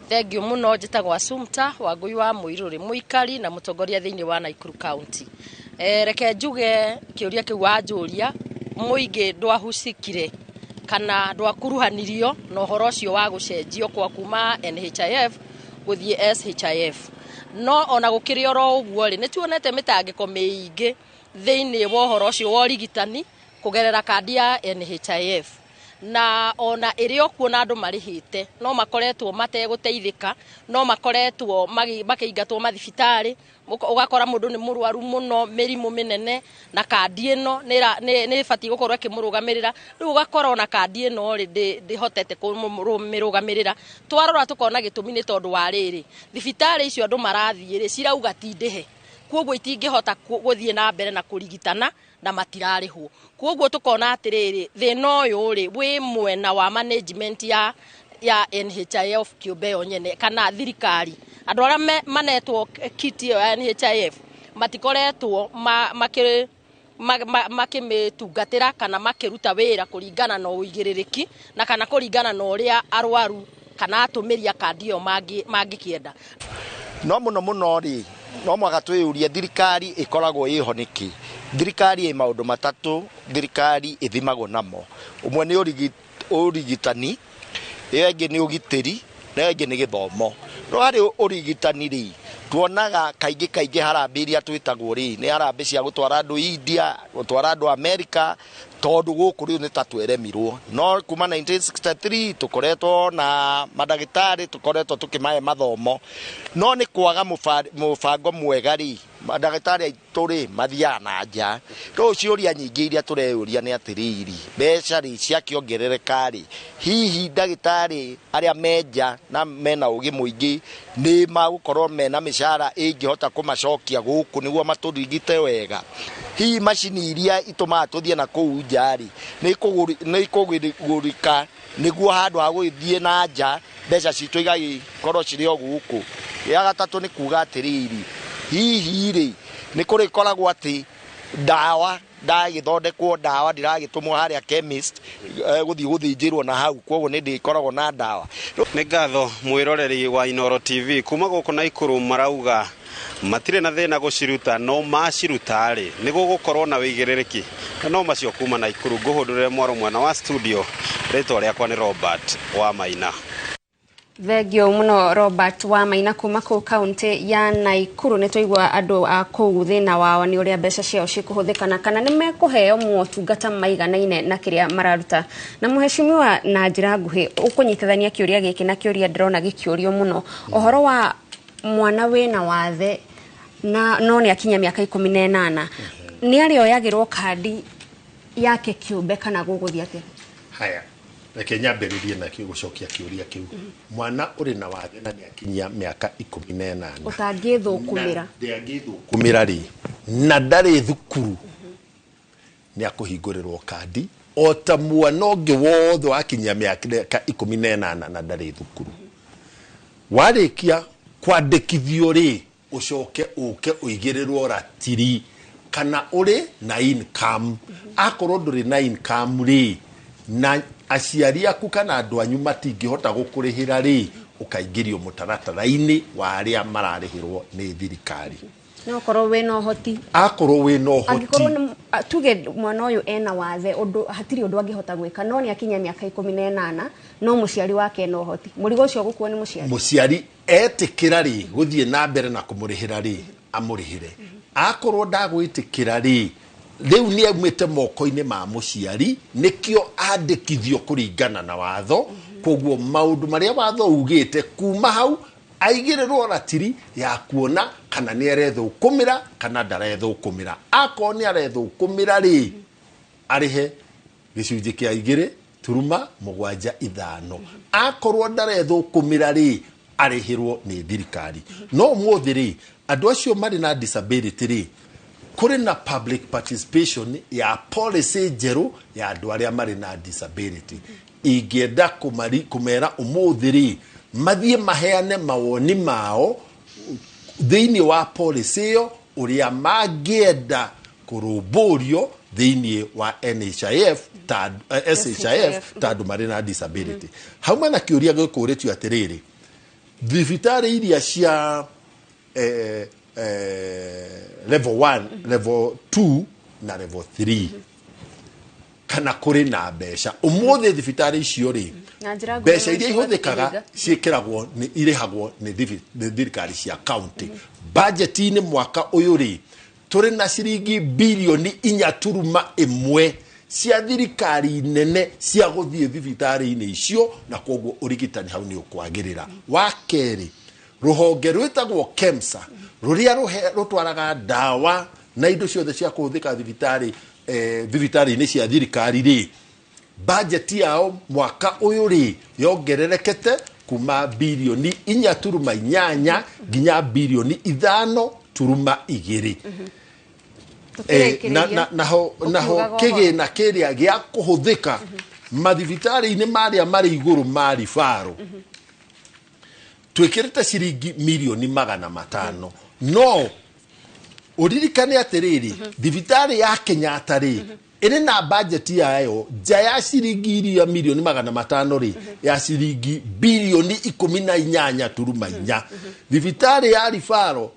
Thengiũ mũno. Njĩtagwo Assumpta Wangui wa Mũirũrĩ, mũikari na mũtongoria thĩinĩ wa Naikuru County. Reke njuge kĩũria kĩu wanjũria, mũingĩ ndwahucikire kana ndwakuruhanirio na ũhoro ũcio wa gũcenjio kwa kuma NHIF gũthiĩ SHIF. No ona gũkĩrĩ oro ũguo rĩ, nĩ tuonete mĩtangĩko mĩingĩ thĩinĩ wa ũhoro ũcio wa ũrigitani kũgerera kandi ya NHIF. Na ona ĩrĩ o kuo na andũ marĩhĩte no makoretwo mategũteithĩka, no makoretwo makĩingatwo mathibitarĩ. Ũgakora mũndũ nĩ mũrwaru mũno mĩrimũ mĩnene na kandi ĩno nĩ ĩbatiĩ gũkorwo ĩkĩmũrũgamĩrĩra. Rĩu ũgakora ona kandi ĩno rĩ ndĩhotete kũmĩrũgamĩrĩra. Twarora tũkona gĩtũmi nĩ tondũ wa rĩrĩ, thibitarĩ icio andũ marathiĩ rĩ cirauga ti ndĩhe, koguo itingĩhota gũthiĩ na mbere na kũrigitana na matirarĩhwo. Koguo tũkona atĩrĩrĩ, thĩna ũyũ rĩ wĩ mwena wa management ya NHIF kĩũmbe yo nyene kana thirikari. Andũ arĩa manetwo kit ĩyo ya NHIF matikoretwo makĩmĩtungatĩra kana makĩruta wĩra kũringana na ũigĩrĩrĩki na kana kũringana na ũrĩa arwaru kana atũmĩri a kandi ĩyo mangĩkĩenda. No mũno mũno rĩ, no mwaka twĩyũrie thirikari ĩkoragwo ĩho nĩkĩ. Thirikari ĩ maũndũ matatũ thirikari ĩthimagwo namo. Ũmwe nĩ ũrigitani, ĩyo ĩngĩ nĩ ũgitĩri, na ĩyo ĩngĩ nĩ gĩthomo. No harĩ ũrigitani rĩ, tuonaga kaingĩ kaingĩ harambĩ iria twĩtagwo rĩ, nĩ harambĩ cia gũtwara andũ India, gũtwara andũ Amerika, tondũ gũkũ rĩu nĩ ta tweremirwo. No kuma 1963 tũkoretwo na mandagĩtarĩ, tũkoretwo tũkĩmahe mathomo. No nĩ kwaga mũbango mwega rĩ, mandagĩtarĩ aitũ rĩ mathiaga na nja. Rĩu ciũria nyingĩ iria tũreyũria nĩ atĩrĩrĩ, mbeca rĩ ciakĩongerereka rĩ, hihi ndagĩtarĩ arĩa me nja na mena ũgĩ mũingĩ nĩ magũkorwo mena mĩcara ĩngĩhota kũmacokia gũkũ nĩguo matũrigite wega? Hihi macini iria itũmaga tũthiĩ na kũu nja rĩ, nĩ ikũgũrĩka nĩguo handũ ha gũgĩthiĩ na nja mbeca citũ igagĩkorwo cirĩ o gũkũ? Ya gatatũ nĩ kuga atĩrĩrĩ, hihi rĩ nĩ kũrĩkoragwo atĩ ndawa ndagĩthondekwo, ndawa ndiragĩtũmwo harĩa chemist gũthiĩ gũthĩnjĩrwo na hau, koguo nĩ ndĩkoragwo na ndawa. Nĩ ngatho mwĩroreri wa Inooro TV kuma gũkũ Naikuru marauga matirĩ na thĩna gũciruta, no maciruta rĩ nĩ gũgũkorwo na wĩigĩrĩrĩki. No macio kuma Naikuru ngũhũndũrĩre mwaro mwena wa studio. Rĩtwa rĩakwa nĩ Robert wa Maina. Thengio muno Robert wa Maina kuma kuu kaunti ya Naikuru. Nĩ twaigua andũ a kũu thĩna wao nĩ ũrĩa mbeca ciao cikũhũthĩka kana nĩ mekũheo motungata maiganaine na kĩrĩa mararuta. Na mũheshimiwa, na njĩra nguhĩ ũkũnyitithania kĩũria gĩkĩ na kĩũria ndĩrona gĩkĩũrio mũno, ũhoro wa mwana wĩna wathe na no nĩ akinya mĩaka 18 nĩ arĩoyagĩrwo kandi yake kĩũmbe kana gũgũthiĩ atĩa? Haya, reke nyambĩrĩrie nakĩo gũcokia kĩũria kĩu. Mwana ũrĩ na wathe na nĩakinyia mĩaka 18 ũtangĩthũkũmĩra, ndangĩthũkũmĩra rĩ, na ndarĩ thukuru, nĩ akũhingũrĩrwo kandi o ta mwana ũngĩ wothe wakinyia mĩaka 18 na ndarĩ thukuru. Warĩkia kwandĩkithio rĩ, ũcoke ũke ũigĩrĩrwo ratiri kana ũrĩ na income. Akorwo ndũrĩ na income rĩ, na aciari aku kana andũ anyu matingĩhota gũkũrĩhĩra rĩ, ũkaingĩrio mũtaratara-inĩ wa arĩa mararĩhĩrwo nĩ thirikari. No korwo wĩna ũhoti, akorwo wĩna ũhoti, angĩkorwo tuge mwana ũyũ ena wathe ũndũ hatirĩ ũndũ angĩhota gwĩka, no nĩ akinya mĩaka 18 no mũciari wake ena ũhoti, mũrigo ũcio ũgũkuo nĩ mũciari. Mũciari etĩkĩra rĩ gũthiĩ na mbere na kũmũrĩhĩra rĩ, amũrĩhĩre. Akorwo ndagwĩtĩkĩra rĩ, rĩu nĩ aumĩte moko-inĩ ma mũciari, nĩkĩo andĩkithio kũringana na watho. Koguo maũndũ marĩa watho ugĩte kuma hau aigĩrĩrwo ratiri ya kuona kana nĩ arethũkũmĩra kana ndarethũkũmĩra. Akorwo nĩ arethũkũmĩra rĩ, arĩhe gĩcunjĩ kĩa 2.75. Akorwo ndarethũkũmĩra rĩ, arĩhĩrwo nĩ thirikari. No ũmũthĩ rĩ, andũ acio marĩ na disability rĩ, kũrĩ na public participation ya policy njerũ ya andũ arĩa marĩ na disability. Ingĩenda kũmera ũmũthĩ rĩ, mathiĩ maheane mawoni mao thĩinĩ wa policy ĩyo, ũrĩa mangĩenda kũrũmbũrio thĩinĩ wa NHIF ta SHIF ta andũ marĩ na disability. Hauma na kĩũria gĩkũrĩtio atĩrĩrĩ, thibitarĩ iria cia level 1, level 2 na level 3 kana kũrĩ na mbeca ũmũthĩ thibitarĩ icio rĩ, mbeca iria ihũthĩkaga ciĩkĩragwo nĩ irĩhagwo nĩ thirikari cia county. Budget-inĩ mwaka ũyũ rĩ, tũrĩ na ciringi bilioni 4.1 cia thirikari nene cia gũthiĩ thibitarĩ-inĩ icio, na koguo ũrigitani hau nĩ ũkwagĩrĩra. Wa kerĩ, rũhonge rwĩtagwo KEMSA rũrĩa rũtwaraga ndawa na indo ciothe cia kũhũthĩka thibitarĩ thibitarĩ-inĩ cia thirikari rĩ, budget yao mwaka ũyũ rĩ yongererekete kuma bilioni 4.8 nginya bilioni 5.2. Naho kĩgĩna kĩrĩa gĩa kũhũthĩka mathibitarĩ-inĩ marĩa marĩ igũrũ ma ribaro twĩkĩrĩte ciringi milioni 500. No ũririkane atĩrĩrĩ, thibitarĩ ya Kenyatta rĩ ĩrĩ na budget yayo nja ya ciringi iria milioni 500 rĩ ya ciringi bilioni 18.4. Thibitarĩ ya ribaro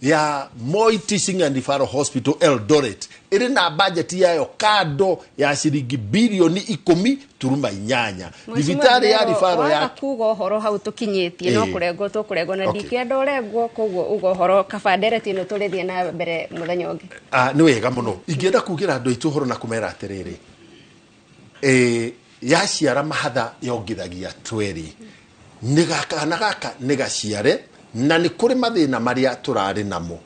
ya Moi Teaching and Referral Hospital Eldoret ĩrĩ na budget yayo kando ya ciringi bilioni 10.8. Thibitarĩ ya ribaro ya kuga ũhoro hau tũkinyĩtie no kũrengwo tũkũrengwo na ndikĩenda ũrengwo, koguo uga ũhoro kaba ndereti ĩno tũrĩthiĩ na mbere mũthenya ũngĩ. Nĩ wega mũno. Ingĩenda kugĩra andũ aitũ ũhoro na kũmera atĩrĩrĩ, yaciara mahatha yongithagia twerĩ, nĩ gaka na gaka nĩ gaciare, na nĩ kũrĩ mathĩna marĩa tũrarĩ namo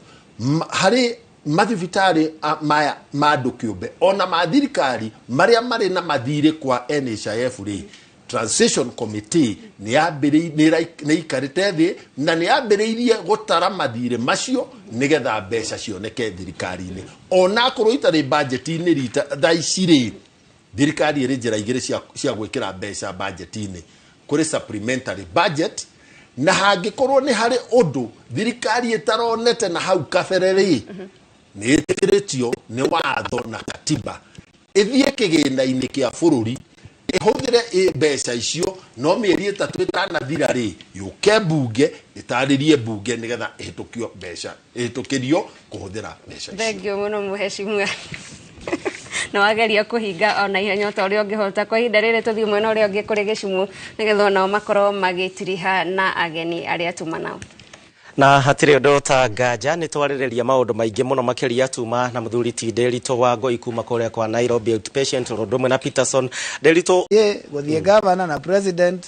harĩ mathibitarĩ maya ma andũ kĩũmbe ona ma thirikari marĩa marĩ na mathirĩ kwa NHIF rĩ, Transition Committee nĩ ikarĩte thĩ na nĩ yambĩrĩirie gũtara mathirĩ macio nĩgetha mbeca cioneke thirikari-inĩ. Ona akorwo itarĩ budget-inĩ rita thaa ici rĩ, thirikari ĩrĩ njĩra igĩrĩ cia gwĩkĩra mbeca budget-inĩ. Kũrĩ supplementary budget, na hangĩkorwo nĩ harĩ ũndũ thirikari ĩtaronete na hau kabere rĩ, nĩ ĩtĩkĩrĩtio nĩ watho na katiba ĩthiĩ kĩgĩna-inĩ kĩa bũrũri ĩhũthĩre mbeca icio, no mĩeri 3 ĩtanathira rĩ, yũke mbunge ĩtarĩrie mbunge nĩgetha ĩhĩtũkio mbeca, ĩhĩtũkĩrio kũhũthĩra mbeca icio. Thengiũ mũno mũhecimua. Na wageria kũhinga ona ihenya ta ũrĩa ũngĩhota. Kwa ihinda rĩrĩ tũthiĩ mwena ũrĩa ũngĩ kũrĩ Gĩcumu nĩgetha onao makorwo magĩtiriha na ageni arĩa tuma nao. Na hatirĩ ũndũ ta nganja nĩ twarĩrĩria maũndũ maingĩ mũno makĩria tuma na mũthuri ti Nderitu wa Ngoi kuma kũrĩa kwa Nairobi Outpatient ũndũ ũmwe na Peterson. Nderitu, gũthiĩ governor na president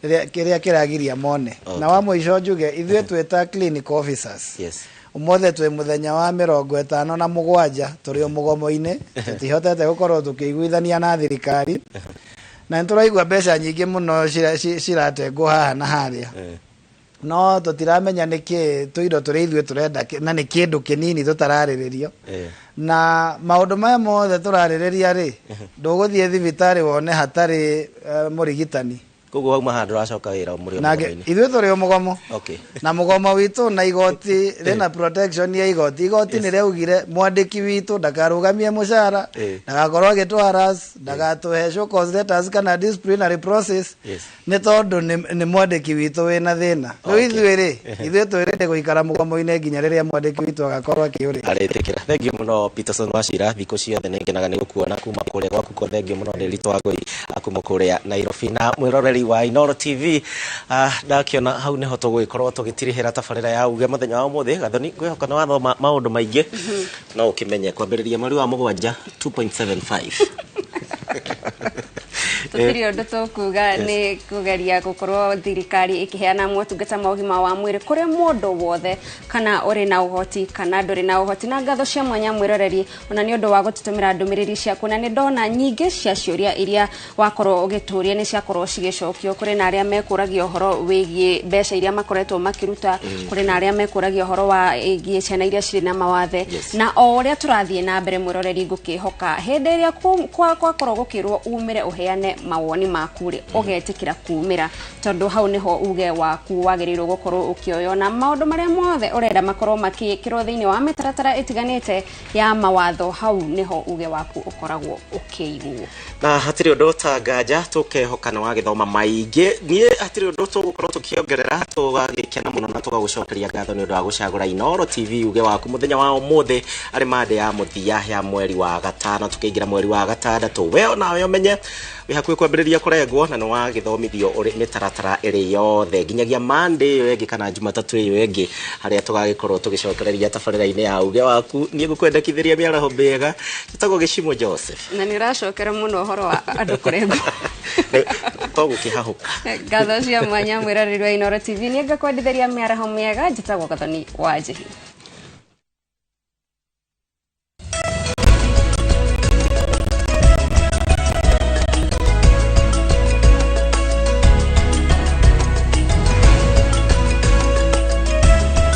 kĩrĩa kĩragiria mone. Na wa mũico njuge ithuĩ twĩta clinic officers. Yes. Ũmũthĩ twĩ mũthenya wa 57 tũrĩ o mũgomo-inĩ, tũtihotete gũkorwo tũkĩiguithania na thirikari, na nĩtũraigua mbeca nyingĩ mũno ciratengwo haha na harĩa, no tũtiramenya nĩkĩ tũindo tũrĩa ithuĩ tũrenda na nĩ kĩndũ kĩnini tũtararĩrĩrio. Na maũndũ maya mothe tũrarĩrĩria rĩ, ndũgũthiĩ thibitarĩ wone hatarĩ mũrigitani. Koguo wauma handũ ũracoka wĩra mũrĩ o mũgomo-inĩ. Ithuĩ tũrĩ o mũgomo. Na mũgomo witũ na igoti rĩna protection ya igoti. Igoti nĩ rĩaugire mwandĩki witũ ndakarũgamie mũcara, ndagakorwo agĩtũ ndagatũhe show cause letters kana disciplinary process, nĩ tondũ nĩ mwandĩki witũ wĩna thĩna. Rĩu ithuĩ rĩ, ithuĩ twĩrĩte gũikara mũgomo-inĩ nginya rĩrĩa mwandĩki witũ agakorwo akĩũrĩa. Arĩtĩkĩra. Thengiũ mũno Peterson Wachira, thikũ ciothe nĩ ngenaga nĩ gũkuona kuma kũrĩa gwaku kwa. Thengiũ mũno Nderitu wa Ngoi kuma kũrĩa Nairobi. Na mwĩroreri wa Inooro TV, ndakiona hau niho tũgũgĩkorwo tũgĩtirihĩra tabarĩra ya uge mũthenya wa ũmũthĩ. Gathoni, ngwĩhoka nĩ wathoma maũndũ maingĩ, no ũkĩmenye kwambĩrĩria mweri wa 7 2.75. Tũtirĩ ũndũ tũkuga, nĩ kũgeria gũkorwo thirikari ĩkĩheana motungata ma ũgima wa mwĩrĩ kũrĩ mũndũ wothe, kana ũrĩ na ũhoti kana ndũrĩ na ũhoti. Na ngatho cia mwanya mwĩroreri ona nĩ ũndũ wa gũtũtũmĩra ndũmĩrĩri ciaku, na nĩ ndona nyingĩ cia ciũria iria wakorwo ũgĩtũria nĩ ciakorwo cigĩcokio. Kũrĩ na arĩa mekũragia ũhoro wĩgiĩ mbeca iria makoretwo makĩruta, kũrĩ na arĩa mekũragia ũhoro wa ĩgiĩ ciana iria cirĩ na mawathe. Na o ũrĩa tũrathiĩ na mbere mwĩroreri, ngũkĩhoka hĩndĩ ĩrĩa kwakorwo gũkĩrwo umĩre ũheane mawoni maku rĩ, ũgetĩkĩra kumĩra, tondũ hau nĩho uge waku wagĩrĩirwo gũkorwo ũkĩoywo, na maũndũ marĩa mothe ũrenda makorwo makĩkĩrwo thĩinĩ wa mĩtaratara ĩtiganĩte ya mawatho, hau nĩho uge waku ũkoragwo ũkĩiguo. Na hatirĩ ũndũ ta nganja tũkehoka nĩ wagĩthoma maingĩ. Niĩ hatirĩ ũndũ tũgũkorwo tũkĩongerera, tũgagĩkena mũno na tũgagũcokeria ngatho nĩ ũndũ wa gũcagũra Inooro TV uge waku mũthenya wa ũmũthĩ arĩ mande ya mũthia ya mweri wa 5 tũkĩingĩra mweri wa 6. We onawe ũmenye wĩ Ũrĩ hakuhĩ kwambĩrĩria kũrengwo na nĩ wagĩthomithio ũrĩ mĩtaratara ĩrĩ yothe nginyagia Monday ĩyo ĩngĩ kana Jumatatũ ĩyo ĩngĩ, harĩa tũgagĩkorwo tũgĩcokereria tabarĩra-inĩ ya Uge Waku. Niĩ ngũkwendekithĩria mĩaraho mĩega. Njĩtagwo Gĩcimo Joseph. Na nĩ ũracokera mũno ũhoro wa andũ kũrengwo. To gũkĩhahũka. Ngatho cia mwanya, mwĩroreri wa Inooro TV. Nĩ ngakwendithĩria mĩaraho mĩega. Njĩtagwo Gathoni wa Njĩhi.